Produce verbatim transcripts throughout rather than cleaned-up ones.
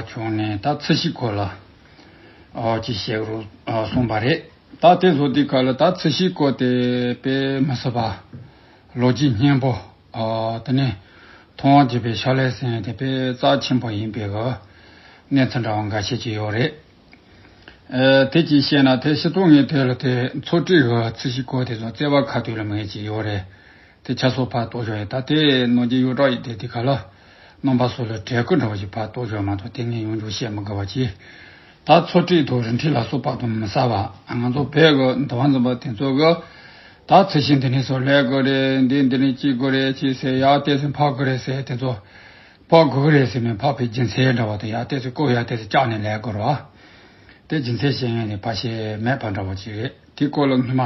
ཕྱོགས་ནས་ད་ཚུལ་ཤིང་སྐོར་ལ་ཨོ་ཅི་བཤད་རུ་ཨོ་གསུངས་པ་རེད། ད་དེ་བཟོ་དུས་སྐབས་ལ་ད་ཚུལ་ཤིང་སྐོར་དེ་དཔེ་མི་སྲིད་པ་ལོ་རྒྱུས་སྙན་པོ་ཨོ་དེ་ནས་མཐོང་བ་བརྒྱུད་པའི་ཕྱག་ལས་ཟེར་ཡས་དེ་དཔེ་རྩ་ཆེན་པོ་ཡིན་པའི་གི་གནས་ཚུལ་འདྲ་བ་འགའ་ཤས་ཅིག་ཡོད་རེད། ཨེ་དེ་ཅིག་བཤད་ན་དེ་སྤྱི་ཚོགས་ངོས་ཐད་ལ་དེ་ཚོགས་སྒྲིག་གི་ཚུལ་ཤིང་སྐོར་དེ་ཚོ་བརྩེ་བ་ཁ་ཐུག་ལ་མེད་ཅིག་ཡོད་རེད། དེ་ཆ་སོགས་ཕར་གཏོགས་ཞོར་ཡིན། ད་དེ་ནོར་གྱི་ཡོ་བྲག་ཡིན། དེ་དེ་ག་ལ་རྣམ་པ་སོགས་ལ་དྲན་སྐུལ་འདྲ་བ་ཞིག་ཕར་གཏོགས་ཞོར་མ་གཏོགས་དེ་ངས་ཡོངས་རྫོགས་བཤད་མི་དགོས་པ་ཅིག་ད་ཚོགས་སྒྲིག་དང་རིན་བྲིས་ལ་སོགས་པ་དང་མི་གསལ་བ། ང་ཚོ་བོད་ཀྱི་འདུལ་བ་འཛིན་པ་དེ་ཚོ་གི་ད་ཚུལ་ཤིང་འདི་ནས་སོགས་ལས་དགོས་རེད། འདི་འདི་ནས་ཅི་དགོས་རེད་ཅི་ཟེར། ཡར་ལྟས་ཚེ་ཕབ་དགོས་རེད་ཟེར། དེ་ཚོ་ཕབ་དགོས་ཀྱི་རེད་ཟེར་ནས་ཕབ་པའི་རྒྱུ་མཚན་འདྲ་བ་དང་། ཡར་ལྟས་ཚེ་བཀོད། ཡར་ལྟས་ཚེ་བཅག་ནས་ལས་དགོས་རེད་བ། དེ་རྒྱུ་མཚན་བཤད་མཁན་དེ་ཕལ་ཆེར་མེད་པ་འདྲ་བ་ཅིག་རེད། དེ་སྐོར་ལ་སྔོན་མ།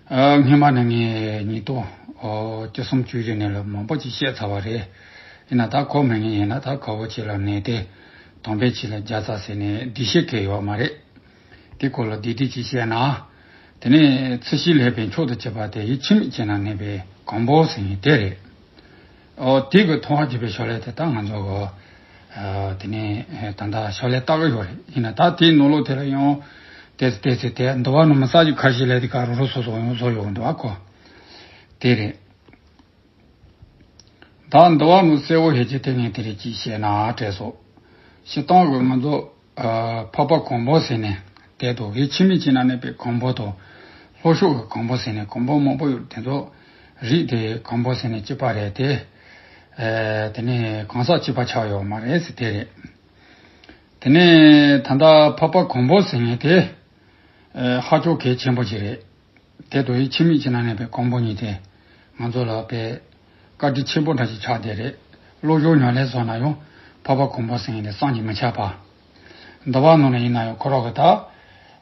ཨ། སྔོན་མ་ནས་ངས་ཉིས་སྟོང་། ཨོ། བཅུ་གསུམ་བཅུ་བཞི་ནས་ལ་མང་པོ་ཅིག་བཤད་ཚར་བ་རེད། ཡིན་ན་ད་གོ་མེད་མཁན་ཡིན་ན་ད་ག་བོ་ཅིག་ལ་ནས་དེ་དང་པོའི་ཆེད་ལ་བརྒྱ་རྩ་ཟེར་ནས་འདི་བཤད་མཁན་ཡོད་མ་རེད། དེ་སྐོར་ལ་བསྡུས་བསྡུས་ཅིག་བཤད་ན། དེ་ནས་ཚུལ་ཤིང་ལེགས་པའི་མཆོག་ཏུ་གྱུར་པ་དེ་ཡི་ཁྱིམ་མིག་ཅན་ན་གནས་པའི་གང་པོ་ཟེར་མཁན་དེ་རེད། ཨོ། དེ་གི་མཐོང་བ་བརྒྱུད་པའི་ཕྱག་ལས་དེ་ད་ང་ཚོ་གི། ཨ། དེ་ནས་ད་ལྟ་ཕྱག་ལས་བལྟ་གི་ཡོད་རེད། ཡིན་ན་ད་དེའི་ནང་ལོགས་དེ་ལ་ཡང་དེ་ཚེ་དེ་ཚེ་དེ་འདུལ་བ་ནང་མི་གསལ་རྒྱུ་ཁ་ཤས་ལས་དེ་ག་རུ་རུ་སོ་སོ་ཡོང་བཟོ་ཡོང་འདུག་ཨ་ཁོ། དེ་རེད། ད་འདུལ་བ་ནང་གསལ་བོ་ཡོད་ཀྱི་དེ་ངས་དེ་རེད་ཅིག་བཤད་ན་དྲན་སོང་། སྤྱིར་བཏང་གི་ང་ཚོ། ཨ། འཕགས་པ་གང་པོ་ཟེར་ནས་དེ་དང་། དེའི་ཁྱིམ་མིག་ཅན་ན་གནས་པའི་གང་པོ་དང་། ལྷོ་ཕྱོགས་ཀྱི་གང་པོ་ཟེར་ནས་གང་པོ་མང་པོ་ཡོད། དེ་ཚོ་རིགས་དེ་གང་པོ་ཟེར་ནས་གཅིག་པ་རེད་དེ། ཨ། དེ་ནས་གང་ཟག་གཅིག་པ་ཆགས་ཡོད་མ་རེད་ཟེར་དེ་རེད། དེ་ནས་ད་ལྟ་འཕགས་པ་གང་པོ་ཟེར་མཁན་དེ། ཨ། ཧ་ཅང་གལ་ཆེན་པོ་ཅིག་རེད། དེ་དང་དེའི་ཁྱིམ་མིག་ཅན་ན་གནས་པའི་གང་པོ་གཉིས་དེ་ང་ཚོ་ལ་དཔེ་བཀའ་དྲིན་ཆེན་པོ་འདྲ་ཞིག་ཆགས་བསྡད་རེད། བློ་སྦྱོང་ཉམས་ལེན་སོགས་ན་ཡང་འཕགས་པ་གང་པོ་ཟེར་མཁན་དེ་བསམ་གྱིས་མི་ཁྱབ་པ། འདུལ་བ་ནང་ན་ཡིན་ན་ཡང་ཁོ་རང་གི་ད་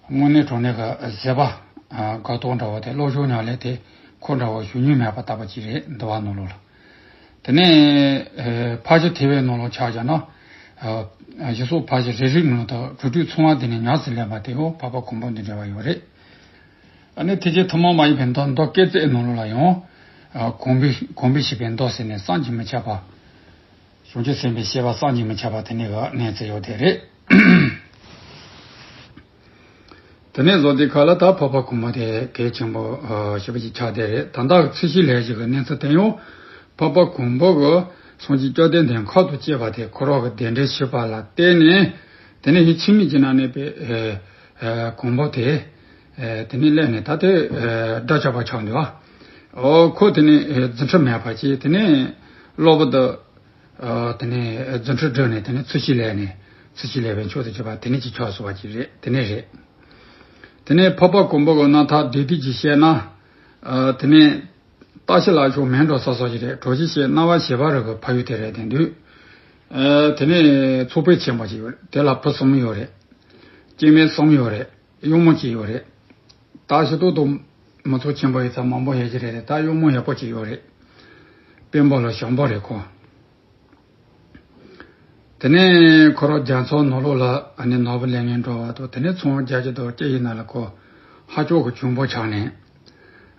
དངོས་གནས་དྲང་གནས་ཀྱི་བཟོད་པ། ཨ། དགའ་སྟོན་འདྲ་བོ་དེ། བློ་སྦྱོང་ཉམས་ལེན་དེ་ཁོ་འདྲ་བོ་ཞུ་མྱོང་མེད་པ་ལྟ་བུ་ཅིག་རེད། འདུལ་བ་ནང་ལོགས་ལ། དེ་ནས། ཨ། ཕར་ཕྱིན་ཐེག་པའི་ནང་ལོགས་ཆ་བཞག་ན། ཨ། གཞི་གསུམ་ཕར་ཕྱིན་རེ་རེའི་ནང་དུ་རིགས་དྲུག་ཚང་བ་དེ་ནས་ཉམས་སུ་ལེན་པ་དེ་ཡང་འཕགས་པ་གང་པོ་འདི་འདྲ་བ་ཡོད་རེད། ཨ་ནི་ཐེག་ཆེན་ཐུན་མོང་མ་ཡིན་པའི་མདོ། མདོ་སྐྱེད་ཚལ་ནང་ལོགས་ལ་ཡང་། ཨ། གོང་འཕེལ་གོང་འཕེལ་བྱེད་པའི་མདོ་ཟེར་ནས་བསམ་གྱིས་མི་ཁྱབ་པ། བྱང་ཆུབ་སེམས་དཔའི་བཤད་པ་བསམ་གྱིས་མི་ཁྱབ་པ་དེ་ནས་ག་གནས་ཚུལ་ཡོད་དེ་རེད། དེ་ནས་བཟོ་དེ་ག་ལ་ད་འཕགས་པ་གང་པོ་དེ་གལ་ཆེན་པོ། ཨ། ཞེ་པོ་ཅིག་ཆགས་བསྡད་རེད། ད་ལྟ་ཚུལ་ཤིང་ལེགས་ཞེས་པའི་གནས་ཚུལ་དེ་ཡང་འཕགས་པ་གང་པོ་གི་སངས་རྒྱས་བཅོམ་ལྡན་འདས་མཁའ་དང་བཅས་པ་དེ་ཁོ་རང་གི་གདན་འདྲེན་ཞུས་པ་ལ་བརྟེན་ནས། དེ་ནས་ཡི་ཁྱིམ་མིག་ཅན་ན་གནས་པའི། ཨ། ཨ། གང་པོ་དེ། ཨ། དེ་ནས་སླེབས་ནས་ད་དེ། ཨ། དགྲ་བཅོམ་པ་ཆགས་འདུག་ཨ། ཨོ། ཁོ་དེ་ནས། ཨ། རྫུ་འཕྲུལ་མེད་པ་བྱས། དེ་ནས་གློ་བུར་དུ། ཨ། དེ་ནས་རྫུ་འཕྲུལ་བསྒྲུབས་ནས་དེ་ནས་ཚུལ་ཤིང་ལེགས་ནས། ཚུལ་ཤིང་ལེགས་པའི་མཆོག་ཏུ་གྱུར་པ་དེ་ནས་ཅིག་ཆགས་སོང་བ་ཅིག་རེད། དེ་ནས་རེད། དེ་ནས་འཕགས་པ་གང་པོ་གི་རྣམ་ཐར་བསྡུས་བསྡུས་ཅིག་བཤད་ན། ཨ། དེ་ནས་སྟག་ཤི་ལ་ཤོག་མེ་འབྲོག་ས་སོགས་ཅིག་རེད། གྲོ་ཞིབ་བྱེད་སྣང་བ་བྱེ་བ་རི་གི་ཕ་ཡུལ་དེ་རེད་དེ་འདུག་ཨ། དེ་ནས་ཚོགས་དཔོན་ཆེན་པོ་ཅིག་ཡོད་རེད། དེ་ལ་བུ་གསུམ་ཡོད་རེད། སྐྱེ་དམན་གསུམ་ཡོད་རེད། གཡོག་མོ་གཅིག་ཡོད་རེད། ད་ཤི་ཏོག་ཏོ་མི་ཚོགས་ཆེན་པོ་ཡོད་ས་མང་པོ་ཡོད་ཀྱི་རེད། ད་གཡོག་མོ་ཡག་པོ་གཅིག་ཡོད་རེད། དཔོན་པོ་ལ་ཞང་པོ་རེད་ཁོ། དེ་ནས་ཁོ་རང་རྒྱ་མཚོ་ནང་ལོགས་ལ་ཨ་ནི་ནོར་བུ་ལེན་མཁན་འགྲོ་བ་དང་། དེ་ནས་ཚོང་རྒྱག་གི་འདུག་སྐྱེ་ཡིན་ན་ལ་ཁོ་ཧ་ཅང་གི་གྱོང་པོ་ཆགས་ནས།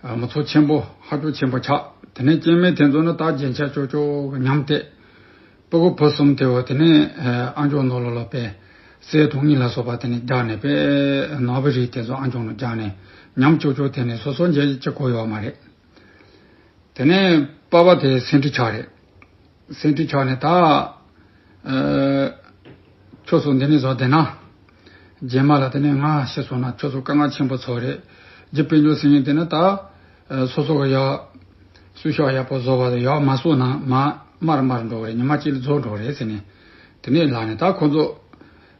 ཨ། མི་ཚོགས་ཆེན་པོ་ཧ་ཅང་ཆེན་པོ་ཆགས། དེ་ནས་སྐྱེ་དམན་དེ་ཚོ་ནི་ད་རྒྱན་ཆ་ལྕོག་ལྕོག་གི་ཉམས་ཏེ། སྤུ་གུ་བུ་གསུམ་དེ་བོ་དེ་ནས། ཨ། ཨ་མཆོག་ནང་ལོགས་ལ་དཔེ་གསེར་དང་དངུལ་ལ་སོགས་པ་དེ་ནས་རྒྱག་ནས། དཔེ་ནོར་བུ་རིགས་དེ་ཚོ་ཨ་མཆོག་ནང་རྒྱག་ནས་ཉམས་ལྕོག་ལྕོག། དེ་ནས་སོ་སོ་འཇལ་ཅི་གོ་ཡོད་མ་རེད། དེ་ནས་པ་ཕ་དེ་སེང་ཁྲི་ཆགས་རེད། སེང་ཁྲི་ཆགས་ནས་ད། ཨ། ཁྱོད་ཚོ་འདི་ནས་བཟོ་བསྡད་ན། རྗེས་མ་ལ་དེ་ནས་ང་ཤི་སོང་ན་ཁྱོད་ཚོ་དཀའ་ངལ་ཆེན་པོ་ཚོ་རེད། རྗེ་དཔལ་འབྱོར་ཟེར་མཁན་དེ་ནི་ད། ཨ། སོ་སོ་གི་ཡ། སུས་ཤོག་ཡག་པོ་བཟོ་བ་དང་ཡག་མ་བཟོ་ན་མ་དམར་དམར་འགྲོ་གི་རེད། ཉི་མ་གཅིག་ལ་རྫོགས་འགྲོ་གི་རེད་ཟེར་ནས། དེ་ནས་ལབ་ནས་ད་ཁོ་ཚོ།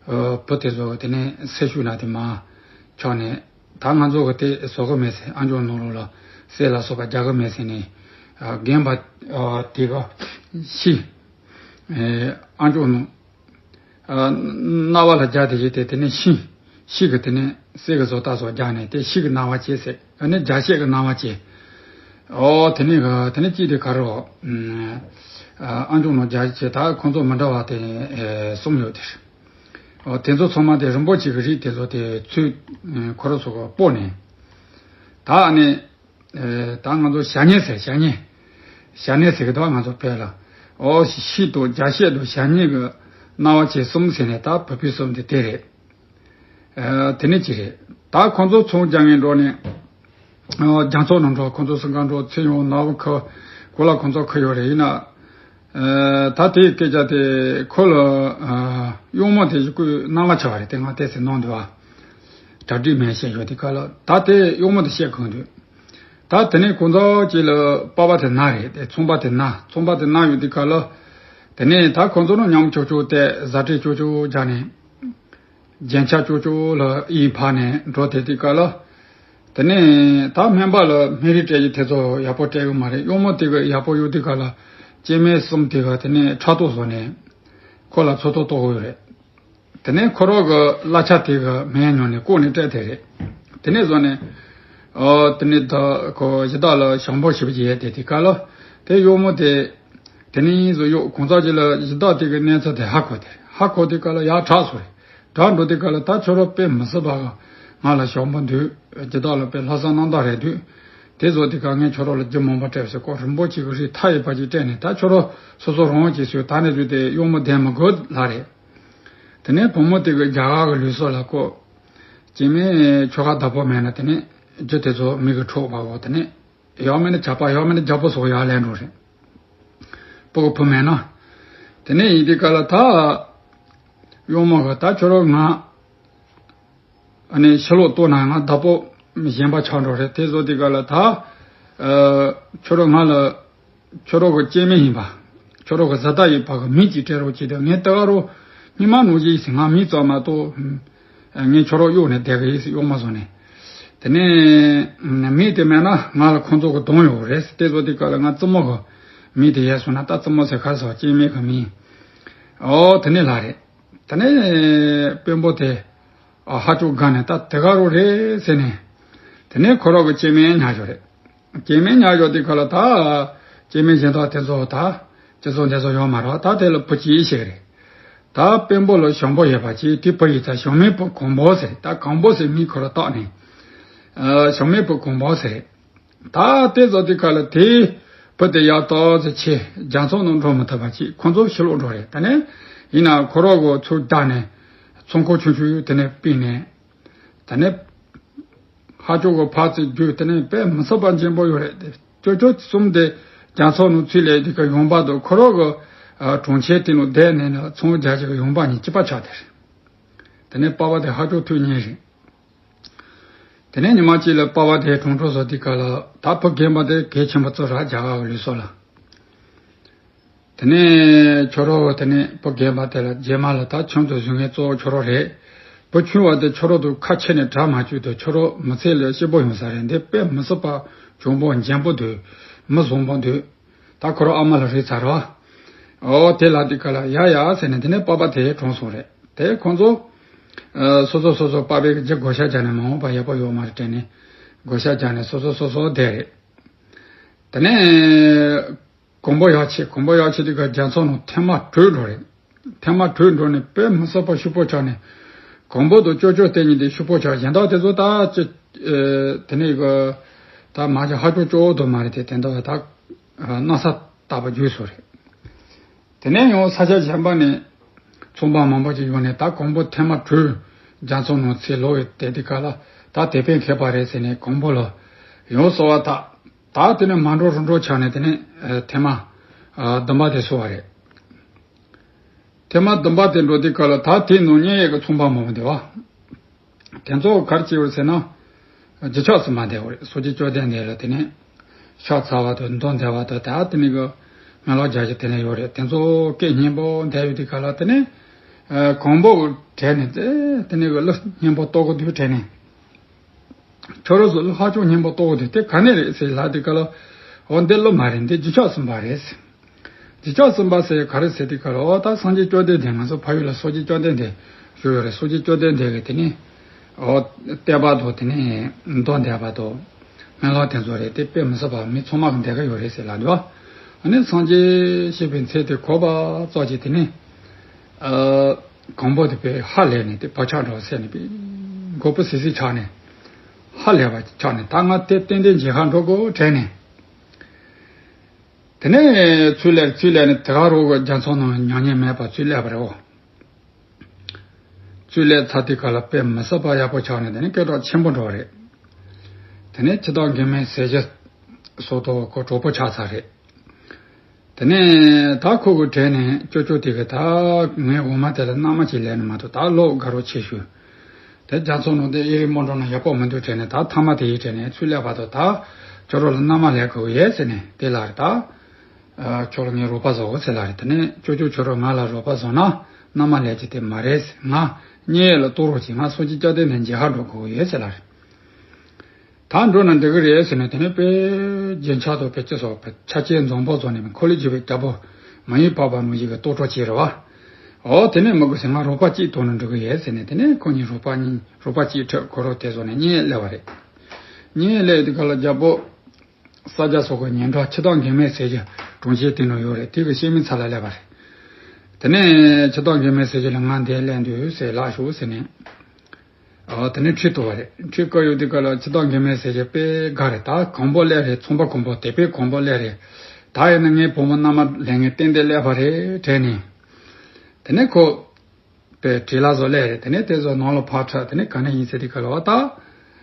ཨ། བུ་དེ་ཚོ་དེ་ནས་སེར་ཤུལ་ན་དེ་མར་ཆགས་ནས། ད་ང་ཚོ་གི་དེ་བཟོ་གི་མེད་ཟེར། ཨ་མཆོག་ནང་ལོགས་ལ་གསེར་ལ་སོགས་པ་རྒྱག་གི་མེད་ཟེར་ནས། ཨ། རྒན་པ། ཨ། དེ་ག་ཤི། ཨ། ཨ་མཆོག་ནང་། ཨ། རྣ་བ་ལ་རྒྱག་དེ་བྱས་ཏེ། དེ་ནས་ཤི། ཤི་གི་དེ་ནས་གསེར་གི་བཟོ་ལྟ་སོགས་རྒྱག་ནས་དེ་ཤི་གི་སྣང་བ་སྐྱེས་ཟེར། ཨ་ནི་རྒྱ་བཤད་གི་སྣང་བ་སྐྱེས། ཨོ། དེ་ནས་ག་དེ་ནས་ཅི་དེ་ག་རོ། ཨ། ཨ་མཆོག་ནང་རྒྱ་བཤད། ད་ཁོང་ཚོ་མི་འདྲ་བ་དེ། ཨེ། གསུམ་ཡོད་དེ། ཨོ། དེ་ཚོ་ཚང་མ་དེ་རིན་པོ་ཆེ་གི་རིགས་དེ་ཚོ་དེ་ཚུར། ཨེ། ཁོ་རང་ཚོ་གི་སྤོ་ནས། ད་ཨ་ནི། ཨེ། ད་ང་ཚོ་ཞ་སྨྱུག་ཟེར། ཞ་སྨྱུག་ཞ་སྨྱུག་ཟེར་གི་འདུག་ང་ཚོ་བོད་ལ། ཨོ། ཤི་དང་རྒྱ་བཤད་དང་ཞ་སྨྱུག་གི་ སྣང་བ་བྱེད་གསུམ་ཟེར་ནས་ད་བོད་པའི་གསུམ་དེ་དེ་རེད། ཨ། དེ་ནས་ཅི་རེད། ད་ཁོང་ཚོ་ཚོང་རྒྱག་མཁན་འགྲོ་ནས། ཨ། རྒྱ་མཚོ་ནང་འགྲོ། ཁོང་ཚོ་སེམས་ཁར་འགྲོ། ཚེ་ཡོང་ནག་པོ་ཁུ། གོ་ལ་ཁོང་ཚོ་ཁུ་ཡོད་རེད། ཡིན་ན། ཨ། ད་དེའི་སྐད་ཆ་དེ་ཁོ་ལ། ཨ། གཡོག་མོ་དེ་ཞིག་ཁོའི་སྣང་བ་ཆགས་པ་རེད། དེ་སྔ་ཏོག་ཙམ་གནང་འདུག་ཨ། གྲ་སྒྲིག་མེད་བཤད་ཡོད་དེ་ག་ལ། ད་དེ་གཡོག་མོ་དེ་བཤད་གང་འདུག་ད་དེ་ནས་ཁོང་ཚོ་གཅིག་ལ་པ་ཕ་དེ་ན་རེད། དེ་ཚོང་པ་དེ་ན། ཚོང་པ་དེ་ན་ཡོད་དེ་ག་ལ། དེ་ནས་ད་ཁོང་ཚོ་ནང་མཉམ་ཅོག་ཅོག་དེ་བཟའ་སྤྲད་ཅོག་ཅོག་རྒྱག་ནས། རྒྱན་ཆ་ཅོག་ཅོག་ལ་ཨི་ཕ་ནས་འགྲོ་དེ་དེ་ག་ལ། དེ་ནས་ད་སྨན་པ་ལ་སྨན་རིན་སྤྲད་ཀྱི་དེ་ཚོ་ཡག་པོ་སྤྲད་གི་མ་རེད། གཡོག་མོ་དེ་གི་ཡག་པོ་ཡོད་དེ་ག་ལ། སྐྱེ་དམན་གསུམ་དེ་ག་དེ་ནས་ཕྲག་དོག་བཟོ་ནས་ཁོ་ལ་ཚོད་ལྟ་གཏོང་གི་ཡོད་རེད། དེ་ནས་ཁོ་རང་གི་གླ་ཆ་དེ་ག་མེད་མྱོང་ནས་བཀོག་ནས་སྤྲད་དེ་རེད། དེ་ནས་བཟོ་ནས། ཨོ། དེ་ནས་ད་ཁོ་གཞི་བདག་ལ་ཞང་པོ་ཞེ་པོ་ཅིག་ཡོད་དེ་དེ་ག་ལ། དེ་གཡོག་མོ་དེ། དེ་ནས་བཟོ་གཡོག་གང་ཟག་ཅིག་ལ་གཞི་བདག་དེ་གི་གནས་ཚུལ་དེ་ཧ་གོ་དེ། ཧ་གོ་དེ་ག་ལ་ཡར་གྲགས་སོང་རེད། གྲགས་འགྲོ་དེ་ག་ལ། ད་ཁྱོད་རང་དཔེ་མི་སྲིད་པ་ག་ང་ལ་ཞང་པོ་འདུག་གཞི་བདག་ལ་དཔེ་ལྷག་བསམ་རྣམ་དག་རེད་འདུག་དེ་བཟོ་དེ་ག་ངས་ཁྱོད་རང་ལ་རྒྱུ་མང་པོ་སྤྲད་ཟེར། ཁོ་རིན་པོ་ཆེ་གི་རིགས་མཐའ་ཡས་པ་ཅིག་སྤྲད་ནས། ད་ཁྱོད་རང་སོ་སོ་རང་གིས་ཟེར། ད་ནས་བཟོས་ཏེ་གཡོག་མོ་བསྡད་མི་དགོས་ལ་རེད། དེ་ནས་བུ་མོ་དེ་གི་རྒྱ་གར་གི་ལུགས་སྲོལ་ལ་ཁོ། སྐྱེ་དམན་ཁྱོ་ག་བདག་པོ་མེད་ན་དེ་ནས་རྒྱུ་དེ་ཚོ་མི་གི་འཕྲོག་པ་བོ། དེ་ནས་ཡང་མིན་ན་ཇག་པ། ཡང་མིན་ན་རྒྱལ་པོ་སོགས་ཡར་ལེན་འགྲོ་རེད། སྤུ་གུ་བུ་མེད་ན། དེ་ནས་ཡིན་དེ་ག་ལ་ད། གཡོག་མོ་གི་ད་ཁྱོད་རང་ང་། ཨ་ནི་ཕྱི་ལོགས་གཏོང་ན་ང་བདག་པོ་གཞན་པ་ཆགས་འགྲོ་རེད། དེ་བཟོ་དེ་ག་ལ་ད། ཨ། ཁྱོད་རང་ང་ལ། ཁྱོད་རང་གི་སྐྱེ་དམན་ཡིན་པ། ཁྱོད་རང་གི་བཟའ་ཟླ་ཡིན་པ་གི་མིང་ཅིག་སྤྲད་རོགས་བྱེད་དང་། ངས་ད་ག་རང་སྔོན་མ་ནང་བཞིན་ཡིན་ཟེར། ང་མིང་ཙམ་མ་གཏོགས། ངས་ཁྱོད་རང་གཡོག་ནས་བསྡད་གི་ཡིན་ཟེར། གཡོག་མོ་བཟོ་ནས། དེ་ནས་མིང་དེ་མེད་ན་ང་ལ་ཁོང་ཚོ་གི་གདོང་ཡོད་རེད་ཟེར། དེ་བཟོ་དེ་ག་ལ་ང་བཙུན་མོ་གི་མིང་དེ་ཡལ་སོང་ན། ད་བཙུན་མོ་ཟེར་ག་རེ་ཟེར། སྐྱེ་དམན་གི་མིང་། ཨོ། དེ་ནས་ལ་རེད། དེ་ནས་དཔོན་པོ་དེ། ཨ། ཧ་ཅང་དགའ་ནས། ད་དེ་ག་རང་རེད་ཟེར་ནས། དེ་ནས་ཁོ་རང་གི་སྐྱེ་དམན་ཉར་ཞོག་རེད། སྐྱེ་དམན་ཉར་ཞོག་དེ་ག་ལ་ད། སྐྱེ་དམན་གཞན་དག་དེ་ཚོ་ད། སྤྱི་ཚོགས་འདི་ཚོ་ཡོད་མ་རེད། ད་དེ་ལ་བུ་གཅིག་ཞིག་རེད། ད་དཔོན་པོ་ལ་ཞང་པོ་ཡོད་པ་གཅིག་དེ་བུ་ཡིན་ཙང་ཞང་མེད་བུ་གང་པོ་ཟེར། ད་གང་པོ་ཟེར་མིང་ཁོ་རང་བཏགས་ནས། ཨ། ཞང་མེད་བུ་གང་པོ་ཟེར། ད་དེ་ཚོ་དེ་ག་ལ་དེ། བུ་དེ་ཡག་ཏོག་ཙམ་ཆེ། རྒྱ་མཚོ་ནང་འགྲོ་མི་ཐུབ་པ་ཅིག་ཁོ་ཚོ་ཕྱི་ལོགས་འགྲོ་རེད། ད་ནས་ཡིན་ན་ཁོ་རང་གི་ཚུར་བདག་ནས་ཚོང་ཁང་ཆུང་ཆུང་དེ་ནས་ཕུད་ནས། ད་ནས་ཧ་ཅང་གི་ཕར་ཚུར་བརྒྱུད། དེ་ནས་དཔེ་མི་སྲིད་པ་འཇོན་པོ་ཡོད་རེད། དེ་ཅོ་ཅོ་གསུམ་དེ་རྒྱ་མཚོ་ནང་ཚུར་སླེབས་དེ་ག་ཡོང་འབབ་དང་ཁོ་རང་གི་གྲོང་ཁྱེར་དེ་ནང་བསྡད་ནས་ནི་ཚོང་རྒྱག་བྱེད་ཀྱི་ཡོང་འབབ་གཉིས་གཅིག་པ་ཆགས་དེ་རེད། དེ་ནས་པ་ཕ་དེ་ཧ་ཅང་ཐུགས་མཉེས་རེད། དེ་ནས་ཉི་མ་གཅིག་ལ་པ་ཕ་དེ་གྲོང་ཁྲོ་བཟོ་དུས་སྐབས་ལ། ད་བུ་རྒན་པ་དེ་གལ་ཆེན་པོ་བརྩི་ར། རྒྱ་གར་གི་ལུགས་སྲོལ་ལ། དེ་ནས་ཁྱོད་རང་། དེ་ནས་བུ་རྒན་པ་དེ་ལ། རྗེས་མ་ལ་ད་ཁྱིམ་དུ་བཟུང་མཁན་གཙོ་བོ་ཁྱོད་རང་རེད། བུ་ཆུང་བ་དེ་ཁྱོད་རང་དང་ཁ་ཕྱེ་ནས་གྲ་མ་བཅུག་དུས་ཁྱོད་རང་མི་ཚེ་ལ་སྐྱིད་པོ་ཡོང་ས་རེད། འདི་དཔེ་མི་སྲིད་པ་གྱོང་པོ་འཇམ་པོ་འདུག་མི་བཟང་པོ་འདུག་ད་ཁོ་རང་ཨ་མ་ལ་རེད་ཚར་བ། ཨོ། དེ་ལ་དེ་ག་ལ་ཡ་ཡ་ཟེར་ནས། དེ་ནས་པ་ཕ་དེ་གྲོངས་སོང་རེད། དེ་ཁོང་ཚོ། ཨ། སོ་སོ་སོ་སོ་པ་ཕའི་རྒྱུ་བགོ་བཤའ་བྱས་ནས་མ་འོངས་པ་ཡག་པོ་ཡོད་མ་རེད་དྲན་ནས། བགོ་བཤའ་བྱས་ནས་སོ་སོ་སོ་སོ་བསྡད་རེད། དེ་ནས་གོང་བུ་ཡག་ཆེ། གོང་བུ་ཡག་ཆེ་དེ་ག་རྒྱ་མཚོ་ནང་ཐེངས་མ་དྲུག་འགྲོ་རེད། ཐེངས་མ་དྲུག་འགྲོ་ནས་དཔེ་མི་སྲིད་པ་ཕྱུག་པོ་ཆགས་ནས། གོང་བུ་དང་ཅོ་ཅོ་དེ་གཉིས་དེ་ཕྱུག་པོ་ཆགས། གཞན་དག་དེ་ཚོ་ད་ཅི། ཨེ། དེ་ནས་གི་ད་མ་ཅིག་ཧ་ཅང་སྐྱོ་བོ་དུ་མ་རེད་དེ། དེ་འདྲ་ད་གནམ་ས་དག་པ་འགྱུར་སོང་རེད། དེ་ནས་ཡང་ས་ཆ་གཞན་པ་ནས་ཚོང་པ་མང་པོ་ཅིག་ཡོང་ནས། ད་གོང་བུ་ཐེངས་མ་དྲུག་རྒྱ་མཚོ་ནང་ཚུར་ལོག་ཡོད་དེ། དེ་ག་ལ་ད་དེ་ཕན་ཁེ་པ་རེད་ཟེར་ནས་གོང་བུ་ལ་ཡང་གསོལ་བ་བཏབ། ད་དེ་ནས་མ་འགྲོ་རུ་འགྲོ་ཆགས་ནས། དེ་ནས་ཐེངས་མ་བདུན་པ་དེ་གསོལ་བ་རེད། ཐེངས་མ་བདུན་པ་དེ་འགྲོ་དུས་སྐབས་ལ་ད་དེའི་ནང་གཉེན་ཡོད་ཀྱི་ཚོང་པ་མང་པོ་འདུག་བ། དེ་ཚོ་ག་རེ་བྱས་ཡོད་ཟེར་ན། རྗེས་ཆོག་གསུམ་པ་བསྡད་ཡོད་རེད། སོ་སྐྱེ་བཅོམ་ལྡན་འདས་ལ། དེ་ནས་ཕྱག་འཚལ་བ་དང་མདུང་བསྡད་པ་དང་། ད་དེ་ནས་གི་མེ་ལོང་རྒྱག་བྱེད་དེ་ནས་ཡོད་རེད། དེ་ཚོ་སྐད་སྙན་པོ་བསྡད་ཡོད་དུས་སྐབས་ལ། དེ་ནས་གོང་བུ་དྲན་ནས། དེ་ནས་གི་གླུ་སྙན་པོ་བཏང་གི་འདུག་དྲན་ནས། ཁྱོད་རང་ཚོ་གླུ་ཧ་ཅང་སྙན་པོ་བཏང་གི་འདུག་དེ་ག་ནས་རེད་ཟེར་ལབ་དུས་སྐབས་ལ། འོ། འདི་གླུ་མ་རེད། འདི་རྗེས་ཆོག་གསུམ་པ་རེད། རྗེས་ཆོག་གསུམ་པ་ཟེར་ག་རེ་ཟེར་དུས་སྐབས་ལ། འོ། ད་སངས་རྒྱས་བཅོམ་ལྡན་འདས། ང་ཚོ་ཕ་ཡུལ་ལ་སངས་རྒྱས་བཅོམ་ལྡན་འདས་བཞུགས་ཡོད་རེད། སངས་རྒྱས་བཅོམ་ལྡན་འདས་ཀྱི་དེ་ནས། འོ། བསྟན་པ་དང་། དེ་ནས་མདུང་བསྡད་པ་དང་མེ་ལོང་དེ་ཚོ་རེད། དེ་དཔེ་མི་སྲིད་པ་མི་ཚང་མ་གིས་བསྡད་ཀྱི་ཡོད་རེད་ཟེར་ལབ་འདུག་ཨ་ནི་སངས་རྒྱས་ཞེས་པའི་མཚན་དེ་གོ་བ་ཙམ་གྱིས། དེ་ནས། ཨ། གོང་བུ་དེ་དཔེ་ཧ་ལས་ནས། དེ་བག་ཆགས་འདྲ་བོ་སད་ནས། དཔེ་མགོ་སྤུ་སིབ་སིབ་ཆགས་ནས། ཧ་ལས་པ་ཆགས་ནས། ད་ང་དེ་ཏན་ཏན་མཇལ་ཁ་འགྲོ་དགོས་དྲན་ནས། དེ་ནས་ཚུར་སླེབས། ཚུར་སླེབས་ནས་དེ་ག་རུ་གི་རྒྱ་མཚོ་ནང་མྱ་ངན་མེད་པར་ཚུར་སླེབས་པ་རེད། འོ། ཚུར་སླེབས་ཚར་དུས་སྐབས་ལ་དཔེ་མི་སྲིད་པ་ཡག་པོ་ཆགས་ནས། དེ་ནས་སྐད་གྲགས་ཆེན་པོ་འགྲོ་བ་རེད། དེ་ནས་འཆི་བདག་མགོན་མེད་ཟས་སྦྱིན་སོགས་ཐོག་ཁོ་གྲོགས་པོ་ཆགས་ཚར་རེད། དེ་ནས་ད་ཁོ་གི་གྲས་ནས་ཅོ་ཅོ་དེ་གི་ད་ངའི་འོ་མ་དེ་ལ་མནའ་མ་ཅིག་ལེན་ནི་མ་གཏོགས་ད་ལོ་དགའ་རོགས་ཆེ་ཤོས། དེ་རྒྱ་མཚོ་ནང་དེ་ཨེ་རི་མོ་འགྲོ་ན་ཡག་པོ་མི་འདུག་དྲན་ནས། ད་ཐ་མ་དེ་ཡི་དྲན་ནས་ཚུར་སླེབས་བར་དུ་ད་ཁྱོད་རང་ལ་མནའ་མ་ལེན་དགོས་ཡས་ཟེར་ནས་དེ་ལ་རེད་ད། ཨ། ཁྱོད་ལ་ངས་རོགས་པ་བཟོ་ཟེར་ལ་རེད། དེ་ནས་ཅོ་ཅོ་ཁྱོད་རང་ང་ལ་རོགས་པ་བཟོ་ན་མནའ་མ་ལེན་རྒྱུ་དེ་མ་རེད། ང་གཉེན་ལ་གཏོང་རོགས་གྱིས། ང་སངས་རྒྱས་བཅོམ་ལྡན་འདས་མཇལ་ཁ་འགྲོ་དགོས་ཡས་ཟེར་ལ་རེད། ད་འགྲོ་ན་འགྲིག་གི་རེད་ཟེར་ནས། དེ་ནས་དཔེ་རྒྱན་ཆ་དང་དཔེ་ཅི་སོགས་དཔེ་ཆ་རྐྱེན་འཛོམས་པོ་བཟོ་ནས། ཁོ་ལས་བྱེད་པའི་རྒྱལ་པོ་མ་ཡུམ་འཕགས་པ་ནང་བཞིན་གྱི་ལྟོ་གྲོགས་བྱས་རེད་བ། ཨོ། དེ་ནས་མི་དགོས་ཟེར། ང་རོགས་པ་གཅིག་གཏོང་ན་འགྲིག་གི་ཡས་ཟེར་ནས། དེ་ནས་ཁོ་གཉིས་རོགས་པ་གཉིས་རོགས་པ་གཅིག་ཁྲིད། ཁོ་རང་དེ་བཟོ་ནས་གཉེན་སླེབས་པ་རེད། གཉེན་སླེབས་དུས་སྐབས་ལ་རྒྱལ་པོ་ས་སྐྱ་སོགས་ཀྱི་ཉེ་འགྲོ་འཆི་བདག་མགོན་མེད་ཟས་སྦྱིན་གྲོང་ཁྱེར་དེ་ནང་ཡོད་རེད། དེ་གི་གཤེད་མའི་ཚབ་ལ་སླེབས་པ་རེད། དེ་ནས་འཆི་བདག་མགོན་མེད་ཟས་སྦྱིན་ལ་ང་འདིར་སླེབས་འདུག་ཟེར། ལགས་ཤོག་ཟེར་ནས། ཨ། དེ་ནས་ཁྲིད་བཏང་བ་རེད། ཁྲིད་བསྐུར་ཡོང་དུས་སྐབས་ལ་འཆི་བདག་མགོན་མེད་ཟས་སྦྱིན་དཔེ་དགའ་རེད། ད་གོང་པོ་སླེབས་རེད། ཚོང་པ་གོང་པོ་དེ་དཔེ་གོང་པོ་སླེབས་རེད། ད་ཡིན་ན་ངའི་བུ་མོ་མནའ་མ་ལེན་མཁན་ཏན་ཏན་སླེབས་པ་རེད་དྲན་ནས། དེ་ནས་ཁོ་དཔེ་བྲེལ་ལ་བཟོ་སླེབས་རེད། དེ་ནས་དེ་ཚོ་ནང་ལ་ཕར་ཁྲིད། དེ་ནས་ག་ནས་ཡིན་ཟེར་དུས་སྐབས་ལ། ཨོ། ད་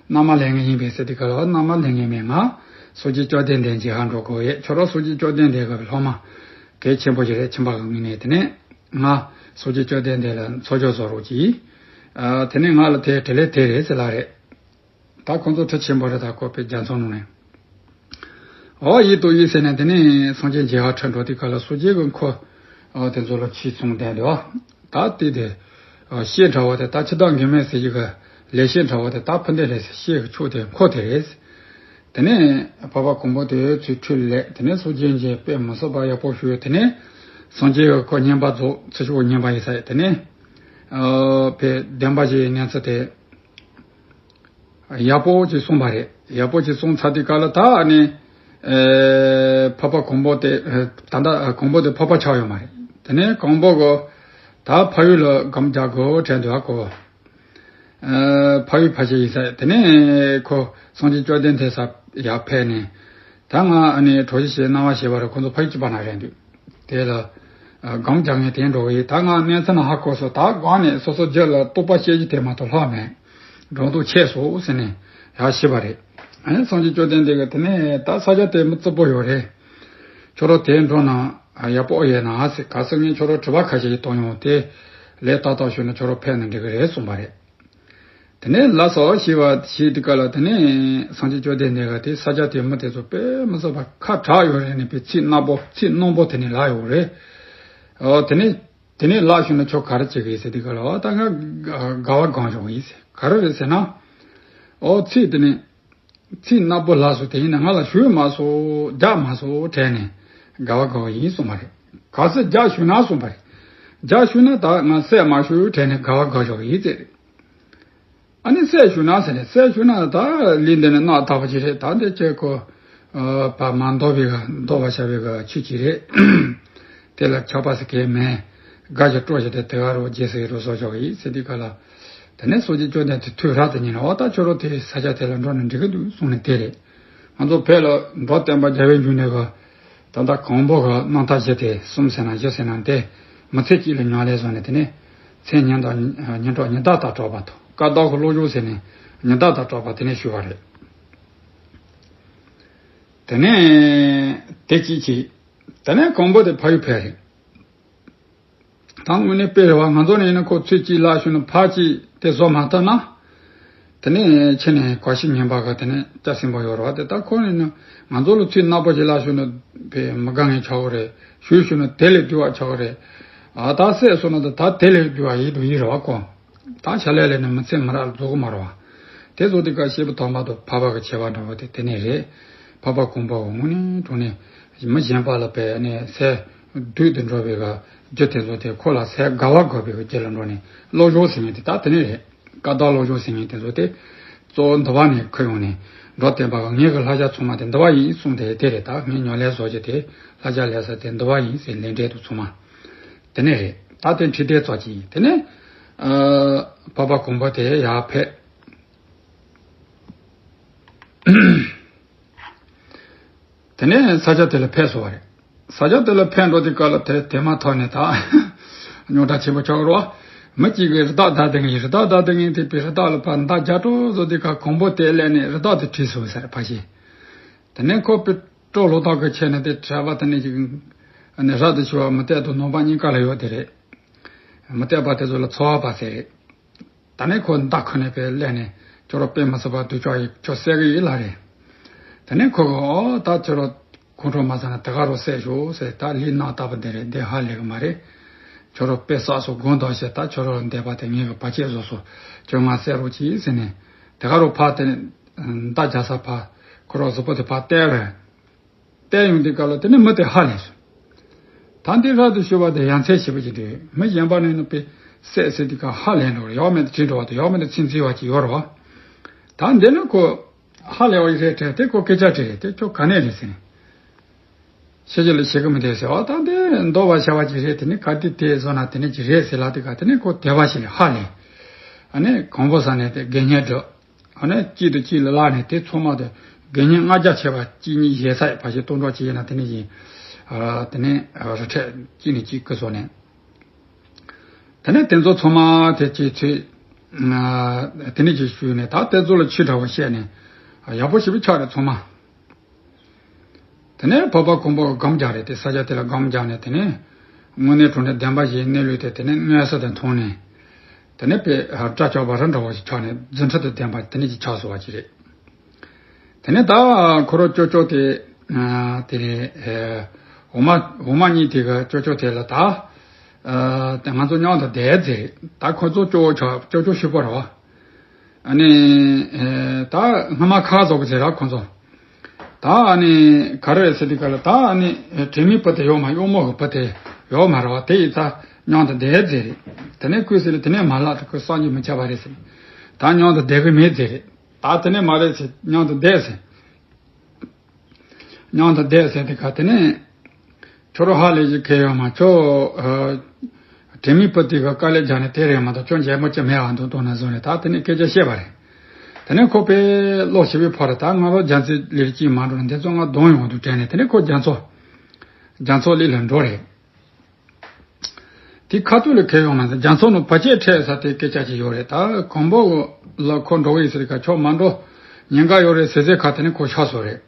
མནའ་མ་ལེན་མཁན་ཡིན་པས་ཟེར་དུས་སྐབས་ལ། ཨོ། མནའ་མ་ལེན་མཁན་མེད། ང་སངས་རྒྱས་བཅོམ་ལྡན་འདས་མཇལ་ཁ་འགྲོ་དགོས་ཡས། ཁྱོད་རང་སངས་རྒྱས་བཅོམ་ལྡན་འདས་ཀྱི་སློབ་མ་གལ་ཆེན་པོ་ཞིག་རེད། ཁྱིམ་པ་གི་ངོས་ནས། དེ་ནས་ང་སངས་རྒྱས་བཅོམ་ལྡན་འདས་ལ་ཚོགས་ཆོས་བཟོ་རོགས་གྱིས། ཨ། དེ་ནས་ང་ལ་དེ་དྲིན་ལན་དེ་རེད་ཟེར་ལ་རེད། ད་ཁོང་ཚོ་ཁྲི་ཆེན་པོ་རེད། ད་ཁོ་དཔེ་རྒྱ་མཚོ་ནང་ནས། ཨོ། ཡིན་དང་ཡིན་ཟེར་ནས། དེ་ནས་སངས་རྒྱས་མཇལ་ཁ་འཕྲད་འགྲོ་དུས་སྐབས་ལ་སངས་རྒྱས་ཀྱིས་འཁོར། ཨོ། དེ་ཚོ་ལ་ཆོས་གསུངས་བསྡད་འདུག་ད་དེ་དེ། ཨོ། གཤེད་འདྲ་བོ་དེ། ད་འཆི་བདག་མགོན་མེད་ཟས་སྦྱིན་གྱི་ལས་བྱེད་འདྲ་བོ་དེ། ད་ཕུ་འདི་རེད་ཟེར། གཤེད་ཀྱི་ཕྱོགས་དེ་འཁོར་དེ་རེད། དེ་ནས་འཕགས་པ་གོང་པོ་དེ་ཚུར་ཁྲིད་སླེབས། དེ་ནས་སངས་རྒྱས་མཇལ། དཔེ་མི་སྲིད་པ་ཡག་པོ་བྱུང་། དེ་ནས་སངས་རྒྱས་ཀྱིས་ཁོ་བསྙེན་པ་རྫོགས། ཚེ་ཆོག་བསྙེན་པ་ཡིན་ས་ཡིན། དེ་ནས། ཨོ། དཔེ་བདེན་པ་བཞིའི་གནས་ཚུལ་དེ་ཡག་པོ་ཅིག་གསུངས་པ་རེད། ཡག་པོ་ཅིག་གསུངས་ཚར་དུས་སྐབས་ལ། ད་ནི། ཨེ། འཕགས་པ་གོང་པོ་དེ། ད་ལྟ་གོང་པོ་དེ་འཕགས་པ་ཆགས་ཡོད་མ་རེད། དེ་ནས་གོང་པོ་གིས་ད་ཕ་ཡུལ་ལ་སྒོམ་རྒྱག་དགོས་དྲན་འདུག་གོ། ཨ། ཕ་ཡུལ་ཕལ་ཆེར་ཡིན་ས་ཡིན། དེ་ནས་ཁོ་སངས་རྒྱས་བཅོམ་ལྡན་འདས་ས་ཡར་ཕེབས་ནས། ད་ང་ཨ་ནི་གྲོགས་ཤིག་བྱས་གནང་བ་བྱས་པ་རེད། ཁོང་ཚོ་ཕ་ཡུལ་གཅིག་པ་ན་རེད་འདུག་དེ་ལ། ཨ། སྒོམ་རྒྱག་མཁན་དེ་འགྲོ་གི་ཡིན། ད་ང་གནས་ཚུལ་ནི་ཧ་གོ་སོང་། ད་སྒོམ་ནས་སོ་སོ་རྒྱུད་ལ་རྟོགས་པ་སྐྱེ་རྒྱུ་དེ་མ་གཏོགས་ལྷག་མེད། སྒྲོ་འདོགས་ཆད་སོང་ཟེར་ནས་ཡར་ཞུས་པ་རེད། ཨ་ནི་སངས་རྒྱས་བཅོམ་ལྡན་འདས་ཀྱིས། དེ་ནས་ད་ས་སྐྱ་དེ་མི་རྩུབ་པོ་ཡོད་རེད། ཁྱོད་རང་དེར་འགྲོ་ན། ཨ། ཡག་པོ་ཡོད་ན་ཟེར། གལ་སྲིད་ངས་ཁྱོད་རང་དྲི་བ་ཁ་ཤས་ཤིག་གཏོང་ཡོང་དེ་ལན་ཏག་ཏག་ཞུས་ན་ཁྱོད་རང་ཕེབས་ན་འགྲིག་གི་རེད་གསུངས་པ་རེད། དེ་ནས་ལགས་སོ་ཞུས་པ་ཞུས་དུས་སྐབས་ལ། དེ་ནས་སངས་རྒྱས་བཅོམ་ལྡན་འདས་ཀྱིས་དེ་ས་སྐྱ་དེ་མི་དེ་ཚོ་དཔེ་མི་སྲིད་པ་ཁ་གྲག་ཡོད་རེད་ནས། དཔེ་ཚིག་རྣ་པོ་ཚིག་རྣོན་པོ་དེ་ནས་ལབ་ཡོད་རེད། ཨོ། དེ་ནས་དེ་ནས་ལབ་ཞུས་ན་ཁྱོད་ག་རེ་བྱེད་ཀྱི་ཡིན་ཟེར་དུས་སྐབས་ལ། ཨོ། ད་ང་དགའ་བ་སྒོམ་བཞག་གི་ཡིན་ཟེར། ག་རེ་རེད་ཟེར་ན། ཨོ། ཚིག་དེ་ནས། ཚིག་རྣོན་པོ་ལབ་སོང་། དེ་ཡིན་ན་ང་ལ་ཞུས་མ་སོང་། རྒྱག་མ་སོང་དྲན་ནས་དགའ་བ་དགའ་བ་ཡིན་གསུངས་པ་རེད། གལ་སྲིད་རྒྱག་ཞུས་ན་གསུངས་པ་རེད། རྒྱག་ཞུས་ན་ད་ང་བསད་མ་ཞུ་དྲན་ནས་དགའ་བ་དགའ་བཞག་ཡིན་ཟེར། ཨ་ནི་བསད་ཞུས་ན་ཟེར་ནས། བསད་ཞུས་ན་ད་ལུས་འདི་ནི་རྣག་དག་པ་ཅིག་རེད། ད་འདི་ཁྱེད་ཁོ། ཨ། བ་མ་འདོར་བའི་ག་འདོར་བར་བྱ་བའི་ག་ཆོས་ཅིག་རེད། དེ་ལ་ཆགས་པ་ཟེར་མཁན་མེད། དགའ་ཞིང་སྤྲོ་ཞིང་དེ་དེ་ག་རུ་རྗེས་སུ་ཡི་རུ་བཟོ་ཆོག་གི་ཡིན་ཟེར་དུས་སྐབས་ལ། དེ་ནས་སངས་རྒྱས་བཅོམ་ལྡན་འདས་ཐུགས་རབ་ཏུ་མཉེས་ནས། འོ། ད་ཁྱོད་རང་དེ་ས་ཆ་དེ་ལ་འགྲོ་ན་འགྲིག་གི་འདུག་གསུངས་ནས་དེ་རེད། ང་ཚོ་བོད་ལ་འགྲོ་བསྟན་པ་རྒྱལ་བའི་འབྱུང་གནས་ཀྱི་ད་ལྟ་གོང་པོ་གི་རྣམ་ཐར་བཞི་སྟེ། གསུམ་ཟེར་ན་བཞི་ཟེར་ན་དེ་མི་ཚེ་གཅིག་ལ་ཉམས་ལེན་བཟོས་ནས། དེ་ནས་མཚན་སྙན་དང་སྙན་གྲགས་ཉི་ཟླ་ལྟར་གྲགས་པ་དང་། བཀའ་བརྡ་གི་བློ་སྦྱོང་ཟེར་ནས་ཉི་ཟླ་ལྟར་གྲགས་པ་དེ་ནས་ཞུས་པ་རེད། དེ་ནས་དེ་གཅིག་བྱས། དེ་ནས་གོང་པོ་དེ་ཕ་ཡུལ་ཕེབས་རེད། ད་དངོས་གནས་དཔེ་རེད་བ། ང་ཚོ་ནས་ཡིན་ན་ཁོ་ཚིག་གཅིག་ལབ་ཞུས་ན་ཕར་གཅིག་དེ་བཟོ་མ་ཐུབ་ན། དེ་ནས་ཕྱི་ནས་གོ་ཤེས་ཉན་པ་ག་དེ་ནས་སྐྱ་སེང་པོ་ཡོད་རེད་བ། དེ་ད་ཁོ་ནས་ནི་ང་ཚོ་ལ་ཚིག་རྣོན་པོ་ཞིག་ལབ་ཞུས་ན་དཔེ་མི་དགའ་མཁན་ཆགས་ཀྱི་རེད། ཞུས་ཞུས་ན་དེ་ལས་སྡུག་པ་ཆགས་ཀྱི་རེད། ཨ། ད་བསད་སོང་ན་ད་ད་དེ་ལས་སྡུག་པ་ཡིན་དང་ཡིན་རེད་བ་ཁོ། ད་ཕྱག་ལས་ལས་ནི་མི་ཚེ་མི་རབས་རྫོགས་ཀྱི་མ་རེད་བ། དེ་ཚོ་དེ་ག་བཤད་པ་དང་པ་དང་འཕགས་པ་གི་ཆེ་བ་འདྲ་བོ་དེ་དེ་ནས་རེད། འཕགས་པ་གོང་པོ་གི་དངོས་གནས་དྲང་གནས་མི་གཞན་པ་ལ་བས་ནས་ཟས་སྡུག་ཏུ་འགྲོ་བའི་ག་རྒྱུ་དེ་ཚོ་དེ་ཁོ་ལ་ཟས་དགའ་བ་དགའ་བའི་ག་རྒྱུ་ལ་འགྲོ་ནས་བློ་སྦྱོང་ཟེར་མཁན་དེ་ད་དེ་ནས་རེད། བཀའ་བརྡ་བློ་སྦྱོང་ཟེར་མཁན་དེ་ཚོ་དེ་གཙོ་བོ་འདི་པ་ནས་ཁུར་ཡོང་ནས། འགྲོ་བསྟན་པ་གི་ངེད་ཀྱི་བསླབ་བྱ་ཚང་མ་དེ་འདི་པ་ཡིན་གསུངས་དེ་དེ་རེད། ད་ངས་ཉམས་ལེན་བཟོ་རྒྱུ་དེ་བསླབ་བྱ་ལེན་ས་དེ་འདི་པ་ཡིན་ཟེར། ལས་འབྲས་དང་ཚང་མ། དེ་ནས་རེད། ད་དེ་ཁྲིད་དེ་ཙོག་ཅིག་ཡིན། དེ་ནས། ཨ། འཕགས་པ་གོང་པོ་དེ་ཡར་ཕེབས། དེ་ནས་ས་ཆ་དེ་ལ་ཕེབས་སོང་བ་རེད། ས་ཆ་དེ་ལ་ཕེབས་འགྲོ་དུས་སྐབས་ལ་དེ་དེ་མ་ཐག་ནས་ད་རྙོག་དྲ་ཆེན་པོ་ཆགས་རོ། མི་གཅིག་གིས་རི་དྭགས་བདའ་དེ་ངས་རི་དྭགས་བདའ་དེ་ངས་དེ་པའི་རི་དྭགས་ལ་ཕར་མདའ་རྒྱག་འགྲོ་བཟོ་དེ་ཁ་གོང་པོ་དེ་སླེབས་ནས་རི་དྭགས་དེ་བྲིས་སོང་ཟེར་ཕ་ཤི། དེ་ནས་ཁོ་པའི་སྤྲོ་ལོ་ཐག་གི་ཆེ་ནས་དེ་བྲལ་བ་དེ་ནས་ཅིག་ཨ་ནི་རབ་ཏུ་ཕྱི་བ་མི་བལྟས་དང་ནོར་བ་གཉིས་ཀ་ལ་ཡོད་དེ་རེད། མི་བལྟས་པ་དེ་ཚོ་ལ་འཚོ་བ་པ་ཟེར་རེད། ད་ནི་ཁོ་མདའ་ཁུར་ནས་པའི་སླེབས་ནས་ཁྱོད་རང་དཔེ་མི་སྲིད་པ་སྡུག་ཅག་ཡིན་ཁྱོད་བསད་གི་ཡིན་ལ་རེད། ད་ནི་ཁོ་གི་ཨོ་ད་ཁྱོད་རང་ཁོང་ཁྲོ་མ་ཟ་ན་དེ་ག་རུ་བསད་ཤོག་ཟེར། ད་ལུས་ནག་ལྟ་བུ་འདི་རེད། འདི་ཧ་ལས་གི་མ་རེད། ཁྱོད་རང་དཔེ་བསགས་སོ་དགོངས་དག་བྱས། ད་ཁྱོད་རང་འདས་པ་དེ་ངེད་ཀྱི་བར་ཆད་བཟོ་སོ། ཁྱོད་ང་བསད་རོགས་གྱིས་ཟེར་ནས་དེ་ག་རུ་ཕར་དེ་མདའ་རྒྱག་ས་ཕར་ཁོ་རང་གཟུགས་པོ་དེ་ཕར་བལྟས་རེད། བལྟས་ཡོང་དུས་སྐབས་ལ་དེ་ནི་མི་དེ་ཧ་ལས་སོང་། ད་འདི་རབ་ཏུ་ཞུ་བ་དེ་ཡ་མཚན་ཞེ་པོ་ཅིག་འདུག་མི་གཞན་པ་ནི་ནི་པའི་བསད་ཟེར་དུས་སྐབས་ཧ་ལས་འགྲོ་རེད། ཡོག་མེད་དུ་ཁྲིད་འགྲོ་བ་དང་ཡོག་མེད་དུ་ཚིག་འཛིན་པ་ཅིག་ཡོད་རེད་བ། ད་འདི་ནི་ཁོ་ཧ་ལས་པ་ཡིན་རེད་དྲན་དེ་ཁོ་སྐད་ཆ་དྲིས་རེད་དེ་ཁྱོད་ག་ནས་རེད་ཟེར་ནས། ཤེས་ཀྱི་ལ་ཤེས་ཀྱི་མི་འདུག་ཟེར་བ། ད་འདི་འདོད་པ་བྱ་བ་ཅིག་རེད། དེ་ནི་ག་དེ་དེ་བཟོ་ན་དེ་ནི་ཅིག་རེད་ཟེར་ལ་དེ་ག་དེ་ནི་ཁོ་དད་པ་ཞིག་ལས་ཧ་ལས། ཨ་ནི་གང་པོ་ས་ནས་དེ་དགེ་བསྙེན་སྒྲུབ། ཨ་ནི་གཅིག་དང་གཅིག་ལ་ལབ་ནས་དེ་ཚང་མ་དེ་དགེ་བསྙེན་ལྔ་བརྒྱ་བྱས་པ་གཅིག་གཉིས་ཞེ་ས་ཡི་ཕ་ཤི་སྟོང་ཕྲག་གཅིག་ཡིན་ན་དེ་ནི་ཡིན། ཨ་དེ་ནི་རི་ཁྲོད་གཅིག་ནས་གཅིག་ཀུན་སོང་ནས། དེ་ནས་དེ་ཚོ་ཚང་མ་དེ་ཅིག་ཚུད། དེ་ནས་ཅིག་ཞུས་ནས་ད་དེ་ཚོ་ལ་ཆོས་འདྲ་བོ་བཤད་ནས་ཡག་པོ་ཞེ་པོ་ཆགས་རེད་ཚང་མ། དེ་ནས་འཕགས་པ་གོང་པོ་སྒོམ་རྒྱག་རེད་དེ་ས་ཆ་དེ་ལ་སྒོམ་རྒྱག་ནས་དེ་ནས་དངོས་གནས་དྲང་གནས་བདེན་པ་བཞིན་གནས་ལུགས་དེ་དེ་ནས་མངོན་གསལ་དུ་མཐོང་ནས། དེ་ནས་དཔེ་སྒྲ་ཆགས་པ་ར་འདྲ་བོ་ཞིག་ཆགས་ནས་རྫུ་འཕྲུལ་དུ་ལྡན་པ་དེ་ནས་ཅིག་ཆགས་སོང་བ་ཅིག་རེད། དེ་ནས་ད་ཁོ་རང་ཅོ་ཅོ་དེ་དེ་ནས་འོ་མ་འོ་མ་གཉིས་དེ་ག་ཅོ་ཅོ་དེ་ལ་ད་ང་ཚོ་མཉམ་དུ་བསྡད་ཟེར། ད་ཁོ་ཚོ་ཅོ་ཅོ་ཅོ་ཅོ་ཞིག་པོ་རེད་བ། ཨ་ནི། ཨེ། ད་སྔ་མ་ཁ་བཟོ་གི་ཟེར་ར་ཁོ་ཚོ། ད་ཨ་ནི་ག་རེ་རེད་ཟེར་དུས་ག་ལ་ད་ཨ་ནི་དྲི་མེད་བུ་དེ་ཡོད་མ་གཡོག་མོ་གི་བུ་དེ་ཡོད་མ་རེད་བ། དེ་ཡིས་ད་མཉམ་དུ་བསྡད་ཟེར་རེད། དེ་ནས་ཁོས་ཟེར་ནས་དེ་ནས་མ་ལྷག་ཏུ་ཁོས་བསམ་རྒྱུ་མི་ཁྱབ་པ་རེད་ཟེར། ད་མཉམ་དུ་བསྡད་གི་མེད་ཟེར་རེད། ད་དེ་ནས་མ་རེད་ཟེར་མཉམ་དུ་བསྡད་ཟེར། མཉམ་དུ་བསྡད་ཟེར་དེ་ག་དེ་ནས། ཁྱོད་རང་ཧ་ལས་ཀྱི་ཁེལ་ཡོད་མ་ཁྱོད། དྲི་མེད་བུ་དེ་ག་དཀའ་ལས་རྒྱག་ནས་དེ་རེད་མ་གཏོགས་ཁྱོད་འཇལ་མོ་ཅི་མེད་ཨ་འདུག་འདུག་ན་བཟོ་ནས་ད་དེ་ནས་སྐད་ཆ་བཤད་པ་རེད། དེ་ནས་ཁོ་པས་བློ་ཞེ་པོ་ཕོག་རེད། ད་ང་རང་རྒྱ་མཚོའི་ལི་ལ་ཅིག་མ་འགྲོ་ན་འདི་ཚོ་ང་གདོང་ཡོང་འདུག་དྲན་ནས་དེ་ནས་ཁོ་རྒྱ་མཚོ། རྒྱ་མཚོ་ལི་ལ་འགྲོ་རེད། དེ་ཁ་ཐུག་ལ་ཁེལ་ཡོང་ན་རྒྱ་མཚོ་ནང་བར་ཆད་འཕྲད་ས་དེ་སྐད་ཆ་ཅིག་ཡོད་རེད། ད་གོང་པོ་ལ་ཁོ་འགྲོ་གི་ཡིན་ཟེར་ག་ཁྱོད་མ་འགྲོ། ཉེན་ཁ་ཡོད་རེད་ཟེར་ཟེར་ཁ་དེ་ནས་ཁོ་ཆགས་སོང་རེད།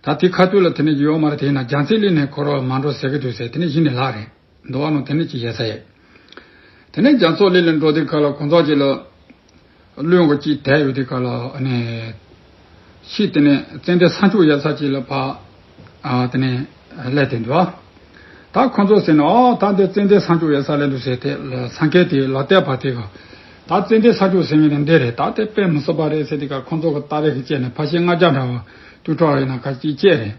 ད་དེ་ཁ་ཐུག་ལ་དེ་ནས་ཡོད་མ་རེད། དེ་ཡིན་ན་རྒྱ་མཚོའི་ལི་ནས་ཁོ་རང་མ་འགྲོ་ཟེར་གི་འདུག་ཟེར་དེ་ནས་གཞི་ནས་ལྷག་རེད། འདུག་བ་ནང་དེ་ནས་ཅིག་ཡལ་ས་ཡས། དེ་ནས་རྒྱ་མཚོ་ལི་ལ་འགྲོ་དུས་ག་ལ་གོང་ཚོགས་ཅིག་ལ། གླུ་འགོ་ཅིག་བསྡད་ཡོད་དུས་ག་ལ་ཨ་ནི། ཤིག་དེ་ནས་ཙན་དན་ས་མཆོག་ཡལ་ས་ཅིག་ལ་ཕ། ཨ་དེ་ནས་སླེབས་དེ་འདུག་བ། ད་ཁོ་ཚོ་ཟེར་ནས་ཨོ་ད་འདི་ཙན་དན་ས་མཆོག་ཡལ་ས་སླེབས་འདུག་ཟེར་དེ་ལ་ས་མཁན་དེ་ལ་བལྟས་པ་དེ་ག་ད་ཙན་དན་ས་མཆོག་ཟེར་མཁན་དེ་འདི་རེད། ད་དེ་དཔེ་མི་སྲིད་པ་རེད་ཟེར་དུས་ག་ཁོ་ཚོ་གི་སྟ་རེ་གི་བཅད་ནས་ཕ་ཤི་ལྔ་བརྒྱ་འདྲ་བ་དུས་ཁྲོ་ཡིན་ན་ག་ཅིག་བཅད་རེད།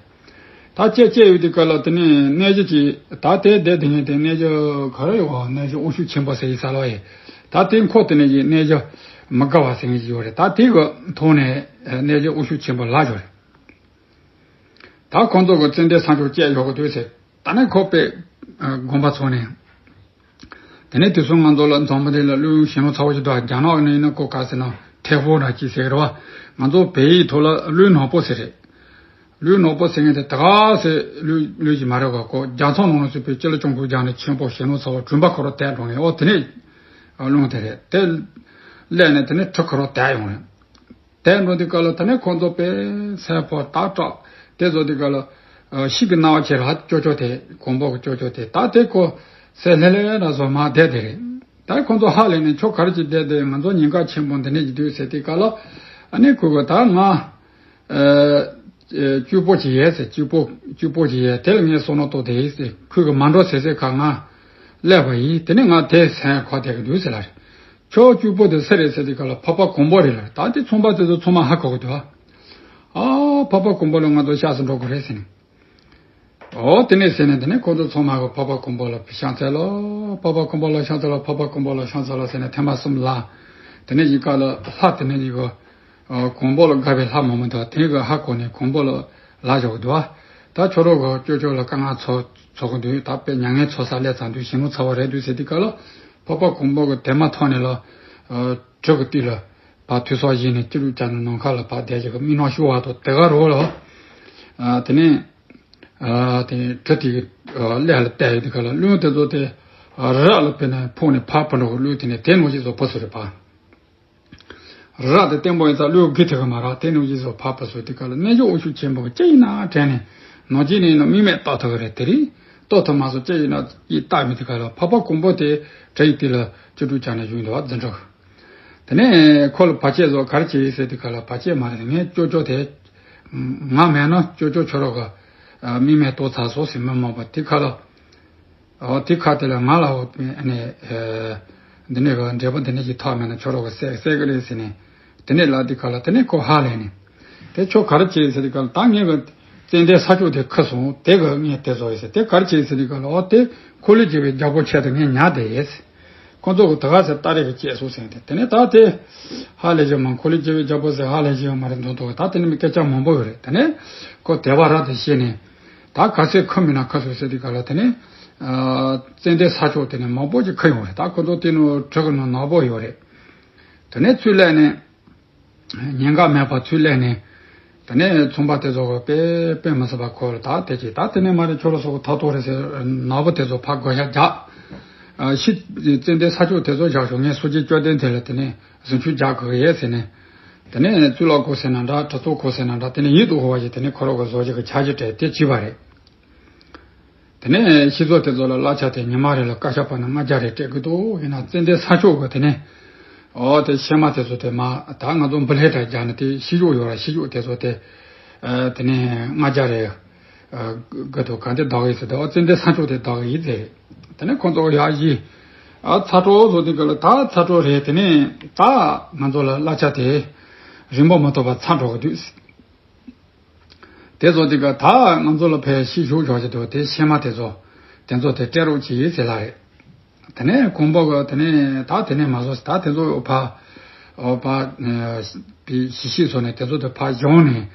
ད་བཅད་བཅད་ཡོད་དུས་ག་ལ་དེ་ནས་གནས་གཞི་ཅིག་ད་དེ་བསྡད་དེ་ངས་དེ་གནས་གཞི་ག་རེ་ཡོད་ག་གནས་གཞི་དབང་ཕྱུག་ཆེན་པོ་ཟེར་ཡི་ས་ལོ་ཡི། ད་དེ་འཁོར་དེ་ནས་ཀྱི་གནས་གཞི་མི་དགའ་བ་ཟེར་མཁན་ཅིག་ཡོད་རེད། ད་དེ་གི་ཐོག་ནས་གནས་གཞི་དབང་ཕྱུག་ཆེན་པོ་ལ་འབྱོར་རེད། ད་ཁོང་ཚོ་གི་ཙན་དན་ས་མཆོག་བཅད་ཡོད་གི་འདུག་ཟེར། ད་ནས་ཁོ་པས་དགོངས་པ་ཚོམས་ནས། དེ་ནས་དེ་སོང་ང་ཚོ་ལ་འཛམ་བུ་གླིང་ལ་གླུ་ཞེ་ནོ་ཚ་བོ་ཞིག་འདུག་རྒྱ་ནག་ནས་ཡིན་ན་ཁོ་ག་ཟེར་ན་ཐེ་ཧྥོ་འདྲ་ཅིག་ཟེར་གི་རེད་བ། ང་ཚོ་བལ་ཡིག་ཐོག་ལ་གླུའི་ནག་པོ་ཟེར་རེད། གླུའི་ནག་པོ་ཟེར་མཁན་དེ་ད་ག་ཟེར་གླུ་གླུ་ཞིག་མ་རེད་ག་ཁོ་རྒྱ་མཚོ་ནང་ལ་ཚུད་པའི་སྤྱི་ལ་སྐྱོང་ཁུལ་རྒྱག་ནས་ཆེན་པོ་ཞེ་ནོ་ཚ་བོ་གྲུམ་པ་ཁོ་རང་དེད་འགྲོ་ངེས་ཨོ་དེ་ནས་རླུང་དེ་རེད་དེ། སླེབས་ནས་དེ་ནས་གྲི་ཁོ་རང་དེད་ཡོང་རེད། དེ་འགྲོ་དུས་སྐབས་ལ་དེ་ནས་ཁོང་ཚོ་དཔེ་སེམས་པོ་སྟག་སྐྲག་དེ་བཟོ་དུས་སྐབས་ལ་ཤིག་གི་སྣང་བ་ཁྱེར་ཧ་ཅོ་ཅོ་དེ་གོང་པོ་གི་ཅོ་ཅོ་དེ་ད་དེ་ཁོ་སེ་ལྷེ་ལྷེ་ན་བཟོ་མ་བསྡད་དེ་རེད། ད་ཁོང་ཚོ་ཧ་ལས་ནས་ཁྱོད་ག་རེ་ཅིག་བསྡད་དེ་ང་ཚོ་ཉེན་ཁ་ཆེན་པོ་འདི་ནས་ཅིག་འདུག་ཟེར་དུས་སྐབས་ལ་ཨ་ནི་ཁོ་གི་ད་ང་གཅུས་པོ་ཅིག་ཡས་ཟེར་གཅུས་པོ་གཅུས་པོ་ཅིག་ཡས་དེ་ལ་ངས་བསོད་ནམས་བཏོག་དེ་ཡིན་ཟེར་ཁོས་གི་མ་འགྲོ་ཟེར་ཟེར་ཁ་ང་སླེབས་པ་ཡིན་དེ་ནས་ང་དེ་སེམས་ཁོག་བསྡད་གི་འདུག་ཟེར་ལ་རེད། ཁྱོད་གཅུས་པོ་དེ་སུ་རེད་ཟེར་དུས་སྐབས་ལ་འཕགས་པ་གོང་པོ་རེད་ལ། ད་དེ་ཚོང་པ་དེ་ཚོ་ཚང་མ་ཧ་གོ་གི་འདུག་ཨ། ཨ་འཕགས་པ་གོང་པོ་ལ་ང་ཚོ་ཤགས་སུ་འགྲོ་དགོས་རེད་ཟེར་ནས། ཨོ་དེ་ནས་ཟེར་ནས་དེ་ནས་ཁོ་ཚོ་ཚང་མ་གི་འཕགས་པ་གོང་པོ་ལ་ཕྱག་འཚལ་ལོ། འཕགས་པ་གོང་པོ་ལ་ཕྱག་འཚལ་ལོ། འཕགས་པ་གོང་པོ་ལ་ཕྱག་འཚལ་ལོ་ཟེར་ནས་ཐེངས་མ་གསུམ་ལ། དེ་ནས་ཡི་ག་ལ་ལྷ་དེ་ནས་ཡི་ག་གོང་པོ་ལ་དགའ་བའི་ལྷ་མང་མོ་འདུག་དེ་གི་ཧ་གོ་ནས་གོང་པོ་ལ་ལ་བཞག་འདུག་ད་ཁྱོད་རང་གི་ཅོ་ཅོ་ལ་དཀའ་ངལ་ཚོ་ཚོ་གི་འདུག་ད་དཔེ་མྱ་ངན་ཚོ་ས་སླེབས་ཚར་འདུག་ཞེ་ནོ་ཚ་བོ་རེད་འདུག་ཟེར་དུས་སྐབས་ལ་འཕགས་པ་གོང་པོ་གི་དེ་མ་ཐོན་ནས་ལ་གྲི་གི་སྟེང་ལ་ཕར་ཐོས་སོགས་བཞེས་ནས་སྐྱིད་སྡུག་བྱ་ནས་ནམ་མཁའ་ལ་ཕར་བསྡད་ཅིག་གི་མི་ནག་ཤུ་བ་དང་དེ་ག་རོ་ལ་དེ་ནས། དེ་གྲི་དེ་གི་ཀླད་ལ་གཏད་ཡོད་དེ་ག་ལ་གླུ་དེ་ཚོ་དེ་ རི་རབ་ལ་དཔེར་ན་ཕོག་ནས་ཕར་ཕར་འགྲོ་གི་གླུད་དེ་ནས་དེ་ནང་བཞིན་བཟོ་ཕོ་སོ་རེད་པ། རི་རབ་དེ་བརྟན་པོ་ཡིན་ཙང་གླུད་གི་ཐེ་གི་མ་ར་དེ་ནང་བཞིན་བཟོ་ཕར་ཕར་སོ་དེ་ག་ལ་གནས་འཇོག་འོ་ཤུགས་ཆེན་པོ་གི་ཅི་ཡིན་ན་དྲན་ནས་ནང་བཞིན་ནས་ནི་དམིགས་མེད་ལྟ་ཐུབ་གི་རེད། དེ་རིང་ལྟ་ཐུབ་མ་སོང་ཅི་ཡིན་ན་ཡིད་ལྟ་མི་དེ་ག་ལ་འཕགས་པ་གོང་པོ་དེ་གྲི་ཡི་དེ་ལ་བཅུ་དྲུག་བཅག་ནས་བཞུགས་འདུག་བ་འཛིན་གྲྭ་གི། དེ་ནས་ཁོ་ལ་བར་ཆད་བཟོ་ག་རེ་བྱེད་ཟེར་དེ་ག་ལ་བར་ཆད་མ་རེད། ངས་ཅོ་ཅོ་དེ་ང་མེད་ན་ཅོ་ཅོ་ཁྱོད་རང་གི་དམིགས་མེད་རྟོགས་ཚར་སོང་ཟེར་མི་མང་པོ་དེ་ག་ལ། ཨོ་དེ་ཁ་དེ་ལ་ང་ལ་འོ་ཨ་ནི་འདི་ནས་གི་འབྲས་བུ་འདི་ནས་ཀྱི་ཐག་མེད་ན་ཁྱོད་རང་གི་སད་སད་གི་རེད་ཟེར་ནས་དེ་ནས་ལ་དེ་ཁ་ལ་དེ་ནས་ཁོ་ཧ་ལས་ནས་དེ་ཁྱོད་ག་རེ་བྱེད་ཟེར་དེ་ག་ལ་ད་ངས་གི་ཙན་དན་ས་ཕྱོགས་དེ་ཁུར་སོང་དེ་གི་ངས་དེ་བཟོ་ཡོད་ཟེར། དེ་ག་རེ་བྱེད་ཟེར་དེ་ག་ལ་ཨོ་དེ་འཁོར་ལོས་སྒྱུར་བའི་རྒྱལ་པོ་ཆེད་དུ་ངས་ཉར་བསྡད་ཡོད་ཟེར། ཁོང་ཚོ་གི་དེ་ག་ཟེར་སྟ་རེ་གི་བྱས་སོང་ཟེར་ཏེ་དེ་ནས་ད་དེ་ཧ་ལས་ཀྱི་མ་འཁོར་ལོས་སྒྱུར་བའི་རྒྱལ་པོ་ཟེར་ཧ་ལས་ཀྱི་ཡོད་མ་རེད་འདུག་འདུག་ད་དེ་ནས་མི་སྐད་ཆ་མང་པོ་ཡོད་རེད། དེ་ནས་ཁོ་དད་པ་རབ་ཏུ་སྐྱེས་ནས། ད་ག་ཚོད་ཁུར་མིན་ན་ཁུར་སོང་ཟེར་དུས་ག་ལ་དེ་ནས་ཙན་དན་ས་ཕྱོགས་དེ་ནས་མང་པོ་ཅིག་ཁུར་ཡོང་རེད། ད་ཁོ་ཚོ་དེ་ནང་གྲི་གི་ནང་ནག་པོ་ཡོད་རེད། དེ་ནས་ཚུར་སླེབས་ནས་ཉེན་ཁ་མེད་པར་ཚུར་སླེབས་ནས་དེ་ནས་ཚོང་པ་དེ་ཚོ་གི་དཔེ་དཔེ་མི་སྲིད་པ་ཁོ་ལ་ད་དེ་ཅིག་ད་དེ་ནས་མ་རེད་ཁྱོད་རང་ཚོ་གི་ཐག་ཐོག་རེད་ཟེར་ནག་པོ་དེ་ཚོ་ཕར་བགོ་བཤའ་རྒྱག་ཤི་ཙན་དན་ས་ཕྱོགས་དེ་ཚོ་བཞག་ཤོག་ངས་སོ་སྐྱེ་བཅོམ་ལྡན་འདས་ལ་དེ་ནས་གཟིམ་ཆུང་རྒྱག་དགོས་ཡས་ཟེར་ནས། དེ་ནས་གཙུག་ལག་ཁུར་ཟེར་ན་འདྲ་གྲི་ཐོག་ཁུར་ཟེར་ན་འདྲ་དེ་ནས་ཡིད་དུ་འོང་བ་ཞིག་དེ་ནས་ཁོ་རང་གི་བཟོ་བྱེད་ཀྱི་ཆ་གཞི་སྤྲད་དེ་བྱས་པ་རེད། དེ་ནས་ཤི་ཚོ་དེ་ཚོ་ལ་གླ་ཆ་དེ་ཉི་མ་རེ་ལ་ཀ་ཤ་པ་ན་ལྔ་བརྒྱ་རེ་སྤྲད་ཀྱི་འདུག་ཡིན་ན་ཙན་དན་ས་ཕྱོགས་ཀྱི་དེ་ནས་ཨོ་དེ་ཤེ་མ་དེ་ཚོ་དེ་མ་ད་ང་ཚོ་འབུ་ལྷེ་དྲ་རྒྱག་ནས་དེ་ཤི་ཤོག་ཡོད་ར་ཤི་ཤོག་དེ་ཚོ་དེ་དེ་ནས་ལྔ་བརྒྱ་རེ། དགོས་འདུག་ག་འདི་བདག་གི་ཟེར་ཏེ་ཨོ་ཙན་དན་ས་ཕྱོགས་དེ་བདག་གི་ཡིན་ཟེར། དེ་ནས་ཁོང་ཚོ་ཡག་ཡིན། ཨ་ཚ་གྲོགས་ཚོ་འདི་ག་ལ་ད་ཚ་གྲོགས་རེད། དེ་ནས་ད་ང་ཚོ་ལ་གླ་ཆ་དེ་རིན་པོ་མ་ཐོབ་པ་ཚ་འགྲོ་གི་འདུག་དེ་ཚོ་འདི་ག་ད་ང་ཚོ་ལ་ཕལ་ཤི་ཤུགས་འཇོག་བྱེད་དུ་དེ་ཤེ་མ་དེ་ཚོ་དེ་ཚོ་དེ་སྤྲད་རོགས་གྱིས་ཟེར་ལ་རེད། དེ་ནས་གོང་པོ་གི་དེ་ནས་ད་དེ་ནས་མ་བཟོ་ད་དེ་ཚོ་ཕ་ཨོ་ཕ་པའི་ཞི་ཤི་སོ་ནས་དེ་ཚོ་དེ་ཕ་གཞུང་ནས་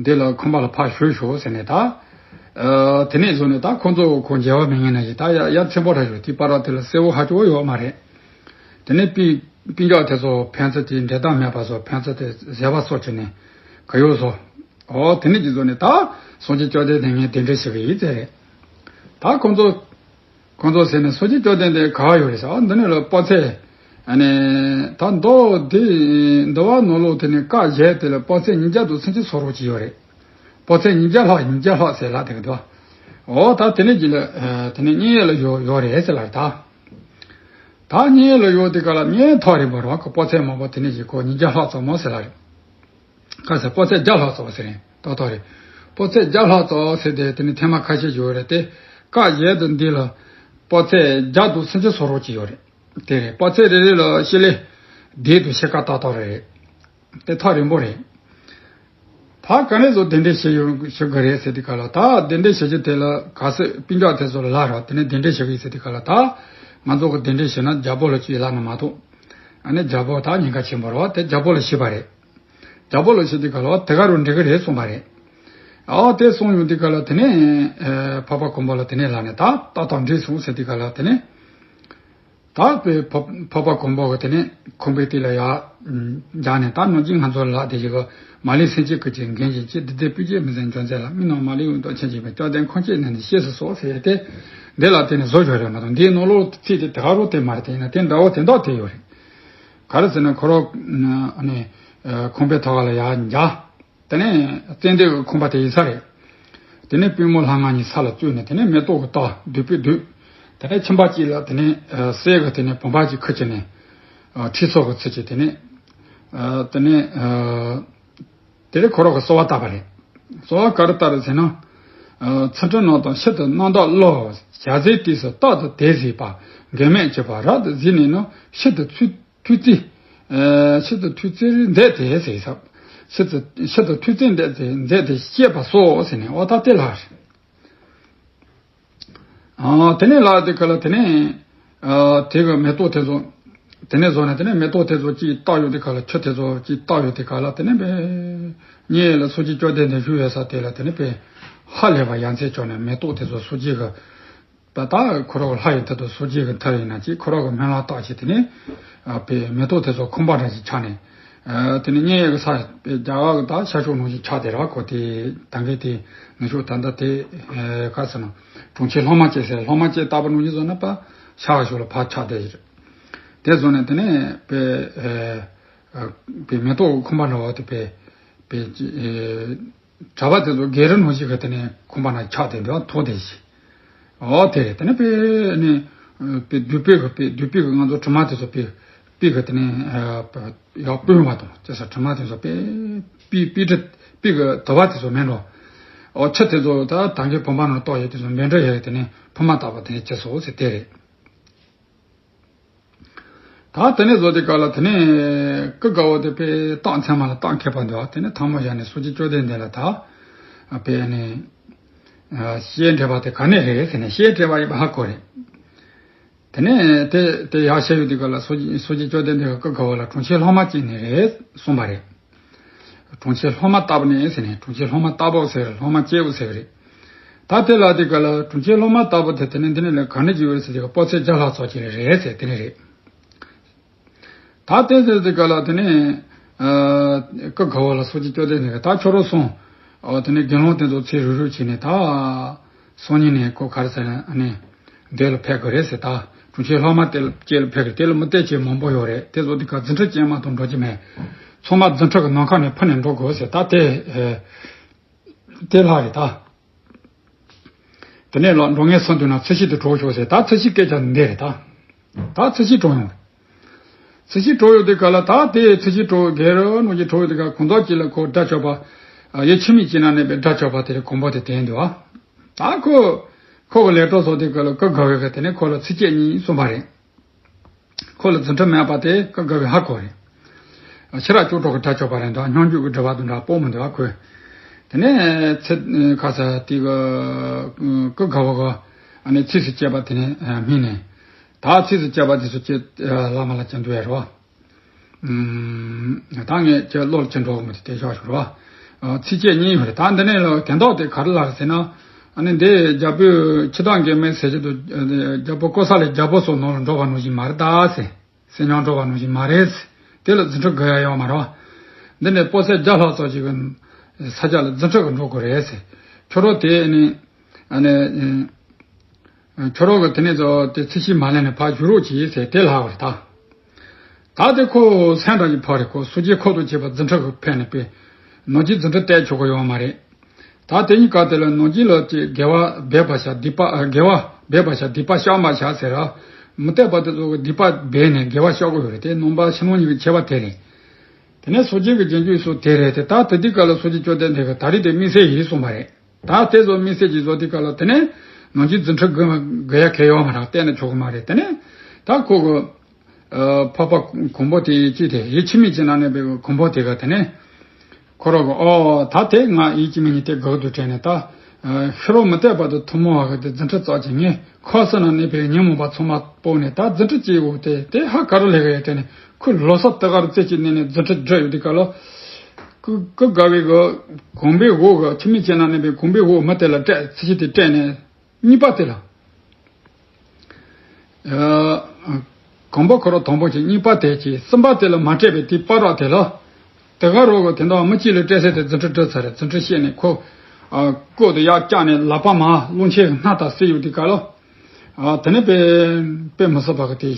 འདི་ལ་ཁང་པ་ལ་ཕ་ཞུ་ཞོག་ཟེར་ནས་ད་དེ་ནས་བཟོ་ནས་ད་ཁོང་ཚོ་ཁོ་མཇལ་བ་མི་ངན་ན་ཞིག་ད་ཡ་ཡ་ཚན་པོ་ར་ཞོག་དེ་པ་ར་དེ་ལ་གསལ་བོ་ཧ་ཅོ་ཡོད་མ་རེད། དེ་ནས་པི་པི་འཇོག་དེ་ཚོ་ཕན་ཚུན་དེ་འབྲེལ་ཐག་མེད་པ་བཟོ་ཕན་ཚུན་དེ་བཟས་པ་སོགས་བྱས་ནས་ག་ཡོད་བཟོ། ཨོ་དེ་ནས་ཀྱི་བཟོ་ནས་ད་སངས་རྒྱས་བཅོམ་ལྡན་འདས་ངས་གདན་འདྲེན་ཞུ་གི་ཡིན་ཟེར་རེད། ད་ཁོང་ཚོ། ཁོང་ཚོ་ཟེར་ནས་སངས་རྒྱས་བཅོམ་ལྡན་འདས་ག་བ་ཡོད་རེད་ཟེར། ཨ་འདི་ནས་ལ་དཔག་ཚད། ཨ་ནི། ད་མདོ་འདི་འདི་བ་ནོར་ལུག་དེ་ནས་བཀའ་བཞེས་དེ་ལ་དཔག་ཚད་ཉིས་བརྒྱ་དང་སུམ་ཅུ་སོ་དྲུག་ཅིག་ཡོད་རེད། དཔག་ཚད་ཉིས་བརྒྱ་ལྷག་ཉིས་བརྒྱ་ལྷག་ཟེར་ལ་དེ་ག་དུ་བ། འོ་ད་དེ་ནས་ཀྱི་ལ་དེ་ནས་མཉན་ཡོད་ལ་ཡོད་ཡོད་རེད་ཟེར་ལ་ད། ད་མཉན་ཡོད་ལ་ཡོད་དེ་ག་ལ་མཉན་ཐག་རིང་པོ་རེད་བ་ཁོ་དཔག་ཚད་མང་པོ་དེ་ནས་ཀྱི་ཁོ་ཉིས་བརྒྱ་ལྷག་ཙམ་མོ་ཟེར་ལ་རེད། ཁ་ཟེར་དཔག་ཚད་བརྒྱ་ལྷག་ཙམ་ཟེར་རེད་ཏག་ཏག་རེད། དཔག་ཚད་བརྒྱ་ལྷག་ཙམ་ཟེར་ཏེ་དེ་ནི་ཐེངས་མ་ཁ་ཤས་ཡོད་རེད་དེ། བཀའ་བཞེས་དུ་འདི་ལ་དཔག་ཚད་བརྒྱ་དང་སུམ་ཅུ་སོ་དྲུག་ཅིག་ཡོད་རེད། དེ་རེད་དཔག་ཚད་རེ་རེ་ལ་ཤི་ལེ། བསྡད་དུ་ཤི་ཁ་ཏག་ཏག་རེད། དེ་ཐག་རིང་པོ་རེད། ད་ག་ནས་ཚོ་གདན་འདྲེན་བྱེད་ཡོང་ཞུ་གི་རེད་ཟེར་དུས་ག་ལ་ད་གདན་འདྲེན་བྱེད་རྒྱུ་དེ་ལ་ག་ཚོད་སྤུན་ཀྱག་དེ་ཚོ་ལ་ལབ་ར་དེ་ནས་གདན་འདྲེན་བྱེད་གི་ཡིན་ཟེར་དུས་ག་ལ་ད་ང་ཚོ་གི་གདན་འདྲེན་བྱེད་ན་རྒྱལ་པོ་ལ་ཅིག་ལབ་ན་མ་གཏོགས། ཨ་ནི་རྒྱལ་པོ་ད་ཉེན་ཁ་ཆེན་པོ་རེད་བ་དེ་རྒྱལ་པོ་ལ་ཞུས་པ་རེད། རྒྱལ་པོ་ལ་ཞུས་དུས་ག་ལ་བ་དེ་ག་རུ་འགྲིག་གི་རེད་གསུངས་པ་རེད། ཨོ་དེ་གསུངས་ཡོང་དུས་ག་ལ་དེ་ནས་འཕགས་པ་གོང་པོ་ལ་དེ་ནས་ལབ་ནས་ད་ཏག་ཏག་འགྲིག་སོང་ཟེར་དུས་ག་ལ་དེ་ནས། ད་དཔེ་འཕགས་པ་གོང་པོ་གི་དེ་ནས་ཁང་པའི་སྟེང་ལ་ཡར་འཇགས་ནས་ད་ནང་བཞིན་ང་ཚོ་ལ་དེ་ཞིག་གི་མ་ལུས་སེམས་ཅན་ཀུན་གྱི་འགན་བཞེས་ཀྱི་བདུད་སྡེ་སྤུན་མཆེད་མི་བཟད་འཇོམས་མཛད་ལ་མི་རྣམས་མ་ལུས་འོད་དཔག་ཕྱིན་ཅི་མའི་བཅོམ་ལྡན་ཁོང་ཆེད་གནས་ནས་གཤེགས་སུ་གསོལ་ཟེར་ཏེ། འདི་ལ་དེ་ནས་བཟོ་བྱོས་རེད་མ་གཏོགས་འདིའི་ནང་ལོགས་ཚིག་དེ་དེ་ག་རུ་དེ་མ་རེད་དེ་ཡིན་ན་དེ་འདྲ་བོ་དེ་འདྲ་དེ་ཡོད་རེད། ག་རེ་ཟེར་ན་ཁོ་རང་ཨ་ནི་ཁང་པའི་ཐོག་ལ་ཡར་འཇགས། དེ་ནས་ཙན་དན་གྱི་ཁང་པ་དེ་ཡིན་ས་རེད། དེ་ནས་པུས་མོ་ལྷ་ང་གཉིས་ས་ལ་བཙུགས་ནས་དེ་ནས་མེ་ཏོག་གི་རྟགས་བདུག་སྤོས་བདུག་དེ་ནས་ཁྱིམ་པ་གཅིག་ལ་དེ་ནས་གསེར་གྱི་དེ་ནས་བུམ་པ་གཅིག་ཁུར་བྱས་ནས་ཁྲི་ཚོ་གི་ཚུལ་གྱིས་དེ་ནས་དེ་ནས་དེ་རེད་ཁོ་རང་གི་གསོལ་བ་བཏབ་པ་རེད། གསོལ་བ་ག་རེ་བཏབ་རེད་ཟེར་ན། ཚུལ་ཁྲིམས་རྣམ་དག་ཤིན་ཏུ་རྣམ་དག་བློ། ཞལ་ཟས་དུས་སུ་རྟག་ཏུ་དེ་གཟིགས་པ། མགོན་མེད་སྤྱོད་པ་རབ་ཏུ་གཟིགས་ནས་ནི་ཤིན་ཏུ་ཚུལ། ཐུགས་བརྩེ། ཨ་ཆེད་དུ་ཐུགས་བརྩེ་མཛད་དེ་ཟེར་ས། ཆེད་དུ་ཆེད་དུ་ཐུགས་བརྩེ་མཛད་དེ་མཛད་དེ་བཤད་པ་སོགས་ཟེར་ནས་འོ་ད་དེ་ལ། ཨ་དེ་ནས་ལ་དེ་ག་ལ་དེ་ནས་ཨ་དེ་ག་མེ་ཏོག་དེ་ཚོ་དེ་ནས་བཟོ་ནས་དེ་ནས་མེ་ཏོག་དེ་ཚོ་ཅིག་བཏགས་ཡོད་དེ་ག་ལ་ཆུ་དེ་ཚོ་ཅིག་བཏགས་ཡོད་དེ་ག་ལ་དེ་ནས་པས་ཉེ་ལ་སོ་ཅིག་བཅོ་ལྡན་དེ་བཞུགས་ཡོད་ས་དེ་ལ་དེ་ནས་པས་ཧ་ལས་པ་ཡ་མཚན་བྱུང་ནས་མེ་ཏོག་དེ་ཚོ་སོ་ཅིག་ག་ད་ལྟ་ཁོ་རང་གི་ལྷ་ཡི་མཐུ་དང་སངས་རྒྱས་ཀྱི་མཐུ་ཡིན་ན་ཅིག་ཁོ་རང་གི་སྨོན་ལམ་བཏགས་བྱས་དེ་ནས་ཨ་པའི་མེ་ཏོག་དེ་ཚོ་ཁང་པ་འདྲ་ཞིག་ཆགས་ནས་ཨ་དེ་ནས་མཉན་ཡོད་ཀྱི་ས་པའི་རྒྱ་གར་གྱི་ད་ཤར་ཕྱོགས་ནང་བཞིན་ཆགས་བསྡད་ར་ཁོ་དེ་ད་གིན་དེ་ནུབ་ཕྱོགས་ད་ལྟ་དེ་ཨ་ག་ཟེར་ན་གྲོང་ཁྱེར་ལྷོ་མ་ཅན་ཟེར་ལྷོ་མ་ཅན་ལྟ་བུ་ནང་བཞིན་བཟོ་ན་པ་ ཤར་བ་ཕྱོགས་ལ་ཕར་ཆགས་བསྡད་ཡོད་རེད། དེ་སོང་ནས་དེ་ནས་པའི་ཨེ་ཨ་པའི་མེ་ཏོག་གི་ཁང་པ་འདྲ་བ་དེ་པའི་པའི་ཨེ་གྲྭ་པ་དེ་ཚོ་སྒེར་ར་ནང་བཞིན་གྱི་དེ་ནས་ཁང་པ་ནང་ཆགས་བསྡད་འདུག་ཐོག་དེ་བཞིན། ཨོ་དེ་རེད། དེ་ནས་པའི་ནས་པའི་བདུད་པའི་གི་པའི་བདུད་པའི་གི་ང་ཚོ་གྲིབ་མ་དེ་ཚོ་པའི་པའི་གི་དེ་ནས་ཨ་ཡག་སྤུན་པ་དང་ཅེས་ས་གྲིབ་མ་དེ་ཚོ་པའི་པའི་པའི་དྲི་པའི་གི་དུ་བ་དེ་ཚོ་མེད་འགྲོ། ཨོ་ཆུ་དེ་ཚོ་ད་ད་གིན་བུམ་པ་ནང་གཏོགས་ཡོད་དེ་ཚོ་འབེན་འདྲ་ཡོད་དེ་ནས་ཕུབ་མ་བཏབ་པ་དེ་ནས་ཅེས་སོ་ཟེར་དེ་རེད། ད་དེ་ནས་བཟོ་དེ་ག་ལ་དེ་ནས་ཀི་དགའ་བོ་དེ་པའི་རྟགས་མཚན་མ་ལ་རྟགས་མཁས་པ་འདུག་དེ་ནས་ཐལ་མོ་བཞག་ནས་སོ་སྐྱེ་བཅོམ་ལྡན་འདས་ལ་ད་པའི་ནས་ཤེས་འདྲེ་བ་དེ་ག་ནས་རེད་ཟེར་ནས་ཤེས་འདྲེ་བ་ཡིན་པ་ཧ་གོ་རེད། དེ་ནས་དེ་དེ་ཡག་ཤེས་ཡོད་དེ་ག་ལ་སོ་སོ་སྐྱེ་བཅོམ་ལྡན་འདས་ཀྱི་སྐུ་དགའ་བོ་ལ་གྲོང་ཁྱེར་སློབ་མ་སྐྱེས་ནས་རེད་གསུངས་པ་རེད། གྲོང་ཁྱེར་སློབ་མ་ལྟ་བུ་ནས་ཟེར་ནས་གྲོང་ཁྱེར་སློབ་མ་ལྟ་བུ་ཟེར་སློབ་མ་སྐྱེས་བུ་ཟེར་གི་རེད། ད་དེ་ལ་དེ་ག་ལ་གྲོང་ཁྱེར་སློབ་མ་ལྟ་བུ་དེ་དེ་ནས་འདི་ནས་ལས་ག་འདྲ་ཅིག་ཡོད་རེད་ཟེར་དེ་ག་དཔག་ཚད་བརྒྱ་ལྷག་ཙམ་ཅིག་རེད་ཟེར་དེ་ནས་རེད། ད་དེ་ཟེར་དེ་ག་ལ་དེ་ནས་ཀི་དགའ་བོ་ལ་སོ་སྐྱེ་བཅོམ་ལྡན་འདས་ཀྱིས་ད་ཁྱོད་རང་སོང་། ཨོ་དེ་ནས་དགེ་སློང་དེ་ཚོ་ཚེ་རུབ་རུབ་བྱས་ནས་ད་སང་ཉིན་ནས་ཁོ་ག་རེ་ཟེར་ན་ཨ་ནི་འདི་ལ་ཕེབས་དགོས་རེད་ཟེར། ད་གྲོང་ཁྱེར་སློབ་མ་དེ་ལ་སྐྱེས་ལ་ཕེབས་དགོས་དེ་ལ་མི་བལྟས་ཅན་མང་པོ་ཡོད་རེད། དེ་ཚོ་དེ་ག་རྫུ་འཕྲུལ་ཅན་མ་གཏོགས་འགྲོ་རྒྱུ་མེད། ཚང་མ་རྫུ་འཕྲུལ་གྱི་ནམ་མཁའ་ནས་འཕུར་ནས་འགྲོ་དགོས་ཟེར། ད་དེ་དེ་ལྷག་རེད་ད། དེ་ནས་ལ་འགྲོ་ངེས་སུ་འདུག་ན་ཚིག་བཞི་དེ་གྲོགས་ཤོག་ཟེར། ད་ཚིག་བཞི་སྐད་ཆ་འདི་རེད་ད། ད་ཚིག་བཞི་གྲོགས་ཡོང་རེད། ཚིག་བཞི་གྲོགས་ཡོང་དུས་ག་ལ་ད་དེ་ཚིག་བཞི་གྲོགས་སྒེར་རོ་ནོ་གི་གྲོགས་ཡོང་དུས་ག་གང་ཟག་གཅིག་ལ་ཁོ་དགྲ་བཅོམ་པ། ཡེ་ཕྱི་མིག་ཅན་ན་གནས་པའི་དགྲ་བཅོམ་པ་དེ་རེད། གོང་པོ་དེ་དེ་འདུག་ཨ། ད་ཁོ་ཁོ་གི་ལས་གྲོགས་ཚོ་དེ་ག་ལ་ཀི་དགའ་བོས་ག་དེ་ནས་ཁོ་ལ་ཚིགས་བཅད་གཉིས་གསུངས་པ་རེད། ཁོ་ལ་རྫུ་འཕྲུལ་མེད་པ་དེ་ཀི་དགའ་བོས་ཧ་གོ་རེད། ཕྱི་ར་ཅོག་གྲོགས་ཀྱི་དགྲ་བཅོམ་པ་རེད་འདུག་སྙོམས་འཇུག་གི་སྒྲུབ་པ་དང་འདྲ་པོ་མི་འདུག་ཨ་ཁོས། དེ་ནས་ཚེ་ཁ་ས་དེ་གི་ཀི་དགའ་བོ་གི་ཨ་ནི་ཚིགས་སུ་བཅད་པ་དེ་ནས་སྨིན་ནས། ད་ཚིགས་སུ་བཅད་པ་དེ་ཚོ་སྐྱེ་ལ་མ་ལ་ཅན་འདུག་ཡ་རོ། ད་ངས་ཁྱེད་བློ་ལ་ཅི་འགྲོ་གི་མི་དེ་ཤོག་ཤོག་རོ། ཚིགས་བཅད་གཉིས་ཡོད་རེད། ད་འདི་ནས་ལ་དོན་དག་དེ་ག་རེ་ལབ་ཟེར་ན། ཨ་ནི་འདི་རྒྱལ་པོའི་ཆུ་བདག་མགོན་མེད་ཟེར་གྱི་འདུག་རྒྱལ་པོ་ཀོ་ས་ལའི་རྒྱལ་པོ་སོགས་ནང་ལ་འགྲོ་བ་ནང་བཞིན་མ་རེད་ད་ཟེར། སེམས་ཉམས་འགྲོ་བ་ནང་བཞིན་མ་རེད་ཟེར། དེ་ལ་རྫུ་འཕྲུལ་དགོས་ཡ་ཡོད་མ་རེད་བ། འདི་ནས་དཔག་ཚད་བརྒྱ་ལྷག་ཙམ་ཞིག་གི་ས་ཆ་ལ་རྫུ་འཕྲུལ་གྱིས་འགྲོ་དགོས་རེད་ཟེར། ཁྱོད་རང་དེ་ནི་ཨ་ནི། ཁྱོད་རང་གི་དེ་ནས་ཚོ་དེ་ཚིགས་བཞི་མ་ལེན་ནས་ཕར་བཞུགས་རོགས་གྱིས་ཟེར་དེ་ལབ་པ་རེད་ད། ད་དེ་ཁོ་སེམས་ཁྲལ་གྱི་ཕོག་རེད། ཁོ་སོ་སྐྱེ་ཁོ་ཐག་བཅད་པ་རྫུ་འཕྲུལ་གྱིས་ཕན་ནས་པས་ནང་བཞིན་རྫུ་འཕྲུལ་བསྟན་ཆོག་གི་ཡོད་མ་རེད། ད་དེ་གཉིས་ཀ་དེ་ལ་ནང་བཞིན་ལ་ཅིག་དགེ་བ་འབད་པར་བྱ་སྡིག་པ་དགེ་བ་འབད་པར་བྱ་སྡིག་པ་བཤགས་པར་བྱ་ཟེར་ར། མི་བསྟན་པ་དེ་ཚོ་གི་སྡིག་པ་འབད་ནས་དགེ་བ་བཤགས་དགོས་ཡོད་རེད། དེ་ནང་པ་ཕྱི་ནང་གཉིས་ཀྱི་ཁྱད་པར་དེ་རེད། དེ་ནས་སོ་སྐྱེ་གི་རྗེས་འཇུག་སོགས་དེ་རེད་དེ། ད་དེ་དུས་སྐབས་ལ་སོ་སྐྱེ་བཅོམ་ལྡན་འདས་ཀྱིས་ད་རེས་དེ་དམིགས་བསལ་ཡིན་གསུངས་པ་རེད། ད་དེ་ཚོ་དམིགས་བསལ་གྱིས་བཟོ་དུས་སྐབས་ལ་དེ་ནས་ནང་བཞིན་རྫུ་འཕྲུལ་དགོས་དགོས་ཡ་གལ་ཡོད་མ་རེད། བསྟན་ན་ཆོག་གི་མ་རེད། དེ་ནས་ད་ཁོ་གི་འཕགས་པ་གོང་པོ་དེ་ཅི་དེ་ཡེ་ཕྱི་མིག་ཅན་ན་གནས་པའི་གོང་པོ་དེ་ག་དེ་ནས་ཁོ་རང་གི་ཨོ་ད་དེ་ང་ཡིད་ཀྱི་མིག་གཉིས་དེ་དགག་ཏུ་དྲན་ནས་ད་ཤི་རོ་མི་བསྟན་པ་དུ་ཐུན་མོང་བ་གི་དེ་རྫུ་འཕྲུལ་རྩ་ཆེ་ངས་ཁོ་སུ་ན་གནས་པའི་ཉོན་མོངས་པ་ཚང་མ་སྤོང་ནས་ད་རྫུ་འཕྲུལ་སྐྱེས་འོ་དེ་དེ་ཧ་ག་རུ་ལས་གི་ཡོད་དེ་ནས། ཁོས་ལོ་གསར་དེ་གར་རྩེ་གཅིག་ནས་ནས་རྫུ་འཕྲུལ་བསྒྲུབས་ཡོད་དུས་སྐབས་ལ། ཀུ་ཀུ་དགའ་བོའི་གི་གོང་པའི་འོག་གི་ཕྱི་མིག་ཅན་ན་གནས་པའི་གོང་པའི་འོག་མི་དེ་ལ་སྤྲད་ཚིགས་བཞི་དེ་སྤྲད་ནས་གཉིས་པ་དེ་ལ། ཨ་གོང་པ་ཁོ་རང་དང་པོ་གཅིག་གཉིས་པ་དེ་གཅིག་གསུམ་པ་དེ་ལ་མ་སྤྲད་པའི་དེའི་བར་བ་དེ་ལ། དེ་ག་རོག་གི་དེ་འདྲ་མི་གཅིག་ལ་སྤྲད་ཚེ་དེ་རྫུ་འཕྲུལ་བསྒྲུབས་ཚར་རེད། རྫུ་འཕྲུལ་བཤད་ནས་ཁོ། ཨ་ཀོ་དེ་ཡར་བཀྱགས་ནས་ལག་པ་མར་རླུང་ཆེན་སྣ་ལྟ་བསིལ་ཡོད་དུས་སྐབས་ལ། ཨ་དེ་ནས་དཔེ་དཔེ་མི་སྲིད་པ་གི་དེ་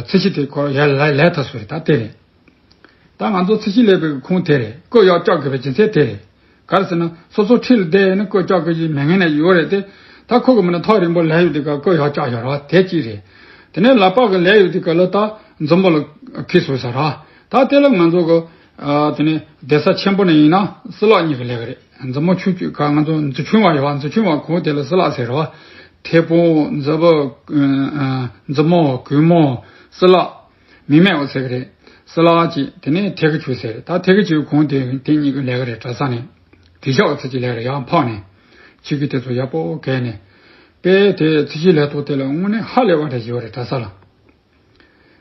ཚིགས་བཞི་དེ་ཁོ་ཡར་ལ་ལས་ཐག་སོ་རེད་ད་དེ་རེད། ད་ང་ཚོ་ཚིགས་བཞི་ལས་པའི་ཁུངས་དེ་རེད། ཀོ་ཡར་བཀྱགས་དགོས་པའི་རྒྱུ་མཚན་དེ་རེད། ག་རེ་ཟེར་ན་སོ་སོ་ཁྲིད་ལ་བསྡད་ཡོད་ན་ཀོ་བཀྱགས་དགོས་ཀྱི་མི་ངན་ནས་ཡོད་རེད་དེ། ད་ཁོ་གི་མི་ན་ཐག་རིང་པོ་ལས་ཡོད་དུས་ཀ་ཀོ་ཡར་བཀྱགས་ཡོད་རེད་བ་དེ་གཅིག་རེད། དེ་ནས་ལག་པ་གི་ལས་ཡོད་དུས་ཀ་ལ་ད་མཛུབ་མོ་ལ་ཁེལ་སོང་ཟེར་ར། ད་དེ་ལ་ང་ཚོ་གི་ཨ་དེ་ནས་གདན་ས་ཆེན་པོ་ནས་ཡིན་ན་སྲིན་ལག་གཉིས་ཀྱི་ལས་ཀ་རེད། མཛུབ་མོ་ཆུང་ཆུང་ག་ང་ཚོ་མཛུབ་ཆུང་བ་ཡོད་བ། མཛུབ་ཆུང་བ་གོང་དེ་ལ་སྲིན་ལག་ཟེར་ར་བ། མཐེ་བོང་། མཛུབ་མོ། གུང་མོ། སྲིན་ལག་མི་མེད་པ་ཟེར་གི་རེད། སྲིན་ལག་ཅིག་དེ་ནས་ཐེ་གི་ཆུ་ཟེར་རེད། ད་ཐེ་གི་ཆུའི་གོང་དེ་དེ་གཉིས་ཀྱི་ལས་ཀ་རེད། གྲྭ་ས་ནས་དེ་ཤག་ཚིགས་བཞི་ལས་ཀ་རེད། ཡར་འཕགས་ནས་ཆུ་གི་དེ་ཚོ་ཡག་པོ་གས་ནས་དཔེ་དེ་ཚིགས་བཞི་ལས་ཐོག་དེ་ལ་དངོས་གནས་ཧ་ལས་པ་འདྲ་ཞིག་ཡོད་རེད་གྲྭ་ས་ལ།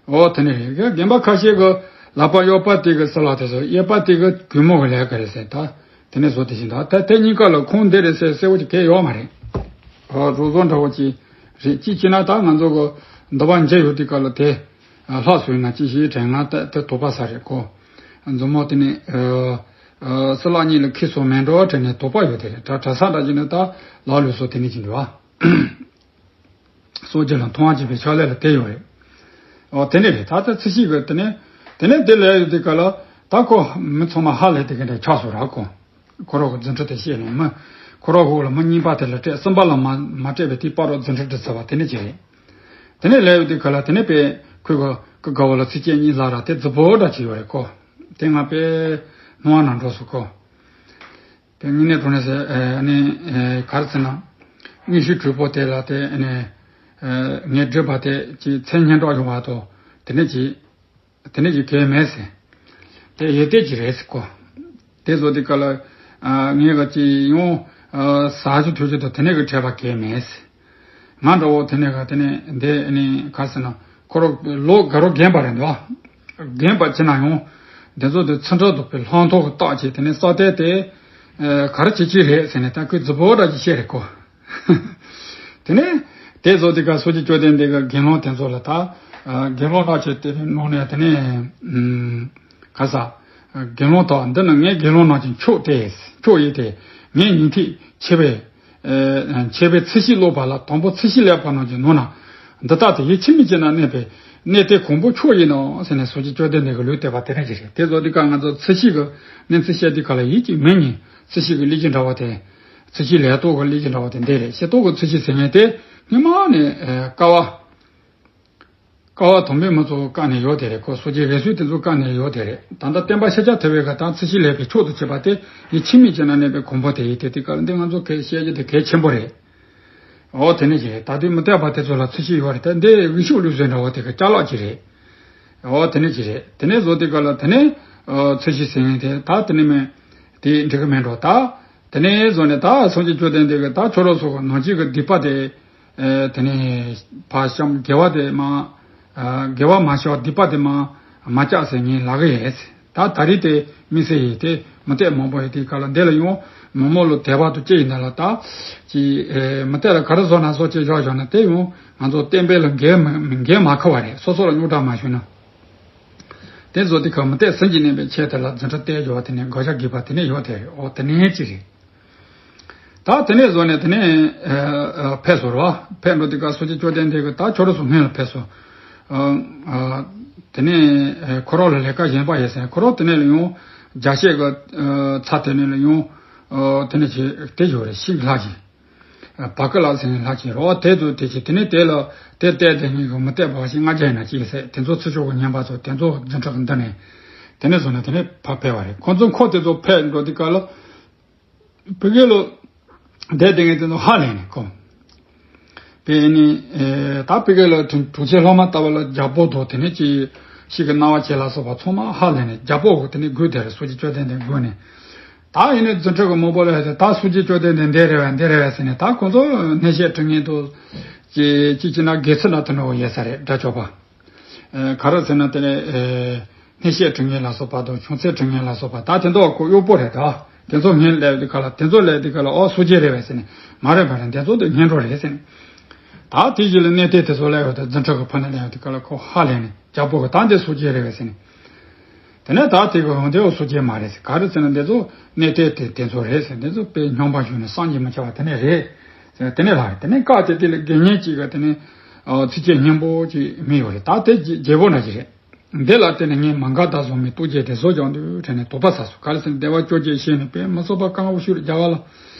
ཨོ་དེ་ནས་རེད། རྒན་པ་ཁ་ཤས་ཀྱི་ལག་པ་གཡོག་པ་དེ་གི་སྲིན་ལག་དེ་ཚོ་གཡས་པ་དེ་གི་གུང་མོ་གི་ལས་ཀ་རེད་ཟེར། ད་དེ་ནས་བཟོ་དེ་བཞིན་ད་ད་དེ་གཉིས་ཀ་ལ་ཁུངས་འདི་རེད་ཟེར་གསལ་བོ་ཅིག་གས་ཡོད་མ་རེད། ཨོ་རོ་བཟོ་འདྲ་བོ་ཅིག་རེད། ཅིག་བྱས་ན་ད་ང་ཚོ་གི་འདི་པ་མཇལ་ཡོད་དུས་སྐབས་ལ་དེ། ལྷག་སོང་ན་ཅི་ཞིག་དྲན་ང་ད་དེ་དོགས་པ་ཟ་རེད་ཁོ། མཛུབ་མོ་དེ་ནས་སྲིན་ལག་གཉིས་ལ་ཁེལ་སོང་མེད་འགྲོ་དྲན་ནས་དོགས་པ་ཡོད་དེ་རེད། གྲྭ་གྲྭ་ས་འདྲ་ཅིག་ནས་ད་ལག་ལུས་སོ་དེ་ནས་ཅི་འདྲ་བ། སོ་སྐྱེ་ལ་མཐོང་བ་བྱེད་པའི་ཕྱག་ལས་ལ་དེ་ཡོད་རེད། ཨོ་དེ་ནས་རེད། ད་ལྟ་ཚེས་བཞི་གི་དེ་ནས་དེ་ནས་དེ་ལས་ཡོད་དུས་ག་ལ་ད་ཁོ་མི་ཚང་མ་ཧ་ལས་དེ་ག་འདྲ་ཆགས་སོང་ར་ཁོ། ཁོ་རང་གི་རྫུ་འཕྲུལ་དེ་བཤད་ནས་མི་ཁོ་རང་གི་འོག་ལ་མི་གཉིས་པ་དེ་ལ་སྤྲད། གསུམ་པ་ལ་མ་མ་སྤྲད་པའི་དེའི་བར་རོ་རྫུ་འཕྲུལ་འདི་ཚར་བ་དེ་ནས་ཅི་རེད། དེ་ནས་ལས་ཡོད་དུས་ག་ལ་དེ་ནས་པས་ཁོས་གི་ཀི་དགའ་བོ་ལ་ཚེས་བཅད་གཉིས་ལ་ར་དེ་རྫི་བོ་འདྲ་ཅིག་ཡོད་རེད་ཁོ། དེ་ང་པས་སྣང་བ་ན་འགྲོ་སོང་ཁོ། དེ་དངོས་གནས་དྲང་གནས་ཟེར་ཨ་ནི་ཨེ་ག་རེ་ཟེར་ན། དངོས་ཤུགས་གྲོས་པོ་དེ་ལ་དེ་ཨ་ནི་ཨེ་ངས་བསྒྲུབས་པ་དེ་ཅིག་མཚན་སྙན་གྲགས་ཡོང་བ་དང་དེ་ནས་ཅིག་དེ་ནས་ཅིག་གལ་མེད་ཟེར། དེ་ཡོད་དེ་ཅིག་རེད་ཟེར་གོ། དེ་བཟོ་དུས་ག་ལ་ཨ་ངས་ག་ཅིག་ཡང་ཨ་ཟ་རྒྱུ་འཐུང་རྒྱུ་དང་དེ་ནས་གི་འཕྲད་པ་གལ་མེད་ཟེར། ང་འདྲ་བོ་དེ་ནས་ག་དེ་ནས་འདི་ཨ་ནི་ག་ཟེར་ན་ཁོ་རང་ལོ་དགའ་རོགས་རྒན་པ་རེད་འདུག་རྒན་པ་ཅི་ན་ཡང་འདི་ཚོ་དེ་ཚུར་འགྲོ་འདུག་པའི་ལྷང་ཐོག་གི་རྟགས་ཀྱིས་དེ་ནས་ས་དེ་དེ་ཨ་ག་རེ་བྱེད་ཀྱི་རེད་ཟེར་ནས་ད་ཁོས་རྫི་བོ་འདྲ་ཅིག་བཤད་རེད་གོ། དེ་ནས་དེ་བཟོ་དེ་ག་སོ་སྐྱེ་བཅོམ་ལྡན་འདས་ཀྱི་དགེ་སློང་དེ་ཚོ་ལ་ད་ཨ་དགེ་སློང་རྣམས་ཀྱི་དེ་ནང་ནས་དེ་ནས་ཨ་ག་ས་དགེ་སློང་དག་འདི་ནི་ངའི་དགེ་སློང་རྣམས་ཀྱི་མཆོག་སྟེ་མཆོག་ཡིན་ཏེ། ངས་ཉན་ཐོས་ཆེ་བའི་ཨེ་ཆེ་བའི་ཚད་གཞི་ཀློག་པ་ལ་དང་པོ་ཚད་གཞི་ཀློག་པ་རྣམས་ཀྱི་ནང་ན་འདི་ལྟ་སྟེ། ཡིད་ཆེས་མི་བྱེད་ན་གནས་པའི་གནས་དེ་གོང་བུ་མཆོག་ཡིན་ནོ་ཟེར་ནས་སོ་སྐྱེ་བཅོམ་ལྡན་འདས་ཀྱི་ལུང་བསྟན་པ་དེ་འདྲ་ཞིག་རེད། དེ་ཚོ་འདི་ག་ང་ཚོ་ཚད་གཞི་གི་གནས་ཚུལ་བཤད་དུས་ག་ལ་ཡིད་ཀྱི་མི་ཉན། ཚད་གཞི་གི་ལས་ཀྱི་འདྲ་བ་དེ། ཚད་གཞི་ལས་རྟོགས་ཀྱི་ལས་ཀྱི་འདྲ་བ་དེ་འདི་རེད། ཤེས་རྟོགས་ཀྱི་ཚད་གཞི་ཟེར་མཁན་དེ་སྔོན་མ་ནས་ཀ་བ། ཀ་བ་དམ་པའི་མི་ཚོ་བཀའ་ནས་ཡོད་དེ་རེད། ཁོ་སོ་སྐྱེ་རེ་ཟུང་དེ་ཚོ་བཀའ་ནས་ཡོད་དེ་རེད། ད་ལྟ་བསྟན་པ་ཤཱཀྱ་ཐུབ་པའི་ག་དང་ཚད་གཞི་ལས་པའི་མཆོག་ཏུ་གྱུར་པ་དེ་ཡིད་ཆེས་མི་བྱེད་ན་གནས་པའི་གོང་བུ་དེ་ཡིན་ཏེ། དེ་ག་ལ་འདི་ང་ཚོ་གས་བཤད་རྒྱུ་དེ་གལ་ཆེན་པོ་རེད། འོ་དེ་ནས་ཅི་རེད། ད་དུང་མུ་སྟེགས་པ་དེ་ཚོ་ལ་ཚད་གཞི་ཡོད་རེད། དེ་འདི་དབུས་ཕྱོགས་ལུགས་སྲོལ་འདྲ་བོ་དེ་ག་ཅ་ལག་ཅིག་རེད། འོ་དེ་ནས་ཅི་རེད། དེ་ནས་བཟོ་དེ་ག་ལ་དེ་ནས་ཚད་གཞི་ཟེར་མཁན་དེ་ད་དེ་ནས་མེད། དེ་འགྲིག་གི་མེད་འགྲོ། ད་དེ་ནས་བཟོ་ནས་ད་སངས་རྒྱས་བཅོམ་ལྡན་འདས་ཀྱིས་ད་ཁྱོད་རང་ཚོ་གི་ནང་བཞིན་གྱི་སྡིག་པ་དེ་ཨེ་དེ་ནས་ཕར་བཤམས། དགེ་བ་དེ་མ་ཨ་དགེ་བ་མ་བྱ་བ་སྡིག་པ་དེ་མ་མ་བྱ་ཟེར་ངས་ལབ་གི་ཡིན། ད་ད་རེས་དེ་དམིགས་བསལ་ཡིན་ཏེ། མུ་སྟེགས་མང་པོ་ཡིན་དེ་ག་ལ་འདི་ལ་ཡང་མི་མང་ལ་དད་པ་དང་ཅི་ཡིན་ན་ལ་ད་ཅི་ཨེ་མུ་སྟེགས་ལ་ག་རེ་བཟོ་ན་བཟོ་ཅེས་བཞག་བཞག་ན་དེ་ཡང་ང་ཚོ་བསྟན་པའི་ལ་འགན་མ་འགན་མ་འཁུར་བ་རེད། སོ་སོ་ལ་རྙོག་དྲ་མ་བྱུང་ན། དེ་ཚོ་དེ་ག་མུ་སྟེགས་ཟིན་གྱི་གནས་པའི་ཆེད་དེ་ལ་རྫུ་འཕྲུལ་བསྟན་འགྱུར་བ་དེ་ནས་དགག་བྱ་དགོས་པ་དེ་ནས་ཡོད་དེ་རེད། འོ་དེ་ནས་ཅི་རེད། ད་དེ་ནས་བཟོ་ནས་དེ་ནས་ཨ་ཨ་ཕེབས་སོང་ར། ཕེབས་འགྲོ་དུས་སྐབས་སོ་སྐྱེ་བཅོམ་ལྡན་འདས་ཀྱིས་ད་ཁྱོད་རང་ཚོ་སྔོན་ལ་ཕེབས་སོང་། ཨ་ཨ་དེ་ནས་ཨ་ཁོ་རང་ལ་ལས་ཀ་གཞན་པ་ཡོད་ཟེར། ཁོ་རང་དེ་ནས་ལ་ཡང་རྒྱལ་སྲས་ཀྱི་ཨ་ཚ་དེ་ནས་ལ་ཡང་ཨ་དེ་ནས་ཅི་དེ་ཡོད་རེད། ཤིང་ལྷག་ཅིག་བ་ཀི་ལ་ཟེར་ནས་ལྷག་ཅིག་རོ། དེ་ཚོ་དེ་ཅིག་དེ་ནས་དེ་ལ་དེ་བལྟས་དེ་ངས་གི་མུ་སྟེགས་པ་ཞིག་ལྔ་བརྒྱ་ཡིན་ན་ཅི་ཟེར། དེ་ཚོ་ཚུར་ཕྱོགས་ཀྱི་ཉན་པ་ཚོ་དེ་ཚོ་རྫུ་འཕྲུལ་གྱི་འདི་ནས་དེ་ནས་བཟོ་ནས་དེ་ནས་ཕར་ཕེབས་པ་རེད། ཁོ་ཚོ་འཁོར་དེ་ཚོ་ཕེབས་འགྲོ་དུས་སྐབས་ལ་བི་གེ་ལོ་བསྡད་དེ་ངས་དེ་ཚོ་ཧ་ལས་ནས་ཁོ། པས་ནི་ཨེ་ད་བི་གེ་ལོ་དྲུང་དྲུང་ཆེ་སློབ་མ་ལྟ་བུ་ལ་རྒྱལ་པོ་དང་དེ་ནས་ཅི་ཤིག་གི་སྣང་བ་བྱེད་ལ་སོགས་པ་ཚང་མ་ཧ་ལས་ནས། རྒྱལ་པོ་གི་དེ་ནས་དགོས་དེ་རེད། སོ་སྐྱེ་བཅོམ་ལྡན་འདས་དགོས་ནས། ད་ཡིན་ནའི་རྫུ་འཕྲུལ་གྱི་མང་པོ་ལ་ཡོད་དེ། ད་སོ་སྐྱེ་བཅོམ་ལྡན་འདས་འདི་རེད་བས་འདི་རེད་བས་ཟེར་ནས། ད་ཁོང་ཚོ་སྣང་བརྙན་བྲིས་མཁན་དུ་ཅི་ཅི་ཅི་ན་དགེ་ཚུལ་ན་དེ་འདྲ་བོ་ཡོད་ས་རེད། དགྲ་བཅོམ་པ། ཨེ་ག་རེ་ཟེར་ན་དེ་ནས་ཨེ་སྣང་བརྙན་བྲིས་མཁན་ལ་སོགས་པ་དང་བྱུང་ཚུལ་བྲིས་མཁན་ལ་སོགས་པ། ད་དེ་ཚོ་ཁོ་གཡོག་པོ་རེད། ད་དེ་ཚོ་སྔོན་སླེབས་དུས་ག་ལ་དེ་ཚོ་སླེབས་དུས་ག་ལ་ཨོ་སོ་སྐྱེ་རེད་བས་ཟེར་ནས། མ་རེད་མ་རེད། དེ་ཚོ་དེ་སྔོན་འགྲོ་རེད་ཟེར་ནས། ད་དེ་བཞིན་ལ་སྣང་བརྙན་བྲིས་དེ་ཚོ་སླེབས་ཡོད་དེ། རྫུ་འཕྲུལ་གྱི་ཕུ་ནུ་སླེབས་ཡོད་དུས་ག་ལ་ཁོ་ཧ་ལས་ནས། རྒྱལ་པོ་གི་ད་འདི་སོ་སྐྱེ་རེད་བས་ཟེར་ནས། དེ་ནས་ད་དེ་གི་འོང་དེ་འོ་སོ་སྐྱེ་མ་རེད་ཟེར། ག་རེ་ཟེར་ན་འདི་ཚོ་སྣང་བརྙན་བྲིས་དེ་དེ་ཚོ་རེད་ཟེར། འདི་ཚོ་དཔེ་སྙོམས་པར་ཞུགས་ནས་བསམ་གྱིས་མི་ཁྱབ་པ་དེ་ནས་རེད་ཟེར། དེ་ནས་ལྷག་རེད། དེ་ནས་སྐབས་དེ་དེ་ལ་དགེ་བསྙེན་གཅིག་གི་དེ་ནས་ཨ་ཚིགས་བཅད་སྙན་པོ་ཅིག་མི་ཡོད་རེད། ད་དེ་རྒྱལ་པོ་འདྲ་ཅིག་རེད། འདི་ལ་བརྟེན་ནས་ངས་མ་ག་དྷ་བཟུང་མའི་རྟོགས་བརྗོད་དེ་བཟོ་སྦྱང་དུས་དྲན་ནས་དོགས་པ་ཟ་སོང་། ག་རེ་ཟེར་ན་བདེ་བ་བཅོ་བརྒྱད་ཤེས་ནས་དཔེ་མི་སྲིད་པ་དཀའ་ངལ་པོ་ཞིག་རེད། རྒྱ་གར་ལ་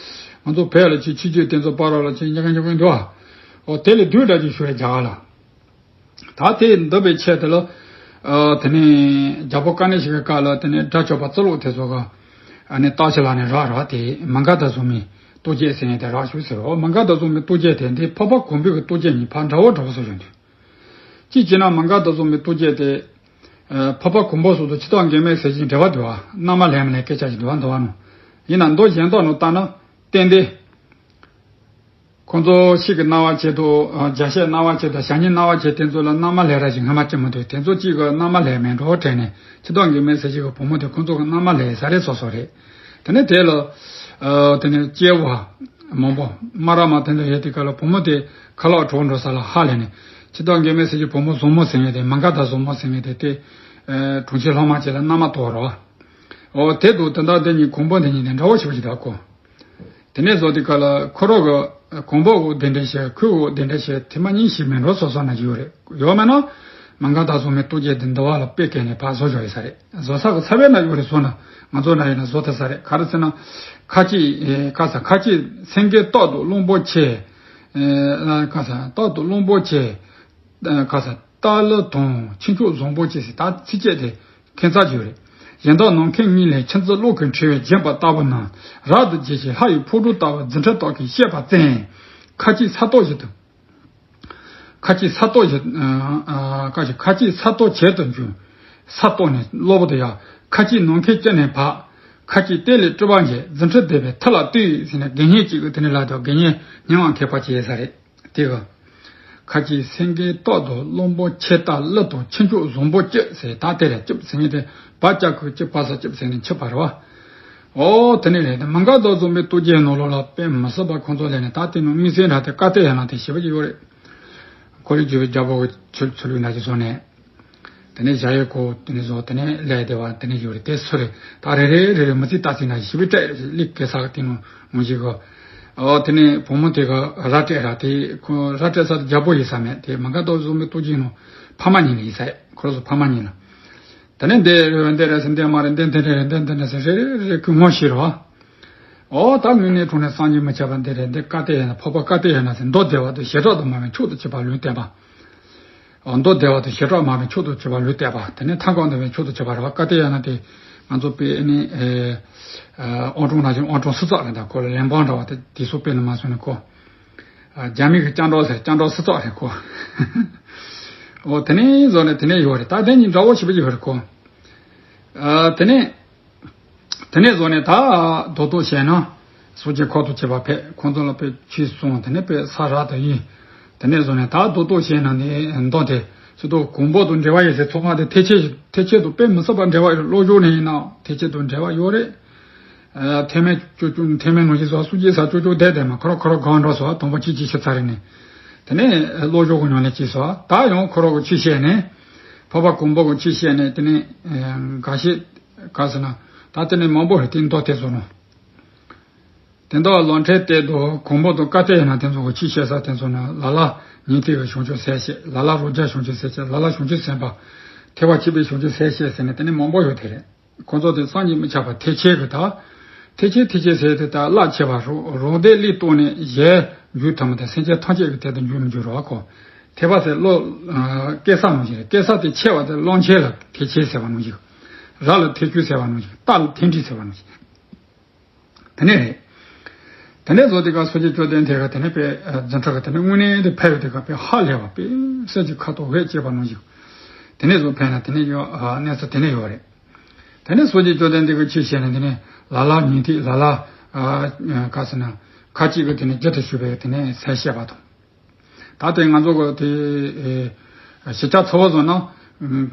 ང་ཚོ་བོད་ལ་ཅིག་ཆོས་བརྒྱུད་དེ་ཚོ་བར་ལ་ཅིག་ཉེ་ག་ཉེ་ག་འདུག་ཨ། འོ་དེ་ལས་སྡུག་འདྲ་ཅིག་ཞུ་རེད་རྒྱ་གར་ལ། ད་དེ་འདུག་པའི་ཆེད་དུ་ལ། ཨ་དེ་ནས་རྒྱལ་པོ་ཀ་ཎི་ཤི་ཀའི་སྐབས་ལ་དེ་ནས་དགྲ་བཅོམ་པ་ཙི་ལོ་དེ་ཚོ་ག་ཨ་ནི་སྟག་ཕྱི་ལ་ནས་རག་རག་དེ་མ་ག་དྷ་བཟུང་མའི་རྟོགས་བརྗོད་ཟེར་མཁན་དེ་རག་བྱུང་ཟེར་རོ། མ་ག་དྷ་བཟུང་མའི་རྟོགས་བརྗོད་དེ་འདི་འཕགས་པ་གོང་འཕེལ་གྱི་རྟོགས་བརྗོད་གཉིས་ཕར་འདྲ་བོ་འདྲ་བོ་བཟོ་བྱུང་དུས། གཅིག་བྱས་ན་མ་ག་དྷ་བཟུང་མའི་རྟོགས་བརྗོད་དེ། ཨ་འཕགས་པ་གོང་འཕེལ་སོགས་དང་འཆི་བདག་མགོན་མེད་ཟས་སྦྱིན་འབྲེལ་བ་འདུག་བ། སྣང་བ་ལྷད་མི་ལྷད་སྐད་ཆ་ཞིག་འདུག་བ། འདུག་བ་ནོ། ཡིན་ན་མདོ་གཞན་དག་ནང་ལྟར་ན་ཏན་ཏན། ཁོང་ཚོ་ཤིང་གི་སྣང་བ་བྱེད་དོ། རྒྱལ་སྲས་སྣང་བ་བྱེད་དང་བྱ་ཉན་སྣང་བ་བྱེད་དེ་ཚོ་ལ་སྣང་བ་ལྷད་ར་ཞིག་སྔ་མ་ཅི་མི་འདུག་དེ་ཚོ་གཅིག་གི་སྣང་བ་ལྷད་མེད་འགྲོ་དྲན་ནས། འཆི་བདག་མགོན་མེད་ཟས་སྦྱིན་གྱི་བུ་མོ་དེ་ཁོང་ཚོ་གི་སྣང་བ་ལྷད་ས་རེད་སོ་སོ་རེད། དེ་ནས་དེ་ལ་ཨ་དེ་ནས་སྐྱེ་བ་མང་པོ་སྨ་ར་མ་དེ་ཚོ་ཡོད་དུས་སྐབས་ལ་བུ་མོ་དེ་ཁ་ལག་གྲོགས་འགྲོ་ས་ལ་ཧ་ལས་ནས། འཆི་བདག་མགོན་མེད་ཟས་སྦྱིན་གྱི་བུ་མོ་བཟང་མོ་ཟེར་མཁན་དེ། མ་ག་དྷ་བཟང་མོ་ཟེར་མཁན་དེ་དེ་ཨ་དྲུང་ཆེ་སློབ་མ་ཅིག་ལ་མནའ་མ་ཐོབ་རོ། འོ་དེ་དུས་དེ་འདྲ་དེ་གཉིས་གོང་བུ་དེ་གཉིས་དེ་འདྲ་བོ་ཞིག་ཅིག་འདུག་གོ། དེ་ནས་བཟོ་དེ་ག་ལ་ཁོ་རོག་གི་གོང་འབོག་གི་གདན་འདྲེན་བྱས། ཁོས་གི་གདན་འདྲེན་བྱས། ཐེངས་མ་གཉིས་ཤིག་མིན་འགྲོ་སོ་སོ་ན་ཡོད་རེད། ཡོད་མེད་ན་མ་འགའ་ད་བཟོ་མི་ཏོག་རྒྱལ་དེ་འདི་བ་ལ་དཔེ་བཀལ་ནས་ཕར་བཟོ་བཞག་ཡོད་ས་རེད། བཟོ་ས་གི་ཚ་བའི་ན་ཡོད་རེད། བཟོ་ན་ང་ཚོ་ན་ཡིན་ན་བཟོ་ཐུབ་ས་རེད། ག་རེ་ཟེར་ན། ཁ་ཆེ་ཁ་ས་ཁ་ཆེ་སེང་གེ་ཏོག་ཏུ་རླུང་པོ་ཆེ། ཁ་ས་ཏོག་ཏུ་རླུང་པོ་ཆེ། ཁ་ས་སྟག་ལུ་དང་ཆུ་སྐྱོགས་བཟང་པོ་སྐྱེས་ཟེར། ད་ཚིགས་བཅད་དེ་ཁྱད་མཚར་ཅིག་ཡོད་རེད། གཞན་དག་ནམ་མཁའི་ངོས་ལས་ཆུ་འཛིན་གློག་གིས་འཁྲུ་བའི་བརྒྱན་པ་ལྟ་བུ་རྣམས་རབ་ཏུ་རྒྱས་ཤིང་ལྷ་ཡི་ཕོ་བྲང་ལྟ་བུ་རྫུ་འཕྲུལ་དག་གིས་བཤད་པ་བཙན། ཁ་ཆེ་ས་སྟོང་ཞིག་ཏུ། ཁ་ཆེ་ས་སྟོང་ཞིག་ཨ་ཁ་ཆེ་ཁ་ཆེ་ས་སྟོང་བྱེད་དུ་འཇུག་ས་སྟོང་ནས་གློ་བུར་དུ་ཡར། ཁ་ཆེ་ནམ་མཁའི་དཀྱིལ་ནས་འབབ། ཁ་ཆེ་གཏེར་ལས་སྤྲུལ་པ་འབྱེད། རྫུ་འཕྲུལ་ལྡན་པས་མཐའ་ལ་གཏུགས་ཟེར་ནས་དགེ་བསྙེན་གཅིག་གིས་དེ་ནས་ལབ་འདུག་དགེ་བསྙེན་སྙན་ངག་མཁས་པ་ཅིག་ཡོད་ས་རེད། དེ་གི། ཁ་ཆེ་སེང་གེ་ཏོག་ཏུ་རླུང་པོ་ཆེ། སྟག་ལུ་དང་ཆུ་སྐྱོགས་བཟང་པོ་སྐྱེས་ཟེར། ད་དེ་ལ་སྐྱེས་ཟེར་མཁན་དེ་བ་ལྕགས་ཀྱུ་སྐྱེས་བ་ས་སྐྱེས་ཟེར་ནས་འཆད་པ་རེད་བ། ཨོ་དེ་ནས་རེད། དེ་མ་འགའ་ད་བཟོ་མི་ཏོག་རྒྱལ་ནང་ལོགས་ལ་དཔེ་མི་སྲིད་པ་ཁོང་ཚོ་ལས་ནས། ད་དེ་ནང་དམིགས་བསལ་འདྲ་དེ་བཀའ་གཏེར་ཡན་ལག་དེ་ཞེ་པོ་ཅིག་ཡོད་རེད། ཁོ་ལས་བརྒྱུད་པའི་རྒྱལ་པོ་གི་ཆོས་ཚུལ་ལུགས་ན་ཅིག་བཟོ་ནས། དེ་ནས་ཞྭ་ཡི་གོ་དེ་ནས་བཟོ། དེ་ནས་ལས་སྡེ་བ་དེ་ནས་ཡོད་རེད། དེ་སུ་རེད། ད་རེ་རེ་རེ་རེ་མི་ཚེ་ལྟ་ཚིག་ན་ཞིབ་པའི་སྤྲད་ལི་གེ་ས་གི་སྟེང་ནང་ངོ་ཞིག་གོ། ཨོ་དེ་ནས་བུ་མོ་དེ་ག་ར་སྤྲད་ར་དེ་ཁོ་ར་སྤྲད་ས་དེ་རྒྱལ་པོ་ཡིན་ས་མེད། དེ་མ་འགའ་ད་བཟོ་མི་ཏོག་རྒྱལ་ནང་ཕ་མ་གཉིས་ལ་ཡིན་ས་ཡ། ཁོ་ར་སུ་ཕ་མ་གཉིས་ལ། དེ་ནས་འདི་རེ་རེ་འདི་རེད་ཟེར། འདི་མ་རེད། འདི་འདི་རེད། འདི་འདི་རེད་ཟེར། རེ་རེ་རེ་ཁོས་ངོ་ཤེས་རོ། ཨོ་ད་དངོས་གནས་དྲང་གནས་སངས་རྒྱས་མི་ཁྱབ་པ་འདི་རེད། འདི་བཀའ་གཏེར་ཡིན་ན། འཕགས་པ་བཀའ་གཏེར་ཡིན་ན་ཟེར། མདོ་སྡེ་པ་དང་བྱེ་བྲག་ཏུ་སྨྲ་བའི་མཆོག་ཏུ་གྱུར་པ་ལུང་བསྟན་པ། ཨོ་མདོ་སྡེ་པ་དང་བྱེ་བྲག་སྨྲ་བའི་མཆོག་ཏུ་གྱུར་པ་ལུང་བསྟན་པ། དེ་ནས་མཐའ་འཁོར་འདུལ་བའི་མཆོག་ཏུ་གྱུར་པ་རེད་བ། བཀའ་གཏེར་ཡིན་ན་དེ་ང་ཚོ་དཔེ་ནི་ཨེ་ཨ་ཨང་གྲངས་ན་ཅིག་ཨང་གྲངས་སུམ་ཅུ་རེད། ད་ཁོ་ལ་ལན་འབངས་འདྲ་བ་དེ་དེ་ཚོ་དཔེ་ནི་མ་སོང་ནས་ཁོ། ཨ་རྒྱ་མི་གི་སྤྱང་གྲུང་ཟེར། སྤྱང་གྲུང་སུམ་ཅུ་རེད་ཁོ། ཨོ་དེ་ནས་བཟོ་ནས་དེ་ནས་ཡོད་རེད། ད་དེ་གཉིས་འདྲ་བོ་ཞེ་པོ་ཅིག་ཡོད་རེད་ཁོ། ཨ་དེ་ནས། དེ་ནས་བཟོ་ནས་ད་རྡོག་རྡོག་བཤད་ན། སངས་རྒྱས་འཁོར་དུ་ཆུད་པ་ཕེབས། ཁོང་ཚོ་ལ་དཔེ་ཆོས་གསུངས། དེ་ནས་དཔེ་ས་ར་དུ་ཡིན། དེ་ནས་བཟོ་ནས་ད་རྡོག་རྡོག་བཤད་ན་ནི་མདོ་དེ་ཚོ་དུ་གོང་འབོག་དང་འབྲེལ་བ་ཡོད་ཟེར། ཚོགས་ཁང་དེ་ཐེག་ཆེན་ཐེག་ཆེན་དུ་དཔེ་མི་སྲིད་པ་འབྲེལ་བ་ཡོད། བློ་སྦྱོང་ནས་ཡིན་ན་ཐེག་ཆེན་དུ་འབྲེལ་བ་ཡོད་རེད། ཨ་ཐེག་དམན་ཅོ་ཅོ་ཐེག་དམན་ནང་བཞིན་བཟོ། སངས་རྒྱས་ས་ཅོ་ཅོ་བསྡད་བསྡད་མ་ཁོ་ར་ཁོ་ར་གང་འགྲོ་སོ། དང་པོ་ཅི་ཅི་ཤི་ཚར་རེ་ནས། དེ་ནས་བློ་སྦྱོང་གི་ཉམས་ལེན་བྱས་སོ། ད་ཡང་ཁོ་ར་གི་ཆོས་བཤད་ནས། འཕགས་པ་གོང་འབོག་གི་ཆོས་བཤད་ནས། དེ་ནས་འགའ་ཤས། ག་ཟེར་ན། ད་དེ་ནས་མང་པོ་རེད། དེ་མདོ་དེ་ཚོ་ནང་། དེ་འདྲ་ལམ་འབྲས་གཏེར་དང་གོང་འབོག་དང་བཀའ་གཏེར་ཡིན་ན་དེ་ཚོ་གི་ཆོས་བཤད་ས་དེ་ཚོ་ནང་ལ་ལ་ཉན་ཐོས་ཀྱི་བྱང་ཆུབ་སེམས་བཤད། ལ་ལ་རང་རྒྱལ་བྱང་ཆུབ་སེམས་བཤད། ལ་ལ་བྱང་ཆུབ་སེམས་དཔའ། ཐེག་པ་ཆེན་པོའི་བྱང་ཆུབ་སེམས་བཤད་ཟེར་ནས་དེ་ནས་མང་པོ་ཡོད་དེ་རེད། ཁོ་ཚོ་དེ་སངས་རྒྱས་མི་ཁྱབ་པ་ཐེག་ཆེན་གྱི་ད། ཐེག་ཆེན་ཐེག་ཆེན་ཟེར་དེ་ད་རླབས་ཆེ་བ་རུ་རང་སྡེ་ལས་བཏོན་ནས་གཞན་འགྱུར་ཐུབ་མི་དང་སེམས་ཅན་ཐམས་ཅད་ཀྱི་དོན་དུ་འགྱུར་མི་འགྱུར་རོ་ཁོ། ཐེག་པ་ཟེར་བློ་སྐྱེ་ས་ནང་བཞིན་རེད། སྐྱེ་ས་དེ་ཆེ་བ་དེ་རླབས་ཆེན་ལ་ཐེག་ཆེན་ཟེར་བ་ནང་བཞིན། རབ་ལ་ཐེག་ཆེན་ཟེར་བ་ནང་བཞིན། རྟ་ལ་ཐེག་འགྲིབ་ཟེར་བ་ནང་བཞིན། དེ་ནས་རེད། དེ་ནས་བཟོ་དེ་ག་སངས་རྒྱས་བཅོམ་ལྡན་འདས་ག་དེ་ནས་དཔེ་རྫུ་འཕྲུལ་ག་དེ་ནས་དངོས་གནས་དེ་ཕེབས་ཡོད་དེ་ག་དཔེ་ཧ་ལས་པ་དཔེ་གསེར་གྱི་ཁ་དོག་འོད་བྱེད་པ་ནང་བཞིན། དེ་ནས་བཟོ་ཕེབས་ན་དེ་ནས་ཡོད་གནས་ཚུལ་དེ་ནས་ཡོད་རེད། དེ་ནས་སངས་རྒྱས་བཅོམ་ལྡན་འདས་ཀྱི་ཆོས་བཤད་ནས་དེ་ནས་ལ་ལ་ཉན་ཐོས་ལ་ལ་ག་ཟེར་ན་ཁ་ཅིག་གི་དེ་ནས་རྒྱུད་དུ་ཞུགས་པའི་དེ་ནས་ཟས་བཤད་པ་དང་། ད་ལྟའི་ང་ཚོ་གི་དེ་ཨེ་ཞི་ཆགས་ཚ་བོ་བཟོ་ན་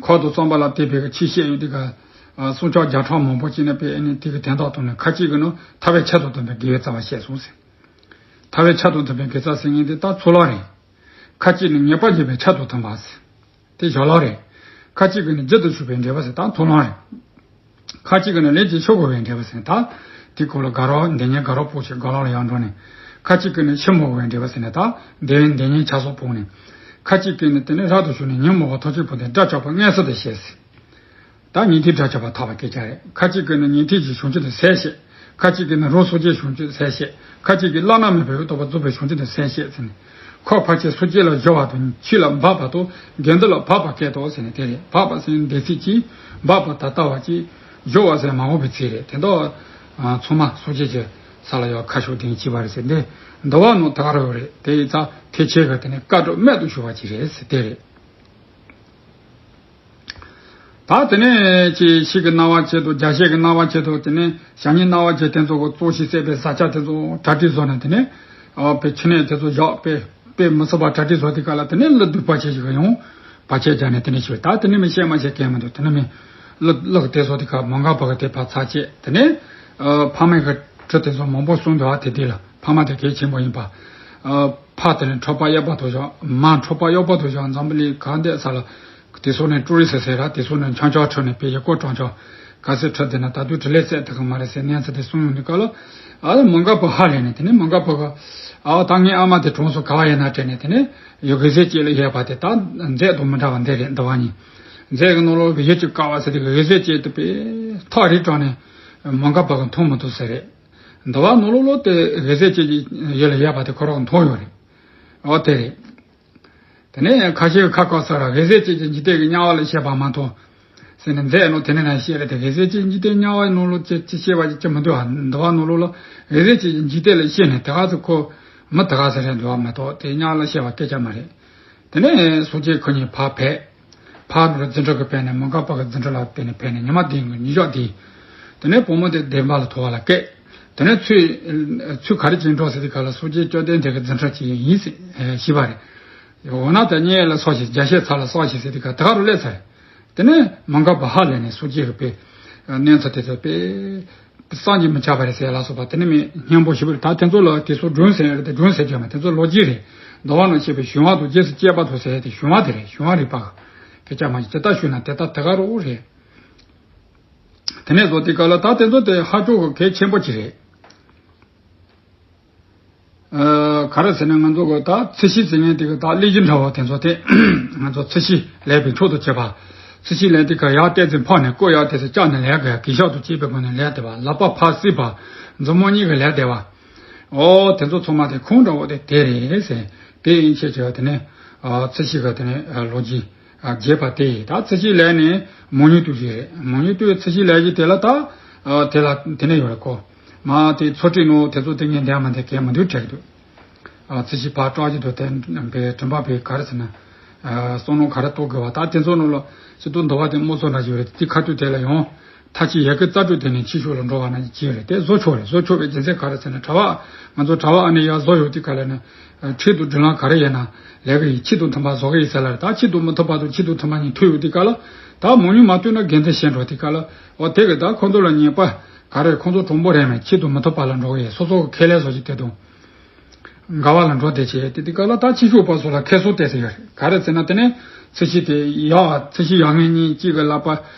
འཁོར་དང་བསམ་པ་ལ་བརྟེན་པའི་ཆོས་བཤད་ཡོད་དེ་ག་སྲུང་སྐྱོབ་བརྒྱ་ཕྲག་མང་པོ་ཅིག་ནས་དཔེ་ཨེ་ནི་དེ་གི་དན་རྟགས་བཏོན་ནས་ཁ་ཅིག་གི་ནི་ཐར་པའི་ཆེད་དུ་བཏོན་པའི་དགེ་བའི་རྩ་བ་བཤད་སོང་ཟེར། ཐར་པའི་ཆེད་དུ་བཏོན་པའི་དགེ་རྩ་ཟེར་མཁན་དེ་ད་ཚུར་ལོག་རེད། ཁ་ཅིག་ནི་ཉེས་པ་བྱས་པའི་ཆེད་དུ་བཏོན་པ་ཟེར། དེ་ཞབས་ལ་རེད། ཁ་ཅིག་གིས་ནི་རྒྱུད་དུ་ཞུགས་པའི་འབྲས་བུ་ཟེར། ད་མཐོང་ལམ་རེད། ཁ་ཅིག་གིས་ནི་ལས་ཀྱི་ཆོས་གོ་བའི་འབྲས་བུ་ཟེར། ད་དེ་ཁོ་ལ་དགའ་རབ་འདོད་ཉན་དགའ་རབ་སྤོང་བྱེད་དགའ་ལམ་ལ་ཡར་འགྲོ་ནས། ཁ་ཅིག་གིས་ནི་ཆོས་མ་གོ་བའི་འབྲས་བུ་ཟེར་ནས་ད་འདོད་འདོད་ཉན་ཆགས་སོགས་སྤོང་ནས། ཁ་ཅིག་གིས་ནི་དེ་ནས་རབ་ཏུ་བྱུང་ནས་ཉོན་མོངས་པ་ཐམས་ཅད་སྤངས་ཏེ་དགྲ་བཅོམ་པ་མངོན་སུམ་དུ་བྱས་ཟེར། ད་ཉན་ཐོས་དགྲ་བཅོམ་པ་ཐོབ་པ་སྐད་ཆ་རེད། ཁ་ཅིག་གིས་ནི་ཉན་ཐོས་ཀྱི་བྱང་ཆུབ་ཏུ་ཟད་བཤད། ཁ་ཅིག་གིས་ནི་རང་སངས་རྒྱས་བྱང་ཆུབ་ཟད་བཤད། ཁ་ཅིག་གིས་བླ་ན་མེད་པའི་འོད་དམ་པ་རྫོགས་པའི་བྱང་ཆུབ་ཏུ་ཟད་བཤད་ཟེར་ནས། འཁོར་ཕལ་ཆེར་སངས་རྒྱས་ལ་སྦྱོར་བ་དང་ཆོས་ལ་འབབ་པ་དང་དགེ་འདུན་ལ་འབབ་པ་སྐད་དོ་ཟེར་ནས་དེ་རེད། འབབ་པ་ཟེར་ནས་འདོད་སྲེད་ཀྱིས་འབབ་པ་ད་ལྟ་བ་ཅིག་སྦྱོར་བ་ཟེར་མ་འོངས་པའི་ཚིག་རེད། དེ་འདྲ་ཚང་མ་སངས་རྒྱས་ཀྱི་ས་ལ་ཡང་ཁ་ཕྱོགས་དེ་བྱས་པ་རེད་ཟེར་འདི་འདི་བ་ནང་ད་ག་རེ་ཡོད་རེད། དེ་ཡི་ཚ་ཐེག་ཆེན་གྱི་དེ་ནས་བཀའ་སྒྲུབ་རྨད་དུ་བྱུང་བ་ཅིག་རེད་ཟེར་དེ་རེད། ད་དེ་ནས་ཅིག་ཤིག་གི་སྣང་བ་ཆེད་དུ་རྒྱ་ཤེས་ཀྱི་སྣང་བ་ཆེད་དུ་དེ་ནས་ཞང་ཉིན་སྣང་བ་ཆེད་དེ་ཚོ་གི་གཙོ་ཞིག་བསད་པའི་ས་ཆ་དེ་ཚོ་གྲ་སྒྲིག་བཟོ་ནས་དེ་ནས་ཨ་དཔེ་ཁྱི་ནས་དེ་ཚོ་བཞག་དཔེ་དཔེ་མི་སྲིད་པ་གྲ་སྒྲིག་བཟོ་དེ་ག་ལ་དེ་ནས་ཀླུ་སྡུག་པ་ཆེ་ཞིག་གི་ཡང་བར་ཆད་རྒྱག་ནས་དེ་ནས་ཤི་བས། ད་དེ་ནས་མི་བཤད་མ་བཤད་གལ་མི་འདུག་དེ་ནས་མི་ཀླུ་ཀླུ་གི་དེ་ཚོ་དེ་ག་མ་འགག་པ་གི་དེ་ཕར་ཚར་བཅད་དེ་ནས་ཨ་ཕ་མའི་གི་གྲི་དེ་ཚོ་མང་པོ་གསུངས་འདུག་ཨ་དེ་དེ་ལ་ཕ་མ་དེ་གལ་ཆེན་པོ་ཡིན་པ། ཨ་ཕ་དེ་ནས་འཕྲོག་པ་གཡོག་པ་དུ་བཞག་མ་འཕྲོག་པ་གཡོག་པ་དུ་བཞག་འཛམ་བུ་གླིང་གང་འདས་ས་ལ། དེ་ཚོ་ནས་ཀྲུ་རི་ཟེར་ཟེར་ར། དེ་ཚོ་ནས་འཆམ་འཆམ་ཁྲོད་ནས་དཔེ་ཡི་གོ་གྲོང་ཆོག་ག་ཚོད་ཁྲིད་བསྡད་ན་ད་དུང་དྲིན་ལས་ཚད་ཐུབ་ཀྱི་མ་རེད་ཟེར་གནས་ཚུལ་དེ་གསུངས་ཡོང་དུས་སྐབས་ལ། ཨ་ལ་མ་འགགས་པ་ཧ་ལས་ནས་དེ་ནས་མ་འགགས་པ་གི་ཨ་ད་ངའི་ཨ་མ་དེ་གྲོངས་སོང་ག་བ་ཡིན་ན་དྲན་ནས་དེ་ནས་ཡོད་དགེ་ཟས་ཅིག་ལ་བཤད་པ་དེ་ད་མཛད་དང་མི་འདྲ་བ་འདི་རེད། འདི་བ་གཉིས་མཛད་ཀྱི་ནང་ལོགས་ཡོད་ཅིག་དཀའ་བ་ཟེར་དེ་གི་དགེ་ཟས་ཅིག་དེ་པས་ཐག་རིང་དྲགས་ནས་མ་འགགས་པ་གི་མཐོང་མི་ཐུབ་ཟེར་རེད། འདི་བ་ནང་ལོགས་ལོགས་དེ་དགེ་ཟས་ཅིག་ཡོད་ལ་བཤད་པ་དེ་ཁོ་རང་མཐོང་ཡོད་རེད། ཨོ་དེ་རེད། དེ་ནས་ཁ་ཤས་ཁ་ཁ་ས་ར་དགེ་ཟས་ཅིག་གི་འཇིག་རྟེན་གྱི་དམྱལ་བ་ལ་བཤད་པ་མ་མཐོང་། ཟེར་ནས་མཛད་ནོ་དེ་ནས་ན་བཤད་རེད་དེ་དགེ་ཟས་ཅིག་འཇིག་རྟེན་དམྱལ་བ་ནང་ལོགས་ཅི་ཅི་བཤད་པ་ཅི་ཅི་མི་འདུག་ཨ། འདི་བ་ནང་ལོགས་ལ་དགེ་ཟས་ཅིག་འཇིག་རྟེན་ལ་བཤད་ནས་དེ་ག་ཚོད་ཁོ་མི་དེ་ག་ཟེར་རེད་འདུག་ཨ་མ་གཏོགས་དེ་དམྱལ་བ་ལ་བཤད་པ་སྐད་ཆ་མ་རེད། དེ་ནས་སོ་སྐྱེ་ཁོ་གཉིས་ཕར་ཕེབས། ཕར་འགྲོ་རྫུ་འཕྲུལ་གྱིས་ཕེབས་ནས་མ་འགགས་པ་གི་རྫུ་འཕྲུལ་ལ་བརྟེན་ནས་ཕེབས་ནས་ཉི་མ་བདུན་གྱི་ཉིན་ཞག་བདུན། དེ་ནས་བུ་མོ་དེ་བདེན་པ་ལ་ཐོབ་པ་ལ་བསྐྱལ། དེ་ནས་ཚུལ་ཚུལ་ག་རེ་བྱས་འགྲོ་ཟེར་དུས་སྐབས་ལ་སོ་སྐྱེ་བཅོམ་ལྡན་འདས་ཀྱི་རྫུ་འཕྲུལ་ཅིག་ཡིན་ཟེར་ཞུས་པ་རེད། འོ་ན་ད་མཉེས་ལ་སོགས་ཤིག་རྒྱ་ཤེས་ཚ་ལ་སོགས་ཤིག་ཟེར་དུས་སྐབས་དེ་ག་རུ་སླེབས་ཚར་རེད། དེ་ནས་མ་འགགས་པ་ཧ་ལས་ནས་སོ་སྐྱེ་གི་དཔེ་གནས་ཚུལ་དེ་ཚོ་དཔེ་བསམ་གྱིས་མི་ཁྱབ་པ་རེད་ཟེར་ལ་སོགས་པ་དེ་ནི་མི་སྙན་པོ་ཞིག་རེད། ད་དེ་ཚོ་ལ་དེ་ཚོ་སྒྲུང་ཟེར་ཡ་རེད་དེ་སྒྲུང་ཟེར་གྱི་མ་དེ་ཚོ་ལོ་རྒྱུས་རེད། འདུལ་བ་ནང་བཤད་པའི་བྱུང་བ་དང་རྗེས་སུ་སྐྱེས་པ་དང་ཟེར་ཡ་དེ་བྱུང་བ་དེ་རེད། བྱུང་བ་རིག་པ་གི་སྐད་ཆ་མ་ཞིག་དེ་ལྟར་ཞུས་ན་དེ་ལྟར་དེ་ག་རུ་རེད། དེ་ནས་བཟོ་དེ་ག་ལ་ད་དེ་ཚོ་དེ་ཧ་ཅང་གི་གལ་ཆེན་པོ་ཅིག་རེད། ཨ། ག་རེ་ཟེར་ན་ང་ཚོ་གི་ད་ཚེས་བཞི་ཟེར་མཁན་དེ་གི་ད་གླེང་གཞི་འདྲ་བོ་དེ་ཚོ་དེ་ང་ཚོ་ཚེས་བཞི་ལེགས་པའི་མཆོག་ཏུ་གྱུར་པ། ཚེས་བཞི་ལེགས་དེ་ག་ཡར་བལྟས་ཚེ་ཕག་ནས་བཀོད་ཡར་བལྟས་ཚེ་ལྕགས་ནས་ལེགས་དགོས་གུས་ཞབས་སུ་བྱེད་པའི་སྒོ་ནས་ལེགས་བསྡད་པ། ལག་པ་ཕར་བསིལ་བ། མཛུབ་མོ་གཉིས་ཀྱིས་ལེགས་བསྡད་པ། ཨོ་དེ་ཚོ་ཚང་མ་དེ་ཁུངས་འདྲ་བོ་དེ་དེ་རེད་ཟེར། དེ་ཡིན་ཕྱིར་བྱས་དེ་ནས་ཨ་ཚེས་བཞི་ག་དེ་ནས་ཨ་ལོ་རྒྱུས་ཨ་རྒྱས་པ་དེ་ཡིན། ད་ཚེས་བཞི་ལེགས་ནས་མང་ཉུང་དུ་ཞིག་རེད། མང་ཉུང་དུ་ཚེས་བཞི་ལེགས་ཀྱི་དེ་ལ་ད་ཨ་དེ་ལ་དེ་ནས་ཡོད་རེད་ཀོ། མ་དེ་ཚོ་ཁྲིད་ནོ་དེ་ཚོ་དེ་ངས་འདས་མ་འདས་གལ་མི་འདུག་དྲན་གྱི་འདུག་ཨ་ཚེས་བཞི་ཕར་བཀྲ་ཤིས་དང་དེ་བའི་དྲན་པ་བའི་ག་རེ་ཟེར་ན། ཨ་བསམ་བློ་ག་རེ་གཏོང་དགོས་བ་ད་དེ་ཚོ་ནང་ལ་སྤྱི་དོན་འདུལ་བ་དེ་དམངས་གཙོ་འདྲ་ཞིག་རེད། དེ་ཁ་ཐུག་དེ་ལ་ཡང་མཐའ་གཅིག་ཡ་གི་རྩ་དྲུག་དེ་ནས་ཕྱི་ཕྱོགས་ལ་འགྲོ་བ་ན་ཅི་རེད། དེ་བཟོ་ཆོག་རེད། བཟོ་ཆོག་པའི་རྒྱུ་མཚན་ག་རེ་ཟེར་ན་གྲྭ་པ་ང་ཚོ་གྲྭ་པ་ཨ་ནེ་ཡར་བཟོ་ཡོད་དུས་ག་ལ་ནི་ཁྲིད་དང་སྒྲིག་ལམ་ག་རེ་ཡིན་ན་ལས་ཀ་ཡིན་ཆེད་དུ་མཐུན་པ་བཟོ་གི་ཡིན་ཟེར་ལ་རེད། ད་ཆེད་དུ་མི་མཐུན་པ་དང་ཆེད་དུ་མཐུན་པ་གཉིས་མཐུན་ཡོད་དུས་ག་ལ་ད་མང་ཉུང་མ་མཐུན་ན་དགེ་མཚན་ཞེ་འགྲོ་དུས་ག་ལ་འོ་དེ་གི་ད་ཁོང་ཚོ་ལ་ཉེས་པ་ག་རེ་ཁོང་ཚོ་གྲུང་པོ་རེད་མེད་ཆེད་དུ་མི་མཐུན་པ་ལ་འགྲོ་གི་ཡིན། སོ་སོ་གི་ཁས་ལེན་བཟོ་གི་དེ་དང་། འགལ་བ་ལ་འགྲོ་བསྡད་བྱས་ཏེ་དེ་ག་ལ་ད་ཕྱི་ཕྱོགས་པ་ཚོ་ལ་ཁེ་སང་བལྟས་ཟེར་ཡོད་རེད། ག་རེ་ཟེར་ན་དེ་ནས་ཚེས་བཞི་དེ་ཡག་ཚེས་བཞི་ཡག་ངན་གཉིས་གཅིག་གི་ལག་པ།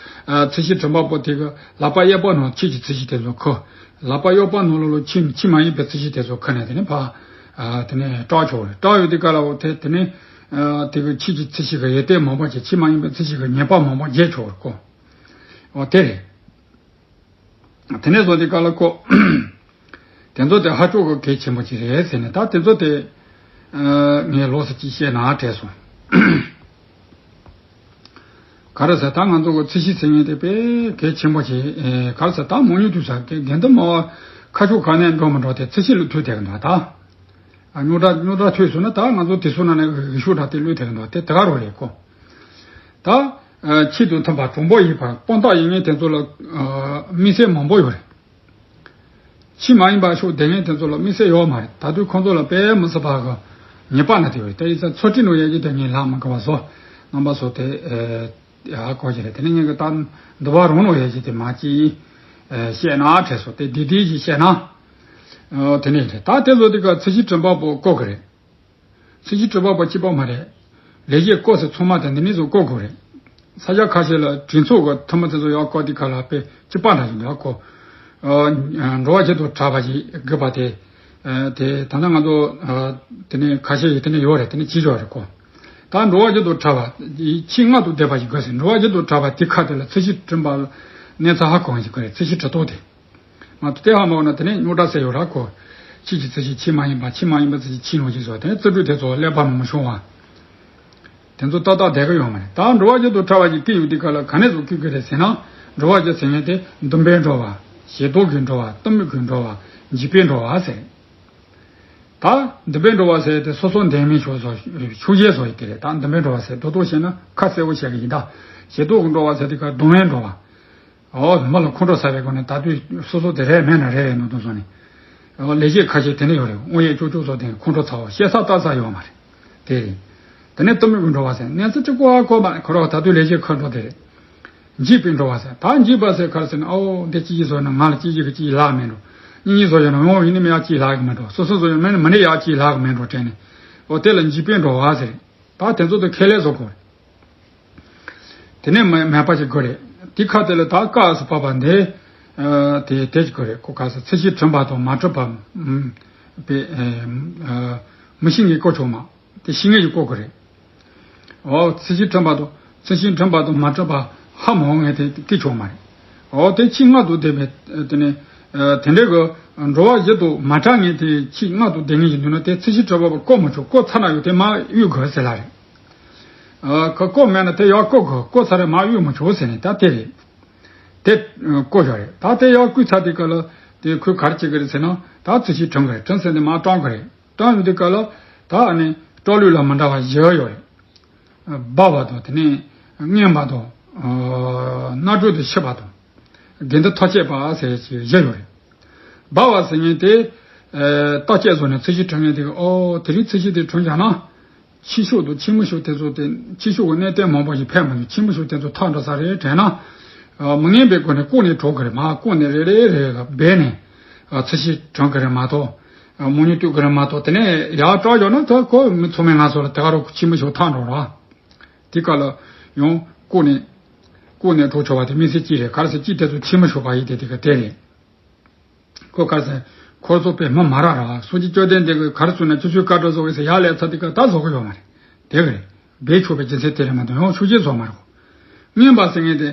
ཨ་ཚེས་བཞི་དྲན་པ་པོ་དེ་གི་ལག་པ་གཡས་པ་ནང་ཕྱི་གི་ཚེས་བཞི་དེ་ཚོ་ཁུར། ལག་པ་གཡོན་པ་ནང་ལོགས་ལ་ཕྱི་ཕྱི་མ་ཡིན་པའི་ཚེས་བཞི་དེ་ཚོ་ཁུར་ནས་དེ་ནས་ཕར་ཨ་དེ་ནས་སྐྲག་ཆོག་རེད། སྐྲག་ཡོད་དེ་ག་ལ་འོ་དེ་དེ་ནས་ཨ་དེ་གི་ཕྱི་གི་ཚེས་བཞི་གི་ཡོན་ཏན་མང་པོ་ཅིག་ཕྱི་མ་ཡིན་པའི་ཚེས་བཞི་གི་ཉེས་པ་མང་པོ་འཇལ་ཆོག་རེད་ཀོ། འོ་དེ་རེད། དེ་ནས་བཟུང་དེ་ག་ལ་ཁོ། དེ་ཚོ་དེ་ཧ་ཅང་གི་གལ་ཆེན་པོ་ཅིག་རེད་ཟེར་ནས་ད་དེ་ཚོ་དེ། ངས་ལོགས་སུ་ཅིག་བཤད་ན་དྲན་སོང་། ག་རེ་ཟེར་ད་ང་ཚོ་གི་ཚེས་བཞི་ཟེར་མཁན་དེ་དཔེ་གལ་ཆེན་པོ་ཅིག་ག་རེ་ཟེར་ད་མང་ཉུང་དུས་ས་དེ་དགེ་འདུན་མ་བ་ཁ་ཕྱོགས་ག་ནས་འགྲོ་མི་འགྲོ་དེ་ཚེས་བཞི་ལ་ཐུག་བསྡད་གི་འདུག་ད། རྙོག་དྲ་རྙོག་དྲ་ཐོས་སོང་ན་ད་ང་ཚོ་དེ་ཚོ་ནང་ནས་གི་ཤུགས་དྲག་དེ་བློས་ཐེག་འདུག་དེ་དེ་ག་རུ་རེད་ཀོ། ད་ཆེད་དུ་མཐུན་པ་གྲུང་པོ་ཡིན་པ་དཔང་རྟགས་ཡིན་མཁན་དེ་ཚོ་ལ་དམིགས་བསལ་མང་པོ་ཡོད་རེད། ཕྱི་མ་ཡིན་པ་ཕྱོགས་བསྡད་མཁན་དེ་ཚོ་ལ་དམིགས་བསལ་ཡོད་མ་རེད། ད་དུང་ཁོང་ཚོ་ལ་དཔེ་མི་སྲིད་པ་གི་ཉེས་པ་ན་དེ་ཡོད་རེད། དེ་ཡིན་ཙང་ཚོ་ཁྲིད་ནོ་ཡ་གི་དེ་ངས་ལྷག་མ་དགོས་པ་བཟོ་རྣམ་པ་བཟོ་དེ་ཡ་གོ་གི་རེད། དེ་ནས་ངས་གི་ད་འདི་བ་རང་ནོ་ཡ་གི་དེ་མ་ཅི་བཤད་ན་དྲན་སོང་། དེ་འདི་འདི་ཞིག་བཤད་ན། ཨོ་དེ་ནས་རེད། ད་དེ་ཚོ་དེ་ག་ཚེས་བཞི་དྲན་པ་པོ་བཀོད་གི་རེད། ཚེས་བཞི་དྲན་པ་པོ་གཅིག་པ་མ་རེད། ལེགས་བཤད་བཀོད་ཟེར་ཚང་མ་དེ་འདི་ནས་བཟོ་བཀོད་དགོས་རེད། ས་ཆ་ཁ་ཤས་ལ་གྲོས་ཚོགས་ཀྱི་ཐུན་མོང་དེ་ཚོ་ཡག་བཀོད་དེ་ག་ལ་དཔེ་གཅིག་པ་འདྲ་ཞིག་འདུག་ཨ་ཁོ། འགྲོ་བ་བརྒྱད་དང་ཕྲད་པ་ཞིག་དགོས་པ་དེ། དེ་ད་ལྟ་ང་ཚོ་དེ་ནས་ཁ་ཤས་ཡིག་དེ་ནས་ཡོད་རེད། དེ་ནས་ཅི་ཡོད་རེད་ཁོ། ད་འགྲོ་བ་བརྒྱད་དང་ཕྲད་པ་ཆེས་མངལ་དུ་བསྡེབས་པ་ཞིག་དགོས་ཟེར། འགྲོ་བ་བརྒྱད་དང་ཕྲད་པ་དེ་ཁ་དེ་ལ་ཚེས་བཞི་དྲན་པ་གནས་ཚུལ་ཧ་གོ་བ་ཞིག་དགོས་རེད། ཚེས་བཞི་དྲན་ཐོག་དེ། མ་གཏོགས་དེ་ཧ་མ་གོ་ན་དེ་ནས་རྙོག་དྲ་སེལ་ཡོད་ར་ཁོ། ཕྱི་གི་ཚེས་བཞི་ཕྱི་མ་ཡིན་པ་ཕྱི་མ་ཡིན་པ་ཚེས་བཞི་ཕྱི་ནང་བཞིན་བཟོ་དེ་ནས་རྩིས་སྤྲོད་དེ་ཚོ་ཀླད་པ་ནང་མི་ཤོང་བ། དེ་ཚོ་ཏག་ཏག་བསྡད་ཀྱི་ཡོད་མ་རེད། ད་འགྲོ་བ་བརྒྱད་དང་ཕྲད་པ་ཞིག་བསྐྱེད་ཡོད་དུས་ག་ལ་ག་ནས་བཟུང་བསྐྱེད་དགོས་རེད་ཟེར་ན། འགྲོ་བ་བརྒྱད་ཟེར་མཁན་དེ་འདུན་པས་འགྲོ་བ། ཞེ་སྡང་གིས་འགྲོ་བ། གཏི་མུག་གིས་འགྲོ་བ། འཇིགས་པས་འགྲོ་བ་ཟེར། ད་འདུན་པས་འགྲོ་བ་ཟེར་དེ་སོ་སོ་འདྲེན་མི་ཆོག་བཟོ་ཆོག་ཤེས་བཟོ་ཡི་དེ་རེད། ད་འདུན་པས་འགྲོ་བ་ཟེར་རྡོག་རྡོག་བཤད་ན་ཁ་གསལ་བོ་བཤད་གི་ཡིན་ད། ཞེ་སྡང་གིས་འགྲོ་བ་ཟེར་དུས་ག་གདུང་བས་འགྲོ་བ། ཨོ་མི་ལ་ཁོང་ཁྲོ་ཟ་བའི་སྒོ་ནས་ད་དུས་སོ་སོ་དེ་རེད་མེད་ན་རེད་ནོ་དུ་སོང་ནས། ཨོ་ལས་བྱེད་ཁ་ཤས་དེ་འདྲ་ཡོད་རེད། དངོས་ཡོད་ཅོག་ཅོག་བཟོ་དེ་ཁོང་ཁྲོ་ཚ་བོ་བཤད་ས་ལྟ་ས་ཡོད་མ་རེད། དེ་རེད། དེ་ནས་གཏི་མུག་གིས་འགྲོ་བ་ཟེར་གནས་ཚུལ་གཅིག་པོ་ཧ་གོ་མ་རེད། ཁོ་རང་ད་དུས་ལས་བྱེད་ཁ་འགྲོ་དེ་རེད། འཇིགས་པས་འགྲོ་བ་ཟེར་ད་འཇིགས་པ་ཟེར་ག་རེ་ཟེར་ན་ཨོ་འདི་གཅིག་གིས་བཟོ་ན་ང་ལ་གཅིག་གིས་གཅིག་ལག་མེད་འགྲོ། གཉིས་གཉིས་བཟོ་ཡོད་ན་ངོ་ཡིན་ནི་མེད་ཡ་གཅིག་ལག་གི་མེད་འགྲོ། སོ་སོ་བཟོ་ཡོད་ན་མི་ནི་ཡ་གཅིག་ལག་གི་མེད་འགྲོ་དྲན་ནས། ཨོ་དེ་ལ་འཇིགས་པས་འགྲོ་བ་ཟེར། ད་དེ་ཚོ་དེ་ཁས་ལེན་བཟོ་དགོས་རེད། དེ་ནས་མ་མེད་པ་ཞིག་དགོས་རེད། དེ་ཁ་དེ་ལ་ད་ཀ་ཟེར་བབས་པ་འདི། ཨ་དེ་དེ་ཅིག་གོ་རེད། ཁོ་ག་ཟེར་ཚིག་ཤད་གྲུབ་པ་དང་མ་གྲུབ་པ། ཨམ་པའི་ཨ་མི་ཤེས་ངེས་བཀོད་ཆོག་མ། དེ་ཤེས་ངེས་ཀྱི་བཀོད་གོ་རེད། འོ་ཚིག་ཤད་གྲུབ་པ་དང་ཚིག་ཤད་གྲུབ་པ་དང་མ་གྲུབ་པ་ཧ་མ་གོ་མཁན་དེ་སྐྱེ་ཆོག་མ་རེད། འོ་དེ་ཆེས་མངལ་དུ་བསྡུས་པའི་དེ་ནི་ཨ་དེ་འདྲའི་གི་འགྲོ་བ་བཞི་དང་མ་བྲལ་མཁན་དེ་ཆེས་མངལ་དུ་བསྡུས་མཁན་ཞིག་འདུག་ན། དེ་ཚིག་ཤད་གྲུབ་པ་བཀོད་མི་ཆོག། བཀོད་ཚར་ན་ཡང་དེ་མར་གཡུག་དགོས་ཟེར་ལ་རེད། ཨ་ཁོ་བཀོད་མེད་ན་དེ་ཡར་བཀོད་དགོས། བཀོད་ཚར་རེ་མར་གཡུག་མི་ཆོག་ཟེར་ནས་ད་དེ་རེད། དེ་ཨ་བཀོད་བཞག་རེད། ད་དེ་ཡར་བཀོད་ཚར་དུས་སྐབས་ལ་དེ་ཁོས་ག་རེ་བྱེད་ཀྱི་རེད་ཟེར་ན། ད་ཚིག་ཤད་གྲུབ་ཀྱི་རེད། གྲུབ་ཟེར་ནས་མར་བཀྲམ་གྱི་རེད། བཀྲམ་ཡོང་དུས་སྐབས་ལ་ད་ཨ་ནི་སྐྲ་ལུས་ལ་མི་འདྲ་བ་བཞི་ཡོད་རེད། ཨ་སྦ་བ་དང་། དེ་ནས་མངོན་པ་དང་། ཨ་སྣ་དྲུག་ཏུ་ཤེས་པ་དང་། དགེ་འདུན་ཐག་བཅད་པ་ཟེར་བཞི་ཡོད་རེད། སྦ་བ་ཟེར་མཁན་དེ་ཨ་བརྟག་དཔྱད་བཟོ་ནས་ཚིག་ཤད་གྲུབ་མཁན་དེ་གིས། ཨོ་དེ་རིང་ཚིག་ཤད་དེ་གྲུབ་བཞག་ན། ཕྱི་ཤོག་དང་ཕྱི་མི་ཤོག་དེ་ཚོ་དེ། ཕྱི་ཤོག་གི་གནས་སྟངས་མང་པོ་ཞིག་ཕེབས་མ་འདུག། ཕྱི་མི་ཤོག་དེ་ཚོ་ཐག་འགྲོ་ས་རེད་དྲན་ན། ཨ་མི་ངན་པའི་སྒོ་ནས་བཀོག་ནས་འགྲོ་གི་རེད། མར་བཀོག་ནས་རེ་རེ་རེ་ལ་སྦས་ནས་ཨ་ཚིག་ཤད་གྲུབ་གི་རེད་མ་གཏོགས། ཨ་མང་ཉུང་བཏུས་གི་རེད་མ་གཏོགས། དེ་ནས་ཡར་བཀྲམ་བཞག་ན་ད་ཁོ་མི་ཚང་མས་ང་ཚོ་ལ་དེ་ག་རུ་ཕྱི་མི་ཤོག་ཐག་འགྲོ་ར། དེ་ག་ལ་ཡང་བཀོག་ནས་བཀོག་ནས་འགྲོ་ཆོག་པ་དེ་དམིགས་བསལ་གཅིག་རེད། ག་རེ་ཟེར་གཅིག་དེ་ཚོ་ཕྱི་མི་ཤོག་པ་ཡིན། དེ་དེ་ག་དེ་རེད། ཁོ་ག་རེ་ཟེར། ཁོ་ཚོ་དཔེ་མི་མ་རག་ར། སངས་རྒྱས་བཅོམ་ལྡན་འདས་ཀྱིས་ག་རེ་གསུངས་ན་ཆོས་ཚུལ་བཀའ་སྒྲུབ་བཟོ་གི་ཟེར་ཡར་སླེབས་ཚར་དུས་སྐབས་ད་བཟོ་གི་ཡོད་མ་རེད། དེ་ག་རེད། སྦས་ཆོག་པའི་རྒྱུ་མཚན་དེ་རེད་མ་གཏོགས་ཡང་ཤུགས་རྐྱེན་བཟོ་མ་རེད། མངོན་པ་ཟེར་མཁན་དེ་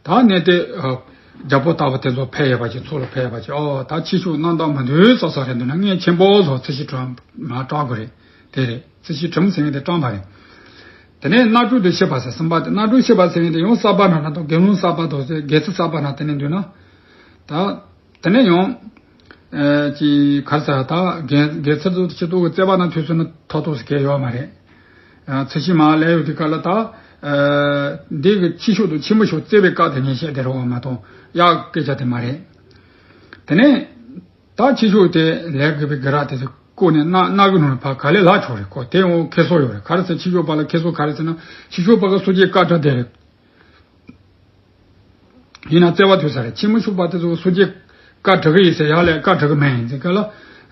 ད་གནས་དེ་ཨ་རྒྱལ་པོ་ལྟ་བུ་དེ་ཚོ་ཕེབས་ཡོད་པ་ཅིག། ཚོགས་ལ་ཕེབས་ཡོད་པ་ཅིག། ཨོ་ད་ཕྱི་ཤོག་རྣམ་དག་མི་འདུག་ཟེར་ས་རེད་འདུག་ན། མངོན་ཆེན་པོ་བཟོ། ཚིག་ཤད་གྲུབ་མར་བཀྲམ་དགོས་རེད། དེ་རེད། ཚིག་ཤད་གྲུབ་ཟེར་མཁན་དེ་བཀྲམ་པ་རེད། དེ་ནས་སྣ་དྲུག་ཏུ་ཤེས་པ་ཟེར་གསུམ་པ་དེ། སྣ་དྲུག་ཤེས་པ་ཟེར་མཁན་དེ་ཡང་ས་པ་ན་ན་དང་དགེ་སློང་ས་པ་དང་ཟེར། དགེ་ཚུལ་ས་པ་ན་དེ་ནས་འདུག་ན། ད་དེ་ནས་ཡང་ཨ་ཅིག་ག་རེ་ཟེར། ད་དགེ་དགེ་ཚུལ་དུ་ཕྱི་ཐོག་གི་བརྩེ་བ་ན་ཐོས་སོང་ན་ཐོག་ཐོག་ཟེར་མཁན་ཡོད་མ་རེད། ཨ་ཚིག་ཤད་མར་སླེབས་ཡོང་དུས་སྐབས་ལ་ད་ཨ་འདི་གི་ཕྱི་ཤོག་དང་ཕྱི་མི་ཤོག་བརྩེ་བའི་སྐབས་དེ་ཉན་བཤད་དེ་རེད་བ་མ་གཏོགས་དབྱར་སྐད་ཆ་དེ་མ་རེད། དེ་ནས་ད་ཕྱི་ཤོག་དེ་ལས་དགོས་པའི་དགེ་རགས་དེ་ཚོ་བཀོག་ནས་སྣ་སྣ་གི་ནང་ལ་ཕར་ག་ལེ་ལབ་ཆོག་རེད། ཁོ་དེ་འོ་ཁེ་སོ་ཡོད་རེད། ག་རེ་ཟེར། ཕྱི་ཤོག་པ་ལ་ཁེ་སོ་ག་རེ་ཟེར་ན། ཕྱི་ཤོག་པ་གིས་སངས་རྒྱས་བཀའ་སྒྲུབ་བསྡད་རེད། ཡིན་ན་བརྩེ་བ་ཐོས་ས་རེད། ཕྱི་མི་ཤོག་པ་དེ་ཚོ་སངས་རྒྱས་བཀའ་སྒྲུབ་གི་ཡིན་ཟེར་ཡར་ལ་བཀའ་སྒྲུབ་གི་མེད་ཡིན་ཟེར་ག་ལ།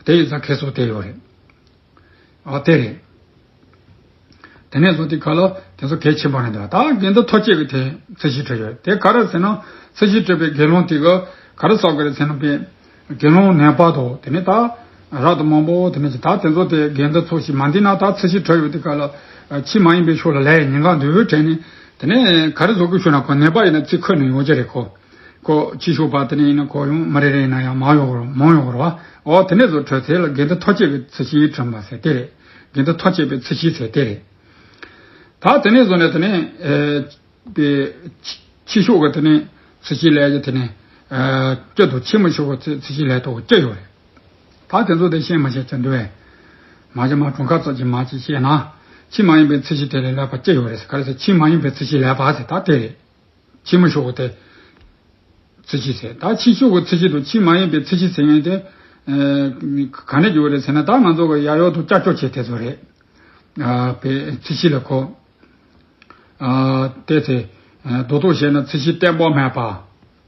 དེ་ཡིན་ཙང་ཁེ་སོ་དེ་ཡོད་རེད། ཨ་དེ་རེད། དེ་ནས་བཟུང་དེ་ག་ལ་དེ་ཚོ་གལ་ཆེན་པོ་རེད་འདུག། ད་དགེ་འདུན་ཐག་བཅད་ཀྱི་དེ་ཚིག་ཤད་བྲིས་ཡོད། དེ་ག་རེ་ཟེར་ན། ཚིག་ཤད་བྲིས་པའི་དགེ་སློང་དེ་གིས་ག་རེ་བསམ་གི་རེད་ཟེར་ན། དཔེ་དགེ་སློང་ནན་པ་དང་། དེ་ནས་ད་རབ་ཏུ་དམའ་པོ། དེ་ནས་ད་དེ་ཚོ་དེ་དགེ་འདུན་ཚོགས་ཤིག་མ་འདི་ན་ད་ཚིག་ཤད་བྲིས་ཡོད་དེ་ག་ལ་ཆོས་མ་ཡིན་པའི་ཕྱོགས་ལ་ལས་ཉེན་ཁ་འདུག་དྲན་ནས། དེ་ནས་ག་རེ་བཟོ་དགོས་ཞུ་ན། ཁོ་ནན་པ་ཡིན་ན་ཚིག་ཁོ་ནས་ཡོང་རྒྱུ་རེད། ཁོ་ཁོ་ཕྱི་ཤོག་པ་དེ་ནས་ཡིན་ན་ཁོ་ཡང་མི་རེ་རེ་ཡིན་ན་ཡང་མང་ཡོང་གི་རེད། མང་ཡོང་གི་རེད་བ། འོ་དེ་ནས་བཟོ་བྲིས་ཚེ་ལ་དགེ་འདུན་ཐག་བཅད་ཀྱི་ཚིག་ཤད་བྲིས་པ་ཟེར་དེ་རེད། དགེ་འདུན་ཐག་བཅད་པའི་ཚིག་ཤད་ཟེར་དེ་རེད། ད་དེ་ནས་བཟུང་ནས་དེ་ནས་ཨེ་པའི་ཕྱི་ཤོག་གི་དེ་ནས་ཚིག་ཤད་ལབ་ཀྱི་དེ་ནས་ཨ་བཅུ་དང་ཕྱི་མི་ཤོག་གི་ཚིག་ཚིག་ཤད་ལབ་ཐོག་བཅུ་ཡོད་རེད། ད་དེ་ཚོ་དེ་ཤེས་མ་ཤེས་ཀྱི་འདུག་བས། མ་གཞི་མ་གྲངས་ཀ་ཙམ་གྱིས་མ་གཅིག་ཤེས་ན། ཕྱི་མ་ཡིན་པའི་ཚིག་ཤད་དེ་ལ་ལབ་པ་བཅུ་ཡོད་རེད་ཟེར། ག་རེ་ཟེར། ཕྱི་མ་ཡིན་པའི་ཚིག་ཤད་ལབ་པ་ཟེར་ད་དེ་རེད། ཕྱི་མི་ཤོག་གི་དེ་ཚིག་ཤད་ཟེར། ད་ཕྱི་ཤོག་གི་ཚིག་ཤད་དང་ཕྱི་མ་ཡིན་པའི་ཚིག་ཤད་ཟེར་མཁན་དེ་ཨ་ག་འདྲ་ཡོད་རེད་ཟེར་ན། ད་ང་ཚོ་གི་ཡ་ཡོ་དང་ཀྱ་ཀྱོ་བྱས་དེ་ཚོ་རེད། ཨ་པའི་ཚིག་ཤད་ལ་ཁོ། ཨ་དེ་ཚེ་ཨ་རྡོག་རྡོག་བྱས་ན་ཚིག་ཤད་བརྟན་པོ་མེད་པ།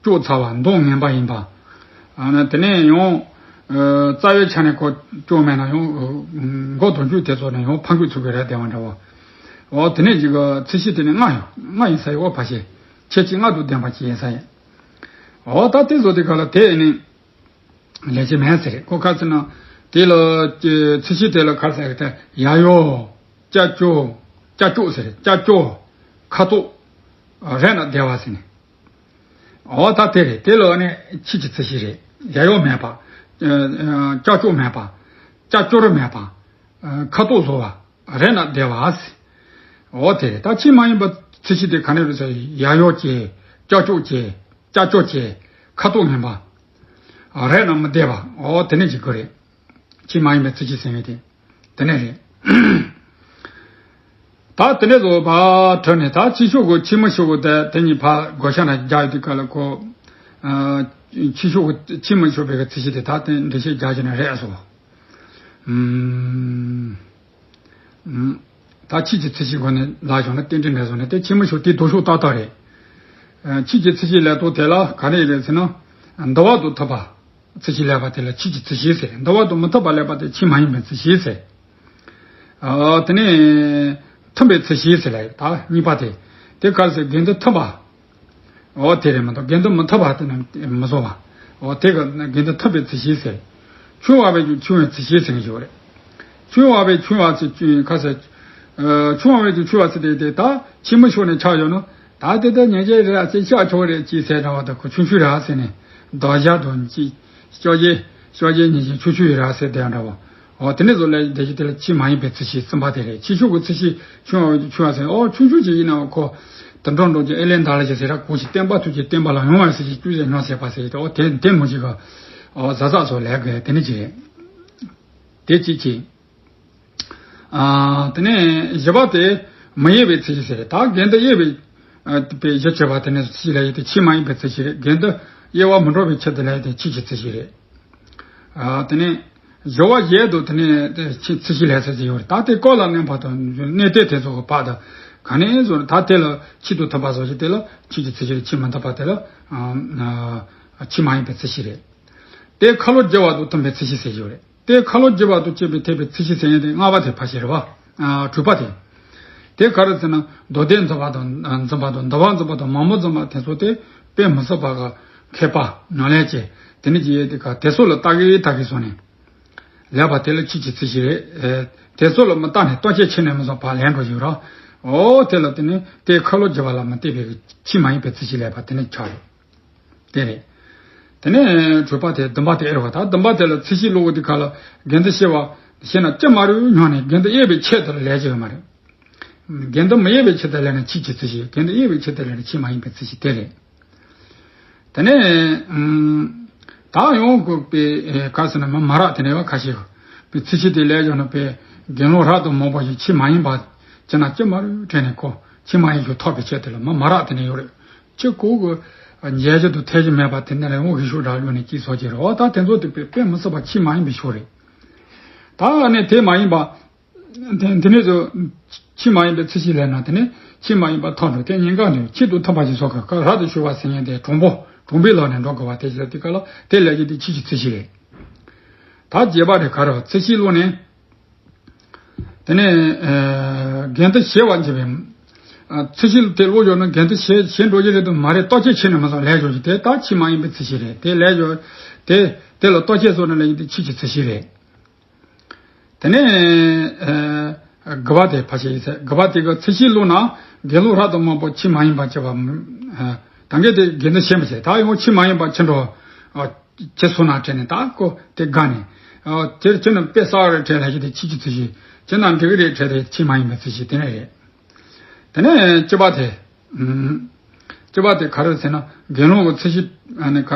ཀྱོག་ཚ་བ་མདོག་ངན་པ་ཡིན་པ། ཨ་ན་དེ་ནས་ཡང་ཨ་རྩ་བའི་ཆ་ནས་ཁོ་ཀྱོག་མེད་ན་ཡང་མགོ་དོན་གཅོད་དེ་ཚོ་ནས་ཡང་ཕ་འགུལ་ཚུགས་ཀྱི་རེད། དེ་བ་འདྲ་བོ། འོ་དེ་ནས་ཅིག་ཚིག་ཤད་དེ་ནས་ལྔ་ཡོད། ལྔ་ཡིན་ས་ཡོད། འོ་ཕ་ཤེ་ཁྱད་ཆོས་ལྔ་དང་ལྡན་པ་ཅིག་ཡིན་ས་ཡིན། འོ་ད་དེ་ཚོ་དེ་ག་ལ་དེ་ནི་ལས་བྱེད་མེད་ཟེར། ཁོ་ག་ཟེར་ན། དེ་ལ་ཚིག་ཤད་དེ་ལ་ག་ཟེར་ཏེ། ཡ་ཡོ། ཀྱ་ཀྱོ། ཀྱ་ཀྱོ་ཟེར། ཀྱ་ཀྱོ། ཁ་དོག་རེག་ན་བདེ་བ་ཟེར་ནས། འོ་ད་དེ་རེད། དེ་ལ་ནི་ཕྱི་གི་ཚིག་ཤད་རེད། ཡ་ཡོ་མེད་པ། ཀྱ་ཀྱོ་མེད་པ། ཀྱ་ཀྱོ་ར་མེད་པ། ཁ་དོག་བཟོ་བ། རེག་ན་བདེ་བ་ཟེར། འོ་དེ་རེད། ད་ཕྱི་མ་ཡིན་པ་ཚིག་ཤད་དེ་ག་ནས་རེད་ཟེར། ཡ་ཡོ་ཅན། ཀྱ་ཀྱོ་ཅན། ཀྱ་ཀྱོ་ཅན། ཁ་དོག་ངན་པ། རེག་ན་མི་བདེ་བ། འོ་དེ་ནས་ཅིག་གོ་རེད། ཕྱི་མ་ཡིན་པའི་ཚིག་ཤད་ཟེར་མཁན་དེ། དེ་ནས་རེད། ད་དེ་ནས་བཟོ་བ་བྲིས་ནས། ད་ཕྱི་ཤོག་གི་ཕྱི་མི་ཤོག་གི་དེ་དེ་གཉིས་ཕར་བགོ་བཤའ་ན་རྒྱག་ཡོང་དུས་ག་ལ་ཁོ། ཨ་ཕྱི་ཤོག་གི་ཕྱི་མི་ཤོག་པའི་གི་ཚིག་ཤད་དེ་ད་དེ་འགྲེལ་བཤད་རྒྱག་བྱས་ན་རེད་སོ། ཨུམ། ཨུམ། ད་ཕྱི་གི་ཚིག་ཤད་སྒོ་ནས་ལབ་བྱུང་ན་རྟེན་འབྲེལ་འགྲེལ་བཟོ་ནས་དེ་ཕྱི་མི་ཤོག་དེ་ལྡོག་ཕྱོགས་ཏག་ཏག་རེད། ཨ་ཕྱི་གི་ཚིག་ཤད་ལབ་ཐོག་དེ་ལ་ག་རེ་རེད་ཟེར་ན། འདུལ་བ་དང་མཐུན་པ། ཚིག་ཤད་ལབ་པ་དེ་ལ་ཕྱི་གི་ཚིག་ཤད་ཟེར། འདུལ་བ་དང་མི་མཐུན་པ་ལབ་པ་དེ་ཕྱི་མ་ཡིན་པའི་ཚིག་ཤད་ཟེར། ཨ་དེ་ནས་མཐུན་པའི་ཚིག་ཤད་ཟེར་ལབ་ཡོད། ད་གཉིས་པ་དེ། དེ་ག་རེ་ཟེར། དགེ་འདུན་མཐུན་པ། འོ་དེ་རེད་མ་གཏོགས་དགེ་འདུན་མི་འཐབ་པ་དེ་ནི་མི་བཟོ་བ། འོ་དེ་ག་དགེ་འདུན་འཐབ་པའི་ཚུལ་ཤིང་ཟེར། ཆུང་བ་བས་ཀྱང་ཆུང་བའི་ཚུལ་ཤིང་ཟེར་གྱི་ཡོད་རེད། ཆུང་བ་བས་ཆུང་བ་ཚུལ་ཁ་ཟེར། ཆུང་བ་བས་ཀྱང་ཆུང་བ་ཚུལ་དེ་དེ་ད་ཕྱི་མི་ཤོར་ནས་ཆགས་ཡོད་ནོ། ད་དེ་ལྟར་ཉེས་ཅན་རེད་ཨ་ཅེ་ཤག་ཆོག་རེད་ཅེས་ཟེར་འདྲ་བ་དང་ཁོ་ཆུང་ཆུང་རེད་ཨ་ཟེར་ནས་བདག་ཞར་དང་ཅི་ཤོག་ཅེ་ཤོག་ཅེ་ཉེས་ཅན་ཆུང་ཆུང་ཡོད་རེད་ཨ་ཟེར་དེ་འདྲ་བ། འོ་དེ་ནས་བཟོ་ལས་བསྡད་རྒྱུ་དེ་ལ་ཕྱི་མ་ཡིན་པའི་ཚུལ་ཤིང་གསུམ་པ་དེ་རེད། ཕྱི་ཤོག་གི་ཚུལ་ཤིང་ཆུང་བ་ཆུང་བ་ཟེར་ཨོ་ཆུང་ཆུང་ཅིག་ཡིན་ན་ཁོ་དུད་འགྲོ་འགྲོ་རྒྱུ་ཨེ་ལེན་ད་ལ་ཞེས་ཟེར་ར་གོ་ཞིག་བསྟན་པ་ཐུགས་ཀྱི་བསྟན་པ་ལ་ཡོང་བ་ཟེར་ཞིག་བཅུ་ཟེར་ཉོ་ཟེར་པ་ཟེར་ཏེ་ཨོ་དེ་དེ་མོ་ཞིག་ག་ཨོ་ཟ་ཟ་བཟོ་ལས་དགོས་དེ་ནི་ཅི་རེད། དེ་གཅིག་གིས། ཨ། དེ་ནས་བཞི་པ་དེ་མི་དབྱེ་བའི་ཚུལ་ཤིང་ཟེར་རེད། ད་དགེ་འདུན་དབྱེ་བའི་ཨ་པའི་གཞི་བྱས་པ་དེ་ནི་ཚུལ་ཤིང་ལ་ཡོད་དེ་ཕྱི་མ་ཡིན་པའི་ཚུལ་ཤིང་རེད། དགེ་འདུན་དབྱེ་བ་མི་འདྲ་བའི་ཕྱིར་དུ་ལ་ཡོད་དེ་ཕྱིས་ཀྱི་ཚུལ་ཤིང་རེད། ཨ། དེ་ནས་སྦྱོར་བ་བཞི་དུ་དེ་ནས་ཕྱི་ཚུལ་ཤིང་ལས་ཚུལ་ཤིང་ཡོད་རེད། ད་དེ་སྐོར་ལ་གནས་པ་དང་གནས་བརྟན་དེ་ཚོ་གི་བར་དུ་ག་ནས་བཟོ་རེད། ད་དེ་ལ་ཕྱིས་དུ་ཐུབ་པ་བཟོ་ཞིག་དེ་ལ་ཕྱིས་ཀྱི་ཚུལ་ཤིང་རེད། ཕྱིས་མི་ཐུབ་པ་དེ་ལ་ཨ་ཕྱི་མ་ཡིན་པའི་ཚུལ་ཤིང་རེད། དེ་ཁ་ལོ་བསྒྱུར་བ་དང་མཐུན་པའི་ཚུལ་ཤིང་ཟེར་ཡོད་རེད། དེ་ཁ་ལོ་བསྒྱུར་བ་དང་བཅས་པའི་འཐད་པའི་ཚུལ་ཤིང་ཟེར་ཡས་དེ་ལྔ་པ་དེ་ཕལ་ཆེར་རེད་བ། ཨ་དྲུག་པ་དེ། དེ་ག་རེ་ཟེར་ན་མདོ་སྡེ་འཛིན་པ་དང་འཛིན་པ་དང་འདུལ་བ་འཛིན་པ་དང་མང་པོ་འཛིན་པ་དེ་ཚོ་དེ་དཔེ་མི་སྲིད་པ་ག་མཁས་པ་ཉམས་ལེན་བྱས་དེ་ནི་ཅི་ཡས་དེ་ག་དེ་ཚོ་ལ་ལྟ་གི་ལྟ་གི་སོང་ནས། ལས་པ་དེ་ལ་ཕྱིས་ཀྱི་ཚུལ་ཤིང་རེད། དེ་ཚོ་ལ་མི་ལྟ་ནས་ལྟོ་ཆས་ཕྱི་ནས་མི་བཟོ་བ་ལན་འགྲོ་ཞིག་ར། འོ་དེ་ལ་དེ་ནི་དེ་ཁ་ལོ་བསྒྱུར་བ་ལ་མི་བལྟས་པའི་ཕྱི་མ་ཡིན་པའི་ཚུལ་ཤིང་ལས་པ་དེ་ནི་ཆགས་རེད། དེ་རེད། དེ་ནས་དྲུག་པ་དེ་བདུན་པ་དེ་ཨེ་རེད་བ། ད་བདུན་པ་དེ་ལ་ཚུལ་ཤིང་བློ་དེ་ག་ལ་དགེ་འདུན་ཤེས་པ་ཤེས་ན་ཅི་མ་རུང་སྙམ་ནས་དགེ་འདུན་དབྱེ་བའི་ཆེད་དུ་ལ་ལས་ཀྱི་ཡོད་མ་རེད། དགེ་འདུན་མི་དབྱེ་བའི་ཆེད་དུ་ལས་ན་ཕྱིས་ཀྱི་ཚུལ་ཤིང་། དགེ་འདུན་དབྱེ་བའི་ཆེད་དུ་ལས་ན་ཕྱི་མ་ཡིན་པའི་ཚུལ་ཤིང་དེ་རེད། དེ་ནས་ད་ཡང་དགོས་པའི་ག་ཟེར་ན་མ་མ་རག་དེ་ནས་བ་ཁ་ཤས་པའི་ཚུལ་ཤིང་དེ་ལས་ཀྱང་ན་པའི་དགེ་སློང་རབ་ཏུ་མང་པོ་ཞིག་ཕྱི་མ་ཡིན་པ་ཅི་ན་ཅི་མ་རུང་དྲན་ནས་ཁོ་ཕྱི་མ་ཡིན་ཞིག་ཐོབ་པའི་ཆེད་དུ་ལ་མ་མ་རག་དེ་ནས་ཡོད་རེད། ཅི་གོ་གི་མཇལ་རྒྱུ་དང་འཐད་རྒྱུ་མེད་པ་དེ་འདྲ་ལ་འོ་གི་ཤུགས་དྲག་ལུས་ནས་ཅི་སོགས་ཀྱི་རེད། འོ་ད་དེ་ཚོ་དེ་དཔེ་དཔེ་མི་སྲིད་པ་ཕྱི་མ་ཡིན་པའི་ཤུགས་རེད། ད་ནི་དེ་མ་ཡིན་པ། དེ་དེ་ནས་ཚུལ་ཕྱི་མ་ཡིན་པའི་ཚུལ་ཤིང་ལས་ན་དེ་ནི་ཕྱི་མ་ཡིན་པ་ཐོབ་འགྲོ་དེ་ཉེན་ཁ་འདུག་ཕྱིས་དུ་ཐོབ་པ་ཞིག་སོགས་ཀྱི་སྐབས་རབ་ཏུ་ཞུགས་པ་ཟེར་མཁན་དེ་གྲུང་པོ་གྲུང་པོའི་ལག་ནས་འགྲོ་དགོས་པ་དེ་ཞིག་དེ་ག་ལ་དེ་ལས་ཀྱི་དེ་ཕྱིས་ཀྱི་ཚུལ་ཤིང་རེད། ད་བརྒྱད་པ་དེ་ག་རེ་བ་ཚུལ་ཤིང་བློ་ནས། དེ་ནས་དགེ་འདུན་ཞེས་པ་འབྱེད་པའི་ཚུལ་ཤིང་དེ་བློ་སྦྱོར་ན་དགེ་འདུན་ཞེས་ཞེས་འགྲོ་རྒྱུ་རེད་དུ་མ་རེད། ལྟོ་ཆས་ཕྱི་ནས་མ་སོང་ལས་སྦྱོར་གྱི་དེ་ད་ཕྱི་མ་ཡིན་པའི་ཚུལ་ཤིང་རེད། དེ་ལས་སྦྱོར་དེ་དེ་ལ་ལྟོ་ཆས་སོགས་ནས་ལས་ཀྱི་དེ་ཕྱིས་ཀྱི་ཚུལ་ཤིང་རེད། དེ་ནས་དགུ་པ་དེ་ཕལ་ཆེར་ཡིན་ཚད་དགུ་པ་དེ་གི་ཚུལ་ཤིང་བློ་ན་དགེ་སློང་རབ་ཏུ་མང་པོ་ཕྱི་མ་ཡིན་པ་བྱེད་པ། ད་གིན་དེ་དགེ་འདུན་ཞེས་པ་བྱས་ད་ཡང་ཕྱི་མ་ཡིན་པ་ཕྱི་འགྲོ་ཁྱེད་སོང་ན་དྲན་ནས་ད་ཀོ་དེ་དགའ་ནས། དེར་ཁྱེད་ནི་དཔེ་གསར་བ་རེད་དྲན་ལ་ཞིག་དེ་ཕྱིས་ཀྱི་ཚུལ་ཤིང་། ཁྱེད་ན་འགྲིག་གི་རེད་དྲན་དེ་ཕྱི་མ་ཡིན་པའི་ཚུལ་ཤིང་དེ་ནས་རེད། དེ་ནས་བཅུ་པ་དེ། བཅུ་པ་དེ་ག་རེ་ཟེར་ན་དགེ་སློང་གི་ཚུལ་ཤིང་ནི་ག་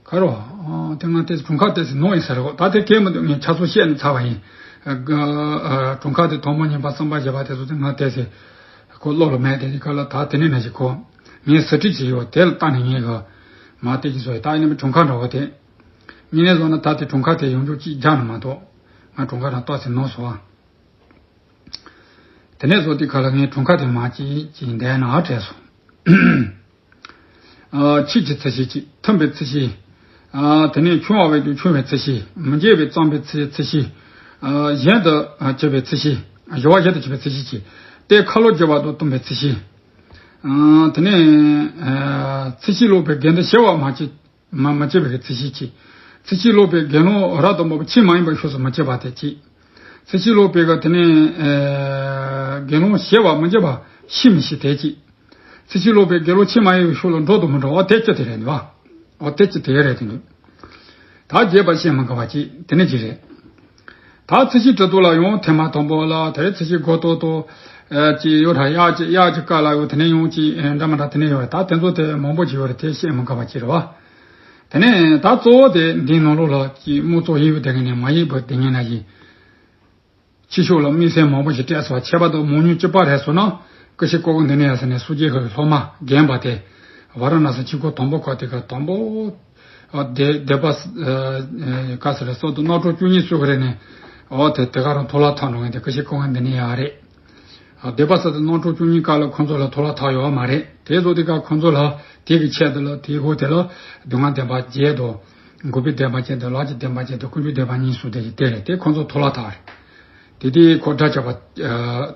ག་རེ་བ། དེ་ང་དེ་གྲུབ་མཐའ་དེ་ནོར་ཡིན་ཟེར་གོ་ད་དེ་གས་མི་འདུག་ངས་ཆ་ཚང་བཤད་ནས་ཚར་བ་ཡིན། གྲུབ་མཐའ་དེ་དང་པོ་གཉིས་པ་གསུམ་པ་བཞི་པ་དེ་ཚོ་དེ་ང་དེ་ཟེར། ཁོ་བློ་ལ་མེད་དེ་ག་ལ་ད་དེ་ནས་ན་ཞིག་གོ་ངས་ཟུར་ཁྲིད་བྱས་ཡོད་དེ་ལ་ལྟ་ནས་ངས་ག་མ་དེ་ཅི་བཟོ་ཡི་ད་ཡིན་ནམ་གྲུབ་མཐའ་འདྲ་བོ་དེ། དངོས་གནས་བཟོ་ན་ད་དེ་གྲུབ་མཐའ་དེ་ཡོང་རྒྱུ་གཅིག་རྒྱག་ན་མ་གཏོགས། ང་གྲུབ་མཐའ་རང་ཏོག་ཙམ་ནོར་སོང་ཨ། དེ་ནས་བཟོ་དེ་ག་ལ་ངས་གྲུབ་མཐའ་དེ་མ་གཅིག་གཅིག་འདས་ན་ཨ་བྲལ་སོང་། ཨ་ཕྱིས་ཀྱི་ཚུལ་ཤིང་གཅིག་མཐུན་པའི་ཚུལ་ཤིང་། ཨ་དེ་ནས་ཆུང་བ་བས་ཀྱང་ཆུང་བའི་ཚུལ་ཤིང་། མི་འབྱེད་པས་གཙང་པའི་ཚུལ་ཚུལ་ཤིང་། ཨ་གཞན་དུ་གྱུར་པའི་ཚུལ་ཤིང་། སྦྱོར་བ་གཞན་དུ་གྱུར་པའི་ཚུལ་ཤིང་གཅིག་དེ་ཁ་ལོ་བསྒྱུར་བ་དང་མཐུན་པའི་ཚུལ་ཤིང་། ཨ་དེ་ནས་ཨ་ཚུལ་ཤིང་ལོག་པའི་དགེ་འདུན་ཞེས་པ་མ་གཅིག་མ་མ་བྱེད་པའི་ཚུལ་ཤིང་གཅིག་ཚུལ་ཤིང་ལོག་པའི་དགེ་སློང་རབ་ཏུ་མང་པོ་ཕྱིས་མ་ཡིན་པའི་ཕྱོགས་སུ་མ་བྱེད་པ་དེ་གཅིག་ཚུལ་ཤིང་ལོག་པའི་ག་དེ་ནས་ཨ་དགེ་སློང་ཞེས་པ་མི་བྱེད་པ་ཤི་མི་ཤི་དེ་གཅིག་ཚུལ་ཤིང་ལོག་པའི་དགེ་སློང་ཕྱིས་མ་ཡིན་པའི་ཕྱོགས་ལ་འགྲོ་དང་མི་འགྲོ་བ་དེ་གཅིག་དེ་རེད་འདུག་བ། འོ་དེ་གཅིག་དེ་རེད་དེ་འདུག་ད་རྒྱས་པ་བཤད་མི་དགོས་པ་གཅིག་དེ་ནས་གཅིག་རེད། ད་ཚུལ་ཤིང་གྲུབ་ཐོབ་ལ་ཡང་ཐེངས་མ་དང་པོ་ལ་དེ་རེད་ཚུལ་ཤིང་སྒོ་ཏོག་ཏོ་ཅིག་ཡོད་ར་གཡག་ཅིག་གཡག་ཅིག་བཀག་ལ་ཡོད་དེ་ནས་ཡང་ཅིག་འདྲ་མི་འདྲ་དེ་ནས་ཡོད་རེད། ད་དེ་ཚོ་དེ་མང་པོ་ཅིག་ཡོད་རེད། དེ་བཤད་མི་དགོས་པ་ཅིག་རེད་བ། དེ་ནས་ད་གཙོ་བོ་དེ་འདིའི་ནང་ལོགས་ལ་ཅིག་དམངས་གཙོ་ཡིན་པའི་དེ་ངན་ནས་མ་ཡིན་པའི་དེ་ངན་ན་ཡིན། ཕྱི་ཕྱོགས་ལ་དམིགས་བསལ་མང་པོ་ཞིག་སྤྲད་སོང་བ་ཁྱད་པར་དུ་མང་ཉུང་གཅིག་པ་རེད་སོང་ན་ཀུ་ཤུ་ཀོ་ཀོ་འདི་ནས་ཡར་ཟེར་ནས་སུ་རྒྱལ་ཁབ་ཀྱི་སློབ་མ་རྒན་པ་དེ་ཝཱ་ར་ཎ་སི་ཆིབས་ཁུག་དང་པོ་ཁག་དེ་ག་དང་པོ་སྡེ་སྡེ་པ་ག་ཟེར་རེད་སོགས་དུ་སྣོད་དྲུག་བཅུ་གཉིས་སུ་ག་རེ་ནས་འོ་དེ་དེ་ག་རང་ཐོག་ལ་ཐག་འགྲོ་ངེས་དེ་ཀུ་ཤུ་ཀོ་ཀོ་འདི་ནས་ཡར་རེད། སྡེ་པ་ས་དེ་སྣོད་དྲུག་བཅུ་གཉིས་ཀ་ལ་ཁོང་ཚོ་ལ་ཐོག་ལ་ཐག་ཡོད་མ་རེད། དེ་ཚོ་དེ་ག་ཁོང་ཚོ་ལ་དེ་གི་ཆེད་དུ་ལ་དེའི་ཧོ་དེ་ལ་སྡུག་བསྔལ་བདེན་པ་བརྒྱད་དོ། འགོག་པའི་བདེན་པ་ཅན་དང་ལས་ཀྱི་བདེན་པ་ཅན་དང་ཀུན་འབྱུང་བདེན་པ་གཉིས་སུ་དེ་ཡི་དེ་རེད། དེ་ཁོང་ཚོ་ཐོག་ལ་ཐག་རེད། དེ་དེ་ཁོ་དགྲ་བཅག་པ་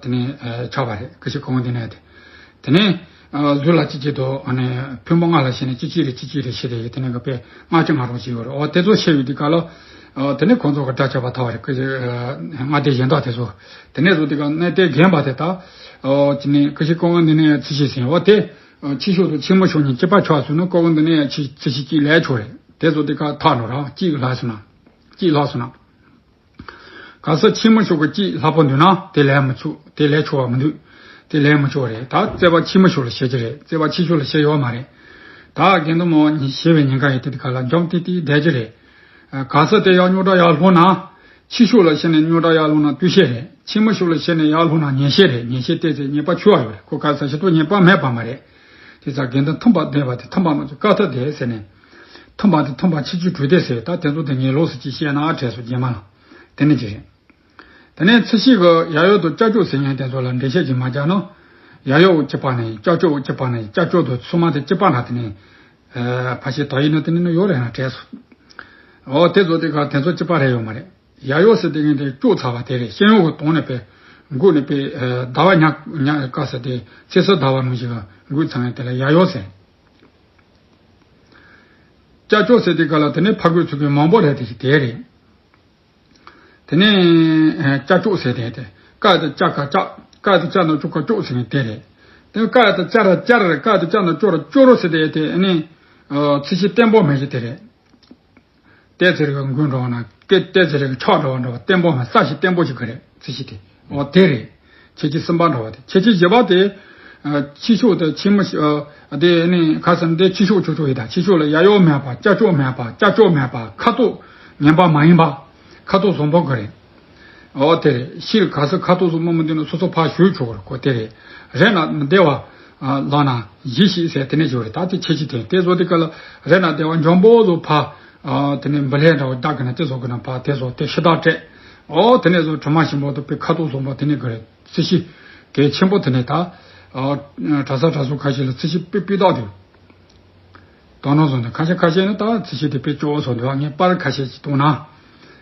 དེ་ནས་ཆགས་པ་རེད། ཀུ་ཤུ་ཀོ་ཀོ་འདི་ནས་དེ་དེ་ནས་ ཨ་ལུས་ལ་གཅིག་གཅིག་ཏུ་ཨ་ནི་ཕུང་པོ་ལྔ་ལ་ཞེན་ནས་གཅིག་གཅིག་རེ་གཅིག་གཅིག་རེ་ཞེས་ཏེ་དེ་ནས་གི་དཔེ་ལྔ་བཅུ་ང་རུང་ཞིག་ཡོད་རེད། འོ་དེ་ཚོ་ཤེས་ཡོད་དུས་ག་ལ། ཨ་དེ་ནས་ཁོང་ཚོ་གི་སྒྲ་བྱས་པ་ཐལ་བ་རེད། ཀུ་ཤུ་ཨ་ལྔ་སྡེ་གཞན་དག་དེ་ཚོ། དེ་ནས་བཟོ་དུས་ག་གནས་བརྟན་རྒན་པ་དེ་དག་ཨོ་དེ་ནས་ཀུ་ཤུ་ཀོ་བོ་འདི་ནས་ཚིག་བཞི་ཟིན། འོ་དེ་ཨ་ཕྱི་ཕྱོགས་དང་ཕྱི་མི་ཕྱོགས་གཉིས་གཅིག་པ་ཆགས་སོང་ན་ཀོ་བོ་འདི་ནས་ཚིག་ཚིག་བཞི་གཅིག་ལས་ཆོག་རེད། དེ་བཟོ་དུས་ག་ཐག་འགྲོ་ར་གཅིག་ལྷག་སོང་ན། གཅིག་ལྷག་སོང་ན། གལ་སྲིད་ཕྱི་མི་ཕྱོགས་ཀྱི་གཅིག་ལྷག་པོ་འདུག་ན་དེ་ལས་མི་ཆོག་དེ་ལས་ཆོག་པ་མི་འདུག་དེ་ལས་མི་ཆོག་རེད། ད་བརྩེ་བ་ཕྱི་མི་ཕྱོགས་ལ་བྱེད་ཀྱི་རེད། བརྩེ་བ་ཕྱི་ཕྱོགས་ལ་བྱེད་ཡོད་མ་རེད། ད་དགེ་འདུན་མོ་ཞེས་པའི་ཉེན་ཁ་ཡོད་དེ་དེ་ག་ལ་འཇོམས་ཏིག་ཏིག་བསྡད་ཀྱི་རེད། གལ་སྲིད་དེ་ཡང་རྙོག་དྲ་ཡར་ལྷུང་ན། ཕྱི་ཕྱོགས་ལ་བྱས་ནས་རྙོག་དྲ་ཡར་ལྷུང་ན་བརྟུལ་ཞིག་རེད། ཕྱི་མི་ཕྱོགས་ལ་བྱས་ནས་ཡར་ལྷུང་ན་ཉེས་ཤས་རེད། ཉེས་ཤས་བལྟས་ཚེ་ཉེས་པ་ཆོད་པ་ཡོད་རེད། ཁོ་ག་ས་ཞིག་ཏུ་ཉེས་པ་མེད་པ་མ་རེད། དེ་ཚ་དགེ་འདུན་མཐུན་པ་བསྡད་པ་དེ་མཐུན་པ་རྣམས་ཀྱི་དཀའ་ཐུབ་བསྡད་ཟེར་ནས། མཐུན་པ་དེ་མཐུན་པ་ཕྱི་ཕྱོགས་གྲོས་དེ་ཟེར། ད་དེ་ཚོ་དེ་ངས་ལོགས་སུ་ཅིག་བཤད་ན་དྲན་སོང་རྗེས་མ་ལ། དེ་ནི་ཅི་རེད། དེ་ནས་ཚིག་བཞི་གི་ཡ་ཡོ་དང་ཅ་ཅོ་ཟེར་མཁན་དེ་ཚོ་ལ་འགྲེལ་བཤད་ཅིག་མ་རྒྱག་ན། ཡ་ཡོ་གཅིག་པ་ནས་ཡིན། ཅ་ཅོ་གཅིག་པ་ནས་ཡིན། ཅ་ཅོ་དང་ཚུལ་མ་དེ་གཅིག་པ་ན་དེ་ནས། ཨ་ཕ་ཤེས་དག་ཡིན་ན་དེ་ནི་ནི་ཡོད་རེད་ན་དྲན་སོང་། འོ་དེ་ཚོ་དེ་ག་དེ་ཚོ་གཅིག་པ་རེད་ཡོད་མ་རེད། ཡ་ཡོ་ཟེར་དེ་ངས་དེ་ཅོག་ཚ་བ་དེ་རེད། ཤེས་ཡོན་གྱི་དོན་ནས་པས་འགོས་ནས་པས་ཟླ་བ་ཉག་ཉག་དཀའ་ས་དེ་ཚེ་སྲོག་ཟླ་བ་ནང་ཞིག་ག་འགོས་ཚང་ཡང་དེ་ལ་ཡ་ཡོ་ཟེར། ཅ་ཅོ་ཟེར་དེ་ག་ལ་དེ་ནས་ཕ་རྒོད་ཚུགས་ཀྱི་མང་པོ་རེད། དེ་ཞིག་དེ་རེད། དེ་ནས་ཅ་ཅོག་ཟེར་དེ་དེ་ཀ་དེ་ཅ་ག་ཅག་ཀ་དེ་ཅ་ན་ཅོ་ག་ཅོག་ཟེར་ནས་དེ་རེད། དེ་ཀ་དེ་ཅ་ར་ཅ་ར་རེད། ཀ་དེ་ཅ་ན་ཅོ་ར་ཅོ་རོ་ཟེར་དེ་དེ་ནི་ཚིག་ཤི་བརྟན་པོ་མེད་ཞིག་དེ་རེད། ཏེ་ཚེ་རིག་གི་མགོན་འགྲོ་བ་ན་ཀེ་ཏེ་ཚེ་རིག་གི་ཆག་འགྲོ་བ་འགྲོ་བ་བརྟན་པོ་མ་ས་ཞིག་བརྟན་པོ་ཞིག་གི་རེད། ཚིག་ཤི་དེ་འོ་དེ་རེད། ཁྱེད་ཀྱི་གསུམ་པ་འགྲོ་བ་དེ་ཁྱེད་ཀྱི་བཞི་པ་དེ། ཕྱི་ཕྱོགས་དེ་ཕྱི་མི་ཨ་དེ་ནི་ཁ་སང་དེ་ཕྱི་ཕྱོགས་ཆོག་ཆོག་ཡིན། ད་ཕྱི་ཕྱོགས་ལ་ཡ་ཡོ་མེད་པ། ཅ་ཅོ་མེད་པ། ཅ་ཅོ་མེད་པ། ཁ་དོག་ངན་པ་མ་ཡིན་པ། ཁ་དོག་བཟང་པོ་གི་རེད། འོ་དེ་རེད། ཕྱིར་ག་ས་ཁ་དོག་བཟང་པོ་མི་འདུག་ན་སོ་སོ་ཕར་ཞུས་ཆོག་གི་རེད། ཁོ་དེ་རེད། རེད་ན་མི་བདེ་བ་ལགས་ན་གཞི་ཞིག་ཟེར་དེ་ནས་ཞུ་རེད། ད་དེ་ཁྱེད་ཀྱི་དེ་དེ་བཟོ་དེ་ག་ལ་རེད་ན་བདེ་བ་འཇམ་པོ་བཟོ་ཕ། ཨ་དེ་ནས་འབུ་ལྷས་འདྲ་བ་བདག་གི་ན་དེ་ཚོ་གི་ན་ཕ་དེ་ཚོ་དེ་ཤི་དག་སྤྲད། ཨོ་དེ་ནས་ཚོ་དྲི་མ་ཞིམ་པོ་དང་དཔེ་ཁ་དོག་བཟང་པོ་དེ་ནས་གི་རེད། རྩི་ཤི་གལ་ཆེན་པོ་དེ་ནས་ད། ཨ་གྲྭ་ས་གྲྭ་ཚོ་ཁ་ཤས་ལ་རྩི་ཤི་དཔེ་སྤུས་དག་འདུག་དོ་སྣང་བཟུང་དུས་ཁ་ཤས་ཁ་ཤས་ནི་ད་རྩི་ཤི་དེ་དཔེ་སྐྱོ་བོ་བཟོ་འདུག་ངས་པར་ཁ་ཤས་ཤིག་བཏང་ན།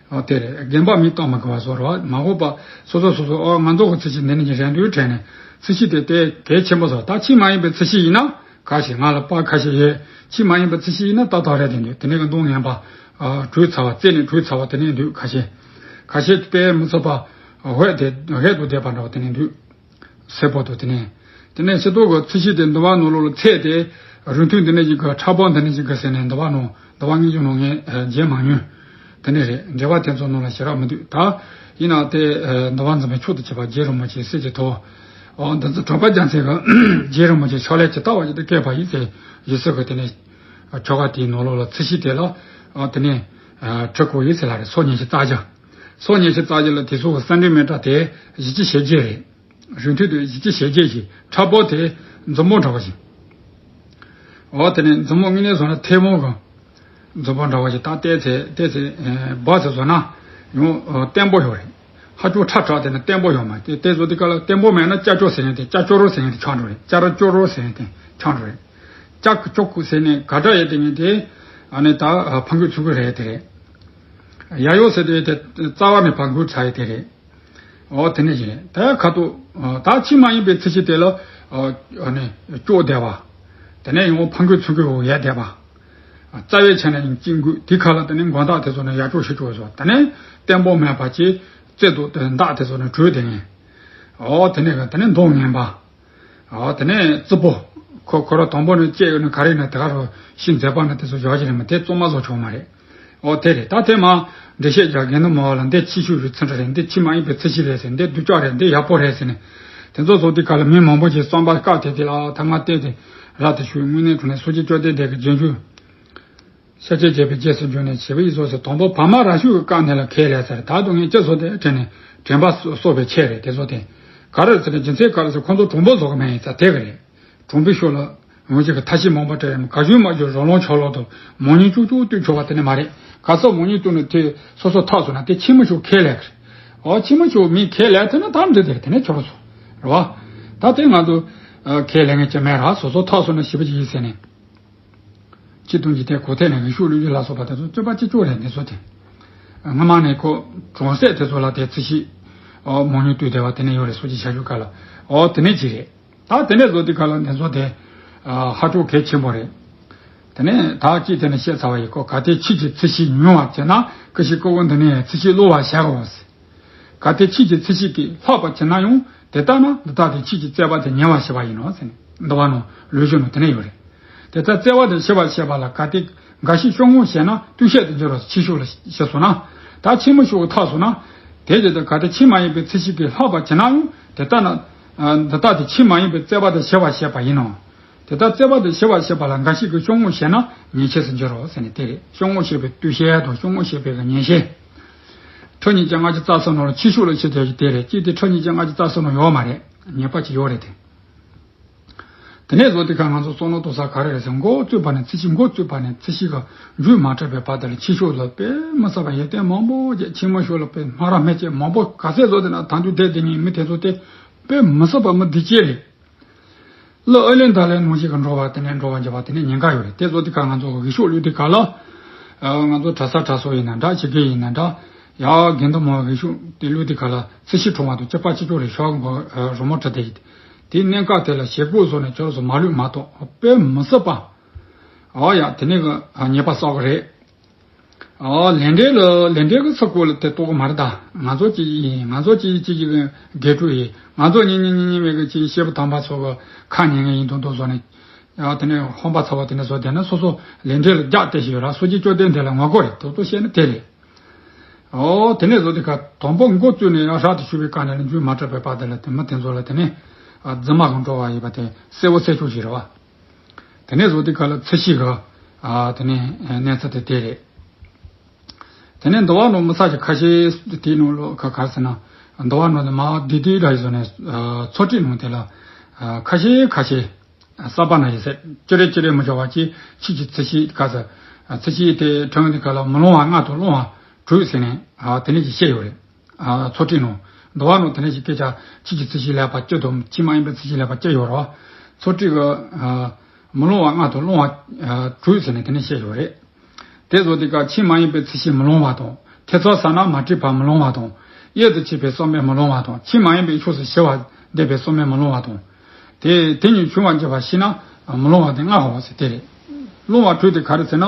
ཨོ་དེ་རེད། རྒན་པ་མིག་གཏོང་མ་དགོས་པ་བཟོ་རོགས། མ་དགོས་པ་སོ་སོ་སོ་སོ་ཨོ་ང་ཚོ་གི་རྩི་ཤི་འདི་ནས་ཀྱི་རན་དུས་དྲན་ནས་རྩི་ཤི་དེ་དེ་གལ་ཆེན་པོ་བཟོ། ད་ཕྱི་མ་ཡིན་པའི་རྩི་ཤི་ཡིན་ན། ཁ་ཤས་ང་ལ་པར་ཁ་ཤས་ཡོད། ཕྱི་མ་ཡིན་པ་རྩི་ཤིང་ཡིན་ན་ཏག་ཏག་རེད། དེ་འདུག་དེ་ནས་གི་མདོག་ངན་པ། ཨ་བྲོས་ཚར་བ་རྩད་ནས་བྲོས་ཚར་བ་དེ་ནས་འདུག་ཁ་ཤས། ཁ་ཤས་དཔེ་མི་ཚོགས་པ། ཧོད་དེ་ཧད་དུ་བསྡད་པ་འདྲ་བ་དེ་ནས་འདུག་སེར་པོ་དུ་དེ་ནས། དེ་ནས་ཕྱི་ཏོག་གི་རྩི་ཤིང་དེ་འདུ་བ་ནོར་ལོག་ལ་ཚད་དེ། རུང་ཐུང་འདི་ནས་ཅིག་གི་ཁྲ་པོ་འདི་ནས་ཅིག་གི་ཟེར་ནས་འདུ་བ་ནོར་འདུ་བ་ངེས་ཅུང་ནོར་ངས་རྗེས་མ་ཉོན། དེ་ནས་རེད། འགྲེལ་པ་དེ་ཚོ་ནང་ལ་ཞེ་དྲག་མི་འདུག་ད་ཡིན་ན་དེ་འདུ་བ་འཛིན་པའི་མཆོག་ཏུ་གྱུར་པ་རྗེ་རིན་པོ་ཆེ་གསེར་གྱི་ཐུབ། འོ་འདི་ཚོ་གྲགས་པ་རྒྱ་མཚོའི་གི་རྗེ་རིན་པོ་ཆེ་ཕྱག་ལས་ཇི་ལྟ་བ་བཞིན་དུ་བསྐྱེད་པ་ཡིན་ཟེར་ཡིན་ཟེར་གི། དེ་ནས་ཆོ་ག་དེའི་ནང་ལོགས་ལ་ཚིག་ཤིང་དེ་ལ་དེ་ནས་ཁྲི་སྐོར་ཡིན་ཟེར་ལ་རེད། སོ་ཉི་ཤུ་རྩ་བཞི། སོ་ཉི་ཤུ་རྩ་བཞི་ལ་དེ་ཚོ་གི་སན་ཊི་མི་ཊར་དེ་བཞི་བཅུ་ཞེ་བརྒྱད་རེད། རིང་ཐུང་དེ་བཞི་བཅུ་ཞེ་བརྒྱད་ཞིག་ཁྲ་པོ་དེ་མཛུབ་མོ་འདྲ་བ་ཞིག་འོ་དེ་ནས་མཛུབ་མོ་དངོས་གནས་བཟོ་ན་ཐལ་མོ་གི་མཛུབ་མོ་འདྲ་བ་ཞིག་ད་ལྟའི་ཚེ་ལྟའི་ཚེ་འབག་ཚེ་བཟོ་ན་ཡང་བརྟན་པོ་ཡོད་རེད། ཧ་ཅང་ཁྲ་ཁྲ་དེ་ནི་བརྟན་པོ་ཡོད་མ་རེད། དེ་བཟོ་དུས་སྐབས་ལ་བརྟན་པོ་མེད་ན་ཅ་ཅོ་ཟེར་མཁན་དེ་ཅ་ཅོ་རོ་ཟེར་མཁན་དེ་ཆགས་འགྲོ་རེད། ཅ་ར་ཅོ་རོ་ཟེར་མཁན་དེ་ཆགས་འགྲོ་རེད། ཅ་ཀུ་ཅོ་ཀུ་ཟེར་ནས་ག་འདྲ་ཡོད་དེ་ངས་དེ་ཨ་ནི་ད་ཕ་འགུལ་ཚུགས་ཀྱི་རེད་དེ་རེད། ཡ་ཡོ་ཟེར་དེ་དེ་རྩ་བ་ནས་ཕ་འགུལ་ཚ་ཡི་དེ་རེད། འོ་དེ་ནས་ཡིན། ད་ཁ་ཐུག་ད་ཕྱི་མ་ཡིན་པའི་ཚིག་ཤིང་དེ་ལ་ཨ་ནི་ཅོག་བསྡད་པ། དེ་ནས་ཡང་ཕ་འགུལ་ཚུགས་ཀྱི་འོ་ཡལ་བསྡད་པ། རྩ་བའི་ཆ་ནས་ཡང་གཅིག་འགུལ་དེ་ཁ་ལ་དེ་ནས་མགོ་འདག་དེ་ཚོ་ནས་ཡར་ཅོག་ཤི་ཅོག་བཟོ། དེ་ནས་བརྟན་པོ་མེད་པ་ཅིག་རྩེ་དུ་དེ་འདག་དེ་ཚོ་ནས་བྲོས་དེ་ངས། འོ་དེ་ནས་དེ་ནས་མདོག་ངན་པ། འོ་དེ་ནས་རྩི་པོ། ཁོ་ཁོ་ར་དང་པོ་ནས་བཅད་ཡོད་ནས་ག་རེ་ཡིན་ན་དེ་ག་རུ་ཤི་མཛད་པ་ན་དེ་ཚོ་ཡོད་ཀྱི་རེད་མ་དེ་གཙང་མ་བཟོ་ཆོག་མ་རེད། འོ་དེ་རེད། ད་དེ་མ་འགྲེལ་བཤད་རྒྱག་རྒན་དུ་མ་བ་ལ་འདི་ཕྱི་ཤུགས་རུ་ཚུན་ཁྲ་རེད། འདི་ཕྱི་མ་ཡིན་པའི་ཚིག་ཤིང་རེད་ཟེར། འདི་སྡུག་ཅག་རེད། འདི་ཡག་པོ་རེད་ཟེར་ནས། དེ་ཚོ་བཟོ་དུས་སྐབས་ལ་མི་མང་པོ་ཞིག་བསམ་པ་བཀག་དེ་དེ་ལ་ཐ་མ་བལྟས་ཏེ་ར་དེ་ཞུ་དངོས་གནས་དྲང་གནས་སོ་སྐྱེ་བཅོ་ལྡན་འདས་ཀྱི་རྗེས་འཇུག་ཤཱཀྱ་རྒྱལ་པོའི་རྗེས་སུ་འཇུག་ནས་བྱེད་པ་ཡི་བཟོ་ཟེར། དང་པོ་བར་མ་ར་ཤུ་གི་བཀག་ནས་ལ་ཁས་ལེན་ཟེར། ད་དུང་ངས་ཅི་བཟོ་དེ་དྲན་ནས་དྲན་པ་གསོ་བའི་ཆེད་རེད། དེ་ཚོ་དེ་ག་རེ་ཟེར་ན་རྒྱུ་མཚན་ག་རེ་ཟེར་ཁོང་ཚོ་གྲུང་པོ་བཟོ་གི་མེད་ཡིན་ས་དེ་གི་རེད། གྲུང་པོའི་ཤུགས་ལ་ངོས་ཀྱི་ཐ་ཤི་མང་པོ་སྤྲད་ཡོད་མ། ག་ཞུས་མ་ཞུས་རོ་ལོང་ཆོག་ལོག་ཏུ་མོ་ཉིན་ཅུག་ཅུག་བཏུས་ཆོག་པ་དེ་ནི་མ་རེད། ག་ས་མོ་ཉིན་བཏུས་ནས་དེ་སོ་སོ་ཐག་སོང་ན་དེ་ཕྱི་མི་ཤོག་ཁས་ལེན་གི་རེད། འོ་ཕྱི་མི་ཤོག་མི་ཁས་ལེན་ཐུབ་ན་ཐམས་ཅད་དེ་དེ་ནས་ཆོག་སོང་རེད་བ། ད་དེ་ང་ཚོ་ཁས་ལེན་ངེས་ཀྱི་མེད་ར། སོ་སོ་ཐག་སོང་ན་ཞི་བ་ཅིག་ཡིན་ཟེར་ནས། སྤྱི་དོན་གྱི་ཐད་གོ་ཐད་ནས་ངེས་ཤོག་ལུས་ཀྱི་ལ་སོགས་པ་དེ་ཚོ་རྩོད་པ་ཅི་ལྕོགས་རེད། འདི་ཚོ་དེ་སྔ་མ་ནས་ཁོ་གྲོང་གསེབ་དེ་ཚོ་ལ་དེ་རྩི་ཤིང་འོ་མོ་ཉིན་བཏུས་བསྡད་པ་དེ་ནས་ཡོད་རེད། སོ་ཅིག་བྱ་རྒྱུ་ག་ལ་འོ་དེ་ནས་ཅི་རེད། ད་དེ་ནས་བཟོ་དུས་ག་ལ་འདི་ཚོ་དེ་ཨ་ཧ་ཅང་གལ་ཆེན་པོ་རེད། དེ་ནས་ད་ཅིག་དེ་ནས་བཤད་ཚར་བ་ཡིན། ཁོ་གལ་ཏེ་ཁྱེད་ཀྱིས་ཚིག་བཞི་ཉུང་བར་བྱས་ན། ཀུན་གཞི་ཀུན་འོང་འདི་ནས་ཚིག་བཞི་བསླུ་བར་བྱའོ་ཟེར། གལ་ཏེ་ཁྱེད་ཀྱིས་ཚིག་བཞི་གིས་ལྷག་པར་བྱས་ན་ཡང་། དེ་ལྟ་ན་འདི་ལྟ་སྟེ་ཁྱེད་ཀྱིས་བརྩད་པ་དེ་ཉེ་བར་བྱེད་པ་ཡིན་ནོ་ཟེར་ནས། འདུལ་བ་ནང་ལུང་གཞུང་ནང་དེ་ནས་ཡོད་རེད། དེ་ལྟར་བརྩད་པ་དེ་ཞི་བར་བྱེད་པ་ལ། གལ་ཏེ་འགའ་ཞིག་ཤོག་ངོས་བྱས་ན་ལྟོས་བཤད་དུ་འགྱུར་རོ། ཕྱི་ཤོག་ལ་བྱས་སོང་ན། ད་ཕྱི་མི་ཤོག་གི་མཐའ་སོང་ན། དེ་བྱས་ཏེ་གལ་ཏེ་ཆོས་མ་ཡིན་པའི་ཚིག་བཞི་གིས་ལྷག་པར་བྱས་ན་ཡང་། དེ་ལྟ་ན། ཨ་འདི་ལྟ་སྟེ་ཆོས་མ་ཡིན་པའི་བརྩད་པ་དེ་ཞི་བར་བྱེད་པ་ཡིན་ནོ། དེ་ལྟར་བརྩད་པ་དེ་ཞི་བར་བྱེད་པ་ལ་འགའ་ཞིག་གིས་ཤོག་ངོས་བྱས་ན་ཉེས་བྱས་སུ་འགྱུར་རོ་ཟེར་ནས་དེ་རེད། ཤོག་ངོས་བྱས་པའི་ལྟོས་བཤད་དང་ཤོག་ངོས་བྱས་པའི་ཉེས་བྱས། ཁྲི་ཉིས་བརྒྱ་ལྔ་བཅུ་རྩ་གསུམ་ནང་ལ་ཕྱི་ཤོག་ལ་བྱས་དེ་དེ་རེད། གཅིག་དེ་ཁྲི་ཉིས་བརྒྱ་ལྔ་བཅུ་རྩ་གསུམ་ནང་ཡོད་མ་རེད། ཉེས་པ་ཅིག་ཡོད་རེད་དེ། དེ་ནས་བཟོ་དུས་ག་ང་ཚོ་བསམ་བློ་གཏོང་ས་ག་རེ་རེད་ཟེར། མགོ་བཙུགས་པ་ནས་ཚིག་བཞི། མགོ་བཙུགས་པ་ནས་ཚིག་བཞི་གི་མཇུག་མ་གྲུབ་པའི་བར་དེ་ལ་ཕྱི་ཤོག་ལ་དཔེ་མི་སྲིད་པ་ཡོན་ཏན་མང་པོ་བྱས། ཕྱི་མི་ཤོག་ལ་དཔེ་སྨ་ར་སྨད་ཅིག་མང་པོ་ག་ཚད་བཟོ། དེ་ན་ད་དུང་བསྡད་དེ་ནི་མི་དེ་ཚོ་དེ་དཔེ་མི་སྲིད་པ་མི་སྡིག་ཅན་རེད། གླུ་ཨ་ལན་ད་ལན་ནང་བཞིན་གྱི་འགྲོ་བ། དེ་ནས་འགྲོ་བ་འགྱུར་བ། དེ་ནས་ཉེན་ཁ་ཡོད་རེད། དེ་བཟོ་དུས་ག་ང་ཚོ་གི་ཤོག་བླུགས་དུས་ག་ལ། ང་ཚོ་གྲྭ་ས་གྲྭ་ཚང་ཡིན་ན་འདྲ། ཕྱི་རྒྱལ་ཡིན་ན་འདྲ། ཡ་དགེ་འདུན་མང་བའི་ཤོག་དེ་བླུགས་དུས་ག་ལ་ཚིག་བཞི་དྲུང་བ་དང་གཅིག་པ་གཅིག་རྐྱང་རེད། ཤོག་གི་རི་མོ་བྲིས་ཏེ་ཡིན། དེའི་གནད་འགག་དེ་ལ་ཞེ་པོ་བཟོ་ནས་ཁྱོད་ཚོ་མ་བླུགས་མ་གཏོགས་དཔེ་མི་སྲིད་པ། ཨོ་ཡ། དེ་ནས་གི་ཉེས་པ་བསགས་གི་རེད། ཨོ་ལས་འབྲས་ལ། ལས་འབྲས་གི་ཚིག་གོ་ལ་དེ་གཏོགས་གི་མ་རེད་ད། ང་ཚོ་གཅིག་ཡིན། ང་ཚོ་གཅིག་གཅིག་གི་དགེ་ཕྲུག་ཡིན། ང་ཚོ་གཉིས་གཉིས་གཉིས་གཉིས་མེད་གི་གཅིག་སྐྱེས་བུ་དམ་པ་ཚོ་གི་ཁ་ཉན་མཁན་ཡིན་མདོག་མདོག་བཟོ་ནས། ཨོ་དེ་ནས་ཧོན་པ་ཚ་བ་དེ་འདྲ་བཟོ། དེ་ནས་སོ་སོ་ལས་འབྲས་ལ་རྒྱག་དེ་ཞིག་ཡོད་ར། སོ་སྐྱེ་བཅོམ་ལྡན་འདས་ལ་ངོ་རྒོལ་རེད། དོ་དོ་བཤད་ན་དེ་རེད། ཨོ་དེ་ནས་བཟོ་དེ་ག་དང་པོ་མགོ་བཙུགས་ནས་ཡང་ཧྲག་ཏུ་ཞུ་བའི་སྐབས་ནས་མཇུག་མ་གྲུབ་པའི་བར་དེ་ལ་དེ་མི་དེ་ཚོ་ལ་དེ་ནས་ཨ་རྫུན་མ་གི་འགྲོ་བ་ཡིན་པ་དེ་གསལ་བོ་གསལ་ཆོག་ཞིག་རེད་བ། དེ་ནས་བཟོ་དུས་ག་ལ་ཚིག་བཞི་གི་ཨ་དེ་ནས་གནས་ཚུལ་དེ་དེ་རེད། དེ་ནས་འདུལ་བ་ནང་མི་ཚ་ཞིག་ཁ་ཤས་དེའི་ནང་ལོགས་ག་ག་རེ་ཟེར་ན། འདུལ་བ་ནང་དུ་མ་བསྡུས་བསྡུས་འདྲ་ཞིག་བཟོ་ནས་ཨ་ཚོགས་ཁྲིད་ནང་དེ་ལ་ཨ་ཁ་ཤས་ཁ་ཤས། གསར་པ་ན་ཡི་ཟེར། ཅི་རེད་ཅི་རེད་མི་བྱ་བ་གྱིས་ཁྱེད་ཀྱི་ཚིག་བཞི་ག་ཟེར། ཚིག་བཞི་དེ་དྲངས་དུས་ག་ལ་མི་སླུ་བ་ལྔ་དང་སླུ་བ་དྲུག་ཟེར་ནས་ཨ་དེ་ནས་ཅིག་བཤད་ཡོད་རེད། ཨ་ཚོགས་ཁྲིད་ནང་། འདུལ་བ་ནང་དེ་ནས་ཅིག་སྐད་ཆ་ཁྱེད་ཀྱི་ཚིག་བཞི་ལེགས་པ་བཅུ་དང་ཆོས་མ་ཡིན་པའི་ཚིག་བཞི་ལེགས་པ་བཅུ་ཡོད་རེད་བ། ཚོགས་ཁྲིད་གི་ཨ་མི་སླུ་བ་ལྔ་དང་སླུ་བ་ཨ་དྲུག་ཟེར་ནས་དེ་ནས་བཤད་ཡོད་རེད། དེ་ཚོ་དེ་ག་ཆོས་མ་ཡིན་པའི་ཚིག་བཞི་མི་སླུ་བ་དང་། ཐེ་ཚོམ་ཟ་ན་མ་དྲིས་པ་མི་སླུ་བ་དང་། གཡེལ་དུ་བྱེད་པའི་བསམ་པས་མི་སླུ་བ་དང་། ཆོས་མ་ཡིན་པའི་ཕྱོགས་སུ་ཞི་བར་འདོད་པའི་བསམ་པས་མི་སླུ་བ་དང་། དེ་དེ་གཉིས་བྱུང་བར་འགྱུར་བ་ཤེས་ན་མི་སླུ་བ་དེ་ལྔ་ཧོ་ཟེར་དེ་རེད། སླུ་བ་དྲུག་དེ་ག་རེ་ཟེར་ན།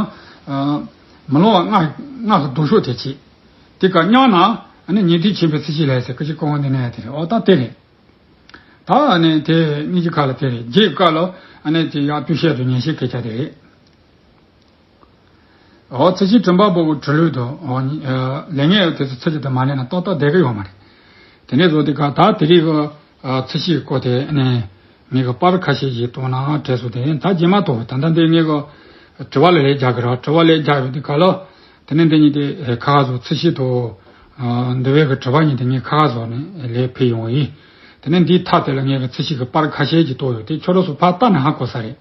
མི་སླུ་བ་ལྔ་ལྔ་གི་ལྡོག་ཕྱོགས་དེ་བྱེད། དེ་ག་སྙམ་ན་ཨ་ནི་ཉན་ཐོས་ཆེན་པོའི་ཚིག་བཞི་ལས་ཟེར། ཀུན་གཞི་ཀུན་འོང་འདི་ནས་དེ་རེད། འོ་ད་དེ་རེད། ད་ཨ་ནི་དེ་གཉིས་ཀྱི་ཁ་ལ་དེ་རེད། རྗེས་ཀ་ལ་ཨ་ནི་དེ་ཡག་བསྡུས་བཤད་དུ་ཉན་ཤེས་སྐད་ཆ་དེ་རེད། འོ་ཚིག་བཞི་དྲན་པ་པོ་གི་གྲོལ་ལུགས་དང་། འོ་ལས་ངན་དེ་ཚོ་ཚིག་བཞི་དེ་མ་ལེན་ན་ཏག་ཏག་བསྡད་ཀྱི་ཡོད་མ་རེད། དེ་ནས་བཟོ་དེ་ག་ད་དེ་རིགས་ཀྱི་ཚིག་བཞི་སྐོར་དེ་ནས་ངས་ཀྱི་པར་ཁ་ཤས་ཤིག་བཏང་ན་དྲན་སོང་། དེ་ད་རྗེས་མ་ཐོག་ད་ལྟ་འདི་ངས་ཀྱི་དྲི་བ་ལ་ལན་རྒྱག་གི་རེད། དྲི་བ་ལན་རྒྱག་ཡོད་དེ་ག་ལ། དེ་ནས་འདི་གཉིས་དེ་ཁ་ཁ་བཟོ། ཚིག་བཞི་དང་འདུལ་བའི་གི་དྲི་བ་གཉིས་དེ་ངས་ཁ་ཁ་བཟོ་ནས་ལན་ཕུལ་ཡོང་ཡིན། དེ་ནས་འདིའི་མཐའ་དེ་ལ་ངས་ཀྱི་ཚིག་བཞི་གི་པར་ཁ་ཤས་ཤིག་བཏང་ཡོད་དེ་ཁྱོད་རང་ཚོ་ཕར་བལྟས་ན་ཧ་གོ་ས་རེད།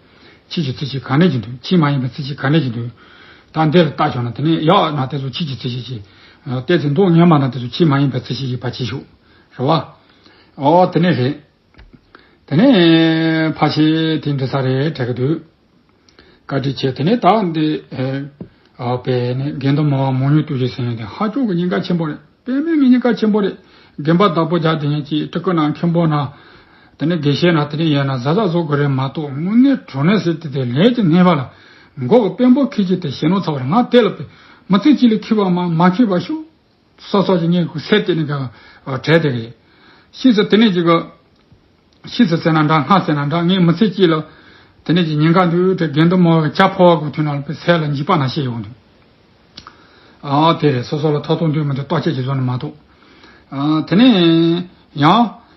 ཁྱེད་ཀྱི་ཚིག་བཞི་ག་ནས་ཀྱི་འདུག་ཁྱེད་མ་ཡིན་པའི་ཚིག་བཞི་ག་ནས་ཀྱི་འདུག་ད་འདིར་ལྟ་བྱུང་ན་དེ་ནས་ཡག་ན་དེ་ཚོ་ཁྱེད་ཀྱི་ཚིག་བཞི་ཞིག་ཨ་བལྟས་ཚེ་མདོག་ངན་པ་ན་དེ་ཚོ་ཁྱེད་མ་ཡིན་པའི་ཚིག་བཞི་ཞིག་ཕར་བྱེད་ཤོག་རེད་བ། ཨོ་དེ་ནས་རེད། དེ་ནས་ཕ་ཤེ་དེ་འདྲ་ས་རེད་དྲན་གྱི་འདུག་བཀའ་དྲིན་ཆེ། དེ་ནས་ད་འདི་ཨ་པའི་ནས་དགེ་འདུན་མང་བ་མང་ཉུང་ལྟོས་བཅས་ཟེར་ཡོང་དེ་ཧ་ཅང་གི་ཉེན་ཁ་ཆེན་པོ་རེད། དཔེ་མེད་མི་ཉེན་ཁ་ཆེན་པོ་རེད། དགོན་པ་བདག་པོ་རྒྱག་དེ་ཉིད་ཀྱིས་སྤྲུལ་སྐུ་ན་མཁན་པོ་ན། དེ་ནས་དགེ་བཤེས་ན་དེ་ནས་ཡོད་ན་གཟབ་གཟབ་བཟོ་དགོས་རེད་མ་གཏོགས་དངོས་གནས་དྲང་གནས་ཟེར་དེ་དེ་ལས་ཀྱི་གནས་པ་ལ་མགོ་གི་དཔོན་པོ་ཁྱེད་ཀྱིས་དེ་ཞེ་ནོར་ཚ་བ་རེད། ང་དེ་ལ་དཔེ་མི་ཚེ་གཅིག་ལ་ཁེ་བ་མ་མ་ཁེ་བ་ཤོག་སོ་སོ་ཀྱི་ངས་ཁུ་སེ་དེ་ནས་ག་བྲལ་དེ་རེད། ཤིས་སུ་དེ་ནས་ཅིག་ག་ཤིས་སུ་ཟེར་ན་འདྲ་སྔ་ཟེར་ན་འདྲ་ངས་མི་ཚེ་གཅིག་ལ་དེ་ནས་ཀྱི་ཉེན་ཁ་འདུག་དེ་དགེ་འདུན་མང་བའི་ཇ་ཕོར་བ་གུ་ཐོན་ན་ལ་པའི་སེ་ལ་འཇིགས་པ་ན་ཤེས་ཡོང་འདུག་ཨ་དེ་རེད། སོ་སོ་ལ་ཐོབ་ཐང་འདུག་མི་འདུག་བརྟག་དཔྱད་ཀྱི་བཟོ་ནས་མ་གཏོགས། ཨ་དེ་ནས་ཡང་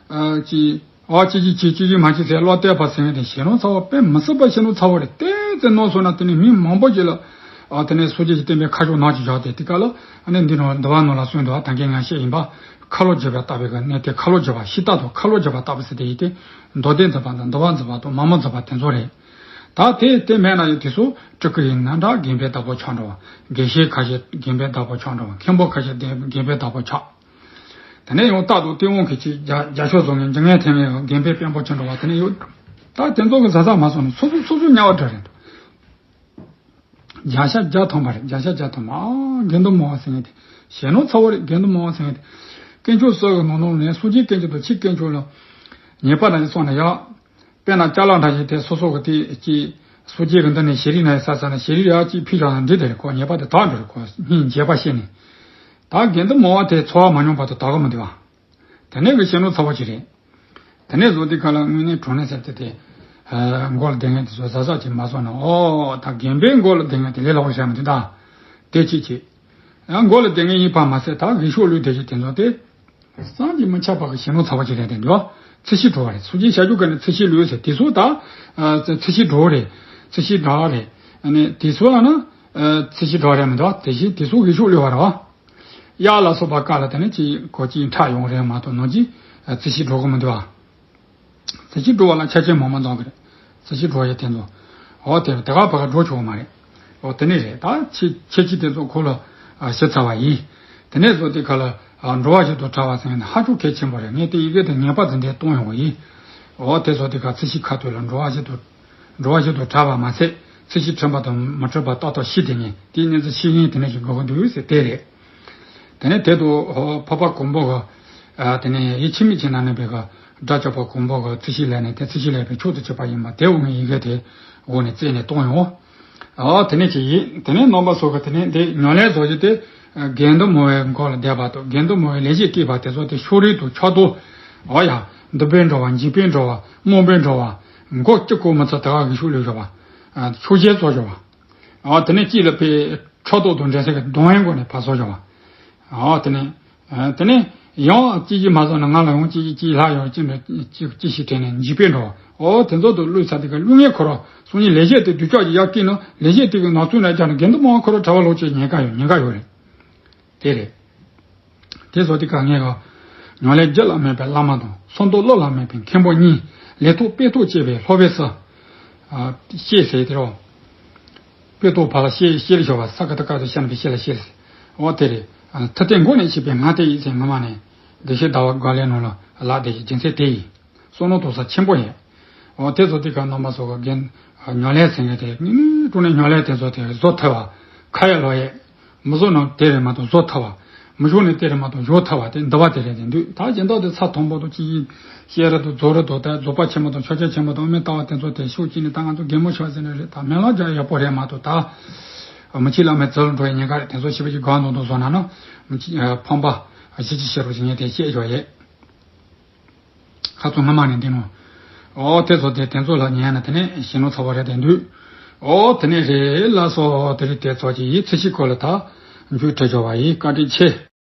ཨ་ཅི་ཨ་ཅི་ཅི་ཅི་ཅི་ཅི་མ་ཅི་ཟེར་བློ་གཏད་པ་ཟེར་ཡོང་དེ་ཞེ་ནོར་ཚ་བ་དཔེ་མི་སྲིད་པ་ཞེ་ནོར་ཚ་བ་རེད། ཏེ་ཙེ་ནོར་སོང་ན་དེ་ནས་མི་མང་པོ་ཅིག་ལ་ཨ་དེ་ནས་སོ་སྐྱེ་ཞིག་བསྟན་པའི་ཁ་ཕྱོགས་ནག་ཅིག་བཞག་དེ་དེ་ག་ལ་ཨ་ནི་འདི་ནང་འདི་བ་ནང་ལ་གསུངས་འདུག་ད་གིན་ང་བཤད་ཡིན་པ། ཁ་ལོ་བརྒྱབ་པ་ལྟ་བུའི་གི་གནས་དེ་ཁ་ལོ་བརྒྱབ་པ་ཤི་རྟག་ཏུ་ཁ་ལོ་བརྒྱབ་པ་ལྟ་བུ་ཟེར་དེ་ཡིན་ཏེ། མདོ་སྡེ་འཛིན་པ་དང་འདུལ་བ་འཛིན་པ་དང་མ་མོ་འཛིན་པ་དེ་ཚོ་རེད། ད་དེ་དེ་མེད་ན་ཡང་དེ་ཚོ་སྤྲུལ་སྐུ་ཡིན་ན་འདྲ་དགོན་པའི་བདག་པོ་ཆགས་འགྲོ་བ། དགེ་བཤེས་ཁ་ཤས་དགོན་པའི་བདག་པོ་ཆགས་འགྲོ་བ། མཁན་པོ་ཁ་ཤས་དེ་དགོན་པའི་བདག་པོ་ཆགས། དེ་ནས་ཡང་རྟག་ཏུ་སྟེས་དབང་གི་ཅིག་རྒྱ་རྒྱ་ཤོག་བཟོ་མཁན་འཇིགས་མེད་ཐེམ་ཡང་དགོན་པའི་དཔོན་པོ་ཆགས་འགྲོ་བ་དེ་ནས་ཡོད། ད་དེ་ཚོ་གི་ཟ་ཟ་མ་སོང་ནས་སོ་སོ་སོ་སོ་དམྱལ་བ་འདྲ་རེད་འདུག་བརྒྱ་ཆ་བརྒྱ་ཐམ་པ་རེད། བརྒྱ་ཆ་བརྒྱ་ཐམ་པ། ཨ་དགེ་འདུན་མང་བ་ཟེར་མཁན་དེ་ཞེ་ནོར་ཚ་བོ་རེད། དགེ་འདུན་མང་བ་ཟེར་མཁན་དེ་དཀོན་མཆོག་གསུམ་གི་ནང་ནང་ནས་སངས་རྒྱས་དཀོན་མཆོག་དང་ཆོས་དཀོན་མཆོག་ལ་ཉེས་པ་རང་བྱས་སོང་ན་ཡག་དཔེར་ན་ཅ་ལག་འདྲ་ཞིག་དེ་སོ་སོ་གི་དེ་ཅིག་སོ་སྐྱེ་གི་འདི་ནས་ཤེས་རིག་ན་ཡི་ས་ས་ན་ཤེས་རིག་ཡག་ཅིག་ཕུལ་བཞག་ན་འགྲིག་དེ་རེད། ཁོ་ཉེས་པ་དེ་དག་འགྲོ་རེད། ཁོ་སྙིང་རྗེ་པ་བྱས་ནས་ད་དགེ་འདུན་མོ་བ་དེ་འཚོ་བ་མ་མྱོང་བར་དུ་དག་གི་མི་འདུག་བ། དེ་ནས་གི་ཞེ་ནོར་ཚ་བོ་ཅིག་རེད། དེ་ནས་བཟོ་དུས་ག་ལ་དངོས་གནས་དྲང་གནས་ཟེར་ཏེ་དེ། མགོ་ལ་བསྡད་མཁན་དེ་ཚོ་གཟབ་གཟབ་ཅིག་མ་བཟོ་ན། ཨོ་ད་རྒན་པའི་མགོ་ལ་བསྡད་མཁན་དེ་ལས་སླ་པོ་ཞིག་རེད་མི་འདུག་ད། དེ་གཅིག་བྱས། ཡང་མགོ་ལ་བསྡད་མཁན་ཡིན་པ་མ་ཟད་ད་གི་ཤོག་ལུས་དེ་ཞིག་དེ་ཚོ་དེ། བསམ་གྱིས་མི་ཁྱབ་པ་གི་ཞེ་ནོར་ཚ་བོ་ཅིག་རེད་དེ་འདུག་ཚད་གཞི་འགྲོ་བ་རེད། སོ་སྐྱེ་བྱ་རྒྱུ་ག་ནས་ཚད་གཞི་ལུས་ཟེར་དེ་ཚོ་ད། ཚད་གཞི་འགྲོ་རེད། ཚད་གཞི་འདྲ་རེད། ཨ་ནི་དེ་ཚོ་ལ་ན། ཚད་གཞི་འགྲོ་རེད་མི་འདུག་དེ་བཞིན་དེ་ཚོ་གི་ཤོག་ལུས་བ་རེད་བ། གཡག་ལ་སོགས་པ་བཀག་ལ་དེ་ནས་ཅིག་གོ་ཅིག་འཁྲབ་ཡོང་རེད་མ་གཏོགས་ནོར་གྱིས་རྩིས་གཞི་འགྲོ་གི་མི་འདུག་ཨ། རྩིས་གཞི་འགྲོ་བ་ལ་ཆ་རྐྱེན་མང་མང་འཛོམས་ཀྱི་རེད། རྩིས་གཞི་འགྲོ་ཡས་དེ་ཚོ། འོ་དེ་དེ་ག་བ་ག་འགྲོ་ཆོག་གི་མ་རེད། འོ་དེ་ནས་རེད་ད་ཁྱེད་ཁྱེད་ཀྱིས་དེ་ཚོ་ཁོ་ལ་ཞུ་ཚར་བ་ཡིན། དེ་ནས་བཟོ་དེ་ག་ལ་འགྲོ་བ་བཞི་དང་བྲལ་བ་ཟེར་ནས་ཧ་ཅང་གལ་ཆེན་པོ་རེད། ངས་དེ་ཡི་གེ་དེ་ངེས་པར་དུ་འདིར་གཏོང་ཡོང་བ་ཡིན། འོ་དེ་བཟོ་དེ་ག་རྩིས་གཞི་ཁ་ཐུག་ལ་འགྲོ་བ་བཞི་དང་། འགྲོ་བ་བཞི་དང་བྲལ་བ་མ་ཟད་རྩིས་གཞི་ཁྲིམས་པ་དང་མི་ཁྲིམས་པ་ཏག་ཏག་ཤེས་དེ་ནས་དེའི་གནས་ཚུལ་ཤེས་མཁན་དེ་འདྲ་ཞིག་དགོས་ཀྱི་འདུག་ཟེར་དེ་རེད། དེ་ནས་དེ་དུ་འཕགས་པ་གོང་པོ་གི། དེ་ནས་ཡིད་ཆེས་མི་ཆེ་ན་ནས་པའི་གི་དགྲ་བཅོམ་པ་གོང་པོ་གི་རྩིས་གཞི་ལས་ནས་དེ་རྩིས་གཞི་ལས་པའི་མཆོག་ཏུ་གྱུར་པ་ཡིན་པ་དེ་འོ་ངས་ཡི་གེ་དེ་འོ་ནས་བཙལ་ནས་གཏོང་ཡོང་། ཨོ་དེ་ནས་ཅི་ཡིན། དེ་ནས་རྣམ་པ་ཚོ་གི་དེ་ནས་འདི་ཉམས་ལེན་བཟོ་རྒྱུ་དེ། དགེ་འདུན་མོ་བའི་མགོ་ལ་བསྡད་པ་དང་དགེ་འདུན་མོ་བའི་ལས་བྱེད་སྤྲད་པ་དེ་ཚོ་དེ་ཕྱོགས་རིས་དང་ཕྱོགས་གཏོགས། ཨོ་ཡ། འདུལ་བའི་འགྲོ་བ་འཇིགས་པའི་འགྲོ་བ་དམོད་པའི་འགྲོ་བ། མགོ་གཅིག་གོ་མི་ཚུགས་ད་ག་གི་ཤུགས་ལས་བཞག་པ། ཆོས་རྒྱལ་བཟོ་བཞག་པ། ཨོ་དེ་ནས་གཅིག་ལ་ཕའི་ཕྱོགས་གཏོགས་དང་འགྲན་སེམས་ཀྱི་གདོང་ཡང་སྒོ་ནས་ཕར་བཟོ་བཞག་པ། ཨོ་དེ་ནས། དེ་ནས་ཡང་ཅི་ཞིག་མ་བཟོ་ན་ང་ལ་ཡང་ཅི་ཞིག་ཅི་ལྷག་ཡོད་ཅི་འདྲ་ཅི་ཅི་ཞིག་དྲན་ནས་འཇིགས་པས་འགྲོ། ཨོ་དེ་ཚོ་དུ་བླུགས་ཚར་དེ་ག་བླུགས་ངེས་ཁོ་ར་སང་ཉིན་ལས་བྱེད་དེ་སྡུག་ཅག་ཅིག་ཡར་སྐྱེས་ན་ལས་བྱེད་དེ་གི་ནག་ཚུལ་ན་རྒྱག་ན་དགེ་འདུན་མང་ཁོ་ར་གྲྭ་པ་ལོག་ཅེས་ཉེན་ཁ་ཡོད་ཉེན་ཁ་ཡོད་རེད། དེ་རེད། དེ་ཚོ་དེ་ག་ངས་ག་ཉམས་ལེན་རྒྱུད་ལ་མེད་པའི་བླ་མ་དང་སུམ་མདོ་བློ་ལ་མེད་པའི་མཁན་པོ་གཉིས་ལས་ཐོག་དཔེ་ཐོག་བཅས་པའི་སློབ་དཔོན་སུ། ཤེས་ཟེར་དེ་རོ། དཔེ་ཐོག་ཕ་ལ་ཤེས་ཤེས་ལ་ཞོག་པ་ས་ཀ་ཏ་ཀ་ཏུ་ཤ་ན་པའི་ཤེས་ལ་ཤེས། འོ་དེ་རེད། མཐུ་རྟེན་མགོ་ནས་ཕྱིས་པའི་ང་དེ་ཡིད་ཚེ་ངོ་མ་ནས་བདེ་གཤེགས་ཟླ་བ་དགའ་ལེ་ནང་ལ་ལག་བདེ་ཞིང་སྦྱིན་སྲེག་དེ་ཡིན། བསོད་ནམས་དུ་ས་ཆེན་པོ་ཡིན། འོ་དེ་ཚོ་དེ་ག་རྣམ་པ་ཚོ་ག་རྒན་ཉམས་ལེན་ཟེར་མཁན་དེ་ནི་ཀྲུང་ནས་ཉམས་ལེན་དེ་ཚོ་དེ་བཟོ་ཐུབ་པ། ཁ་ཡ་ལོ་ཡས། མི་བཟོ་ན་དེ་རེད་མ་གཏོགས་བཟོ་ཐུབ་པ། མི་བཞུགས་ནས་དེ་རེད་མ་གཏོགས་བཞུགས་ཐུབ་པ་དེ་འདི་བ་དེ་རེད་དེ་འདུག་ད་སྦྱིན་བདག་དེ་ཚ་དང་པོ་དང་གཅིག་ཡིན། ཤེས་རབ་དང་རྫོགས་རིམ་དང་དེ་རྫོགས་པ་ཆེན་པོ་དང་ཕྱག་རྒྱ་ཆེན་པོ་དང་དབུ་མའི་ལྟ་བ་དེ་ཚོ་དེ་ཤུགས་ཀྱིས་ནི་ད་ང་ཚོ་རྒན་མོ་ཆགས་ཟིན་ནི་རེད། ད་སྨོན་ལམ་རྒྱག་ཡག་པོ་རེད་མ་གཏོགས་ད། མི་ཆེ་བླ་མའི་རྩ་ལ་འགྲོ་ཡི་ཉེན་ཁ་རེད། དེ་ཚོ་ཞིབ་པ་ཞིག་གང་དང་དང་བཟོ་ན་ན། མི་ཆེ་ཕམ་པ་གཞི་ཅི་ཤེས་རོགས་ཞིག་ངས་དེ་བཤད་ཆོག་ཡས། ཁ་ཚོ་སྔ་མ་ནས་འདི་ནོ། ཨོ་དེ་ཚོ་དེ་དེ་ཚོ་ལ་ཉན་ན་དེ་ནས་ཞེ་ནོར་ཚ་བོ་རེད་དེ་འདུག་ཨོ་དེ་ནས་རེད་ལ་སོ་དེ་རིགས་དེ་ཚོ་ཅི་ཡིས་ཚེ་ཤི་སྐོར་ལ་ད་མཇུག་བསྒྲིལ་ཆོག་པ་ཡིས་བཀའ་དྲིན་ཆེ།